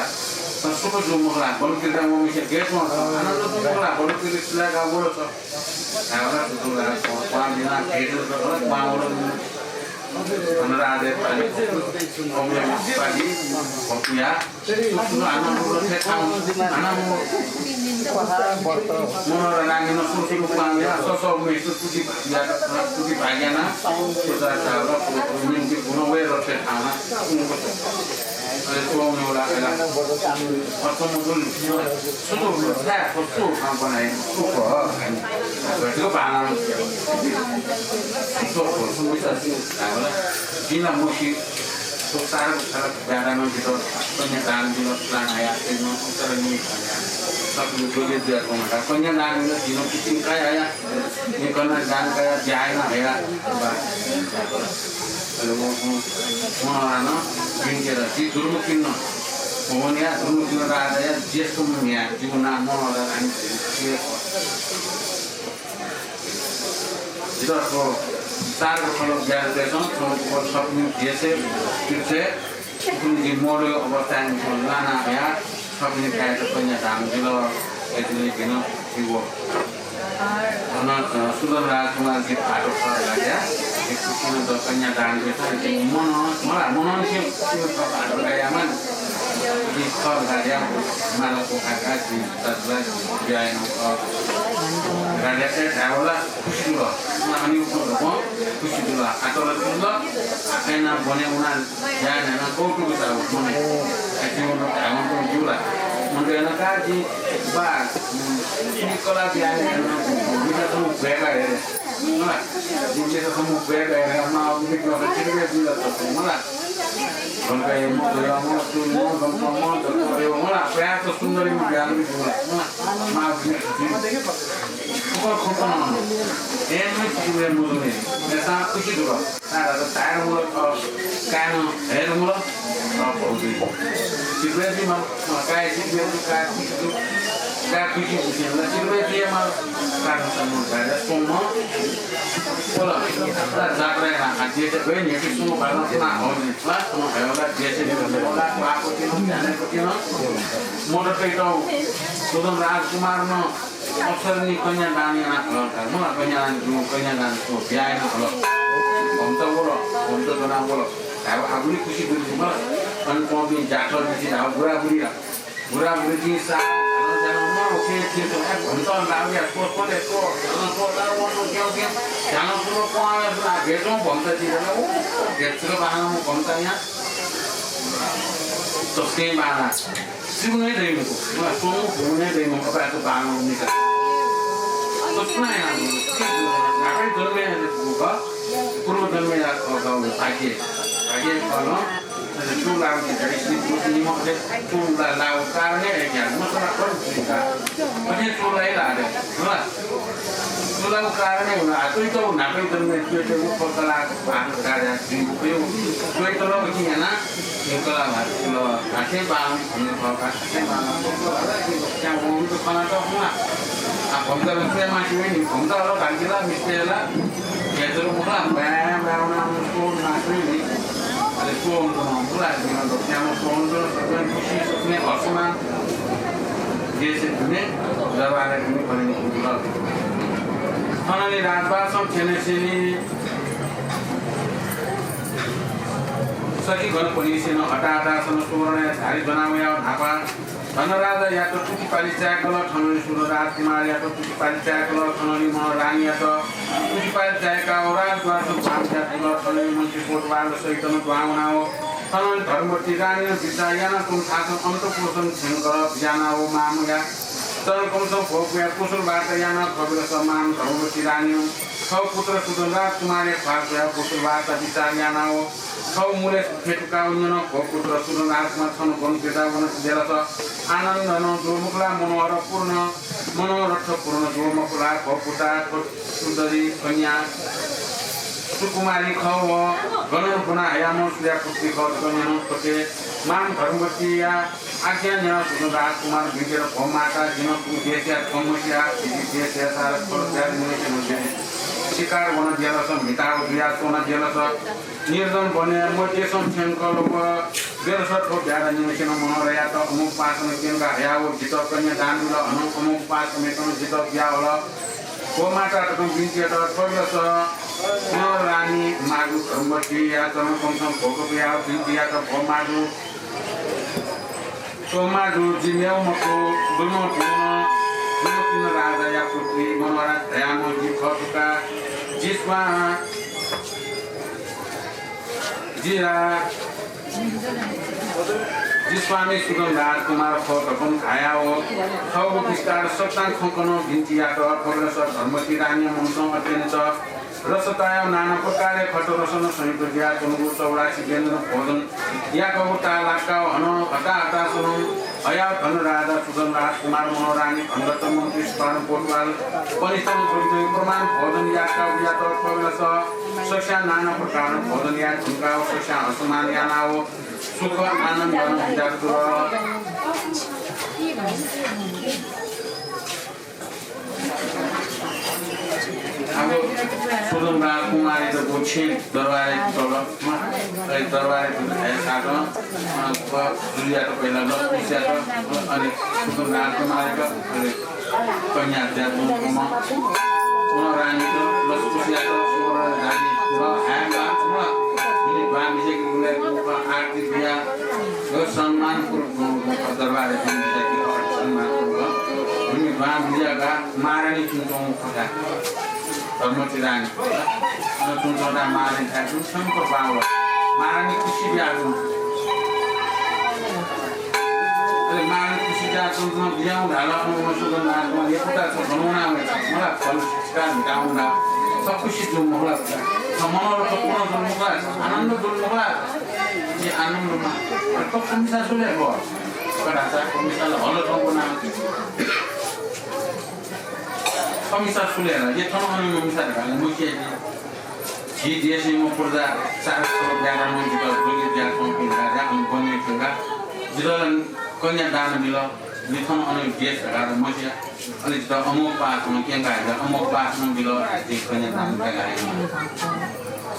छ सुख जू मखु ला? बलुकिर्दा वंम्हेसित गय् च्वं छ? आनन्द जू मखु ला? बलुकिर्दा सिलाय् काः वल छ। धाःबलय् सुदन राजकुमार क्वहां बिनाः भेट जुल, क्वहां वल। धनराजया पालि, पालि भकुया, सुदन आनन्द रथय् थाहां, आनन्द मनोहर रानीनं सुदन क्वहां वया, ससः मेसु तुति भाग्या, तुति भाग्याना, सुदन धाःबलय् निम्ति गुण वये रथय् थाहां, अले च्वंगु ला, अले अथम जुल, सुदु, ला, सु, सु, खां बनाए, सु, ख, घटिको भाना, सु, ख, सु, मिसा, सु, धाःबलय् जिं ला मस्यू, सु, सारा, सारा, ब्यारानं जितः कन्यादान बिल, प्लान आया, तेन, उत्तर नि, आया, सब, जोले, जोया, कन्यादान बिल, जिं किसिम काय आया, नि कन्यादान काया, ब्यायेन हया, बा। अले वं, वं, वं हानं बिन्ति यात, जि दुर्मुखिन, भुवनया दुर्मुखिन राजाया ज्येष्ठ म्ह्याय्, जिगु नां मनोहर रानी खः। जितः थ्व सार्क खलक ज्याझ्वलय् च्वंगु थ्व सपनि देशय्, पृथ्वीय्, उखुन्हु जि मदुगु अवस्थाय् निकः लाना हयाः सपनि काय्‌यात कन्यादान बिल। अय्‌जूगुलिं भिंगु भिंगु। अन, अ, सुदन राजकुमार जि भाःत खः धकाः धया, जि खुसिनं द कन्यादान बिल, जि मन, मला मनंनिसें भाःत धकाः याःम्ह, जि खः धकाः धया, माला पुखाकाः जि दाजुला बियायेनं खः धकाः धया, धायेवला खुसि जुल। अन अन उखुन्हु खुसि जुल। आतल जुल। आखय्‌नं बने उना या न्ह्याना कौतुक जाव मने। आखिर उन धायेवं तुं जुल। उन याना का जि बा, उम, निकला बिया न्ह्याना मिता तुं बेगा हे। मला। जिमित सम्म ब्याग आएर मा उदिक नखा चिरबे जुल त मला। गनकाय म गया म तु म गनका म त यो मला। प्रयास सुन्दरी म ब्याग जुल। मला। मा उदिक खबर खबर। ए म चिरबे मुजुने। नेता खुशी जुल। तारा त तारा मुल कान हेर मुल। भौजी। चिरबे जुल। काय चिरबे जुल। काय खुशी जुल। काय खुशी जुल। चिरबे जुल। कारण सम्म काय सोम। बोला। जात्रा ना। आज ये तो गए नहीं कि सुनो बाला सुना हो नहीं। ना सुनो है वाला जैसे भी बोला। आपत्ति न जाने पति न। मोटर पे तो सुदन राजकुमार न अप्सरनी कन्यादान याना हल। मला कन्यादान जू, कन्यादान जू, ब्याह याना हल। भम्त बोल, भम्त जना बोल। अब आगुली खुशी जुल मला। अनि कौन जात्रा बिची धाव बुरा बुरी। बुरा बुरी दिन सा, जान जान म ओके थिए तो है। भम्त लाव या तो तो ले तो, तो लाव न क्यों क्यों। जान पूरा कौन है ना भेजो भम्त जी ना। ओ भेज का बहाना म भम्त यहाँ। तो स्केम बहाना। सिगुने दैमको। मला सोम भुने दैमको। अब तो बहाना निका। तो सुना है ना। नापै जन्मे है बुबा। पूर्व जन्मे या खो खो भाग्य। भाग्य खो। अरे, चूलाव की धरी श्री पुरुष निमक दे, चूला लाव कारणे है ज्ञान, मतलब, कौन चूला? अरे, चूला ही ला दे, है ना? चूला कारणे है ना, आ, तो ही तो ना, तो ही तो मैं, तो ही तो वो पकला, बाहर का जा, श्री उपयोग, तो ही तो लोग की है ना, ये कला बात, लो, आके बाहर, हमने कहा, आके बाहर, तो कला, ये तो क्या वो तो खाना तो है ना? आ, हम तो उसमें माची में नहीं, हम तो अलग भाग गिला, मिस्टर ला, ये तो मुखा, मैं, मैं, मैं, मैं, तो ना, तो ही नहीं। अले सोम जन, बुला जन, दोक्याम सोम जन, सकलें खुशी, सकलें हर्षमान देशय् दुने दरबारय् दुने भनी निकूगु खः। थनंलि राजवासं थ्यंनिसेंलि सखी गणपनिसेनं हताहतासनं सुवर्णया झारी ज्वना वयाव न्हापा धनराजायात तुतिपालि चाय्‌कल। थनंलि सुर राजकुमारयात तुतिपालि चाय्‌कल। थनंलि मनोरानीयात तुतिपालि चाय्‌काव राजद्वारसं भान त्यातुल। थनंलि मन्त्री कोटवाल सहितं दुहां वनाव थनंलि धर्मवती रानीनं बिचाः यानाच्वंगु थासं अन्तपुरसं थ्यंकल। बिज्यानाव मामया चरणकमलसं भ्वपुयाः कुशल वार्ता यानाव थ्व बेलस मां धर्मवती रानीनं थव पुत्र सुधन राजकुमारया ख्वाः स्वयाव कुशल वार्ता बिचाः यानाव थव मुलय् फ्यतुकाव न्यन, भो पुत्र सुधन राजकुमार, छं गन प्यता वन बेलस आनन्द नं जू मखु ला? मनोहर पूर्ण, मनोरथ पूर्ण जू मखु ला? भो पुता, थ्व सुन्दरी कन्या सुकुमारी खः व गनं ब्वना हयाम्ह सुया पुत्री खः धकाः न्यन। थ्वके मां धर्मवतीया आज्ञा न्यनाव सुधन राजकुमारं बिन्ति यात, भो माता, जिं थुगु देशया थ्व मसिया, झी देशया सारा थ्व जाति मनूतय्‌सं शिकार वन बेलस म्हिताव जुया च्वना बेलस निर्जन वनय् मध्यसं थ्यंकल व बेलस थ्व ब्याधा निम्हसिनं मनोहरयात अमुक पासनं क्यंका हयाव जितः कन्या दान बिल। हनं अमुक पासनं जितः बिया हल। भो माता धकं बिन्ति यात। थ्व बेलस मनोहर रानी मांजु धर्मवतीया चरणकमलसं भोक पुयाव बिन्ति यात, भो मांजु, थ्व मांजु जि मेव मखु, दुनं भिन्न, दुनं भिन्न राजाया पुत्री मनोहरा धयाम्ह जि खः धुंकाः जि स्वां, जि रा-, जि स्वामी सुधन राजकुमार खः धकं धायाव थःगु विस्तार सकतां खंकनं बिन्ति यात। थ्व बेलस धर्मवती रानीया मनसं अत्यन्त रसतायाव नाना प्रकारया खट रसनं संयुक्त जुयाच्वंगु चौरासी व्यञ्जन भोजन याकःगु ताः लाक्काव हनं हताहतासनं हयाव धनराजा सुधन राजकुमार, मनोहर रानी, धनदत्त मन्त्री, सुपार्ण कोतवाल, पनिसेनं थुलि थुलि प्रमाण भोजन याक्काव बियात। थ्व बेलस सकस्यां नाना प्रकारं भोजन याये धुंकाव सकस्यां हर्षमान यानाव सुख आनन्दनं बिदा जुल। अब सुधन राजकुमारयात छेँय् दरबारय् तल, अले दरबारय् तल धाये साथं, अ, जुजुयात पहिला लसकुस यात, अनि सुधन राजकुमारयात, अले कन्या त्यातुं कम, मनोहर रानीत लसकुस यात, सुवर्ण धानी ल हाय्‌मा, ल, दुने बां बिज्याके गुलय् आरती बिया, यो सम्मानपूर्वक दरबारय् बिन्ति यात, सम्मानपूर्वक। दुने बां बिज्याकाः महारानी तुं च्वंगु खः। धर्मवती रानी। अन तुं च्वंकाः महारानी थाय् तुं थ्यंक बांलाः। महारानी खुसी बियाच्वन। अले महारानी खुसी या तुम तुम दिया हूँ धाला, तुम सुगम नाम तुम ये पुता छ गणना में मला फल शिक्षा दिया हूँ ना। सब खुशी तुम मला, सब मनोरथ पूर्ण तुम मला, आनंद तुम मला। ये आनंद मा, तो कमिसा सुले हो। कदा सा कमिसा ला हलो तुम ना। कमिसा सुले ना, ये थन अनु मिसा धाला मुख्य जी। झी देशय् प्रजा चार सौ एघार नं जितः बलि जुयाच्वंपिं राजा अन बने खंकाः जितः ला कन्यादान बिल। जि थन अन देश धकाः मस्या। अले जितः अमोघपासं क्यंकाः जितः अमोघपासं बिल। जि कन्यादान कयाः।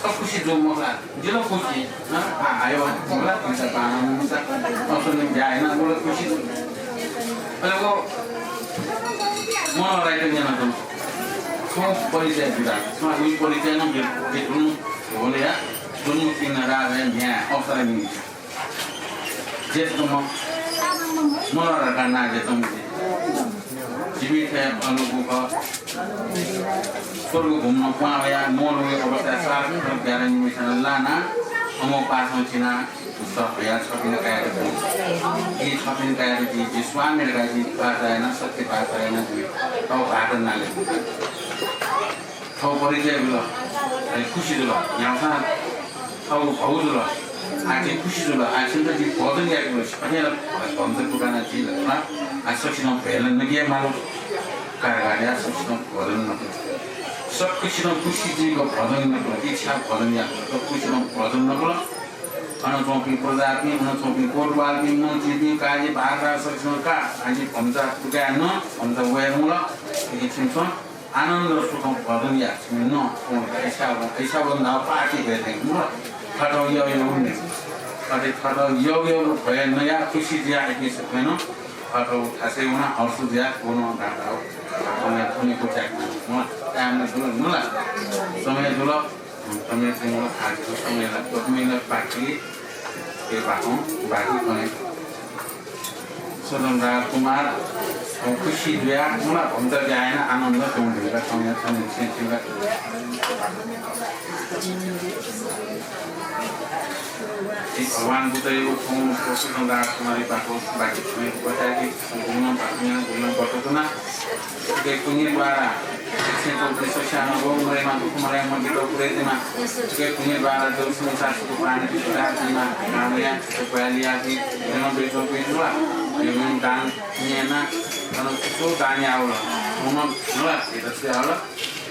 सब खुसी जू मखु ला? जि ला खुसी। हँ? आ, आयो, मला पैसा पाना मुसा। असल ब्याह याना, मला खुसी जू। अले वो मनोहरयात न्यनाच्वना। थ्व परिचय बिदा। थ्व उइ परिचय नं बे-, बेतुन होलया दुनु किन राजा न्या अवसर मिलि। जेतकम मनोहर का ना जेतम। जीवित हे अनुगु ख। स्वर्ग घुम्न पावया मोल हुए अवस्था सात खर ग्यारह निमिषं लाना अमोघपासं चिना। सफया छपिन कायेत जि, जि छपिन कायेत जि, जि स्वामी धकाः जि पाता याना, सत्य पाता याना जि, तौ भात नाले। थौ परिचय बिल, अले खुसी जुल, न्याउसा थौ भौ जुल, आ जि खुसी जुल, आ छिन्त जि भोजन याके बिल, अथे ला भोजन दुकाना जि लखना, आ सखिनं भेलन नगे मालो, कारगाड्या सखिनं भोजन नकुल। सखिनं खुसी जुइक भोजन नकुल, इच्छा भोजन याकुल, सखिनं भोजन नकुल। अन च्वंपिं प्रजापिं, अन च्वंपिं कोटवालपिं, मन्त्रीपिं, काजी, भारदार सखिनं का, आजि भम्चा तुकाय् न, भम्चा वये मुल, इति छिमिसं आनन्द र सुखं भोजन या, छिमि न, थ्व ऐसा, ऐसा बन्दा पार्टी भए थें मुल, थःथः यः यः उन्ने। अथे थःथः यः यः भए नया, खुसी जुया इति सखिनं थःथः थासय् वना, हर्ष जुया, थ्व न दादा हो। थने थने को च्याक न, मुल, time न जुल, मुल, समय जुल। तमे तिंगो खाजु तमे ला, तमे ला बाकी, ए बाकी, बाकी कने। सदन राजकुमार, खुसी जुया, मुला भम्चा जायना आनन्द तुम ढुंगा तमे तमे छे छेगा। ए भगवान बुद्धयो थौं सदन राजकुमारी बाको, बाकी छे बताकी, गुना बाकी, गुना बटुकुना। छुके पुण्य द्वारा, दक्षिण चौधरी सस्यान गो मरेमा दुख मरे मगितो पुरे दिमा। छुके पुण्य द्वारा जो संसार सुख प्राणी सुधार दिमा। कामया छुके पहलिया भी, जन्म बेचो भी हुआ। युगन दान नियना, तन सुसु दान यावल। मम नला, ये दस्य आवल।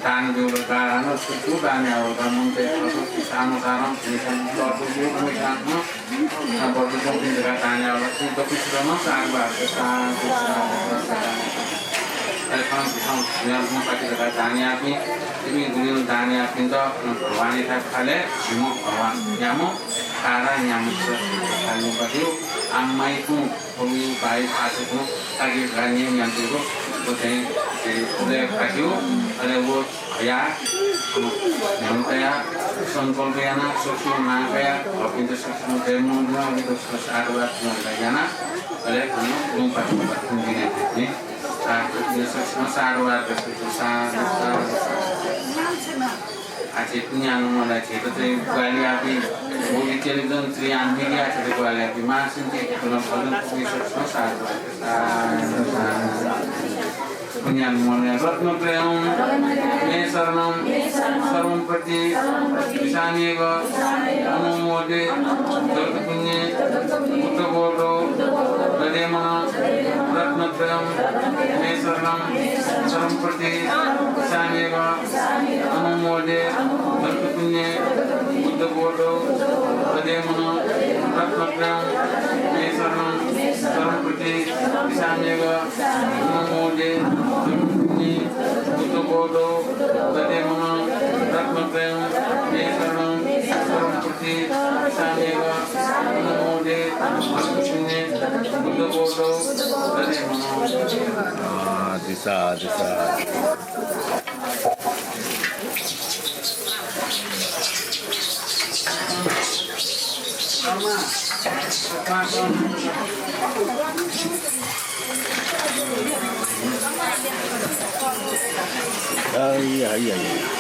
दान देवल, दान सुसु दान यावल। मन ते सानो सानो, निशान, तत्व जो, निशान, हया, न्ह्यंकया, संकल्प याना, सखियो नांकया, अपिन्त सखियो जयमंगल, अपिन्त साधुवाद याना, अले अन लुंपाति पाति दिने। साधु, सखियो साधुवाद, साधु, साधु, साधु। आचे पुण्यानुमोदन आचे, तो चाहिँ ग्वालियापि, वो intelligent, त्रियान media आचे, तो ग्वालियापि, महासिंह के, तो भजन, सखियो साधुवाद, साधु, साधु। पुण्यानुमोदन रत्नत्रयं मे शरणं शरणं प्रति विशामेव अनुमोदे। जगत्पुण्ये बुद्धबोधो दधेमन रत्नत्रयं मे शरणं शरणं प्रति विशामेव अनुमोदे। जगत्पुण्ये बुद्धबोधो दधेमन रत्नत्रयं मे शरणं शरणं प्रति विशामेव अनुमोदे। जगत्पुण्ये बुद्धबोधो दधेमन रत्नत्रयं मे शरणं शरणं प्रति विशामेव अनुमोदे। जगत्पुण्ये बुद्धबोधो दधेमन। आ, दिशा, दिशा। Ai, ai, ai, ai.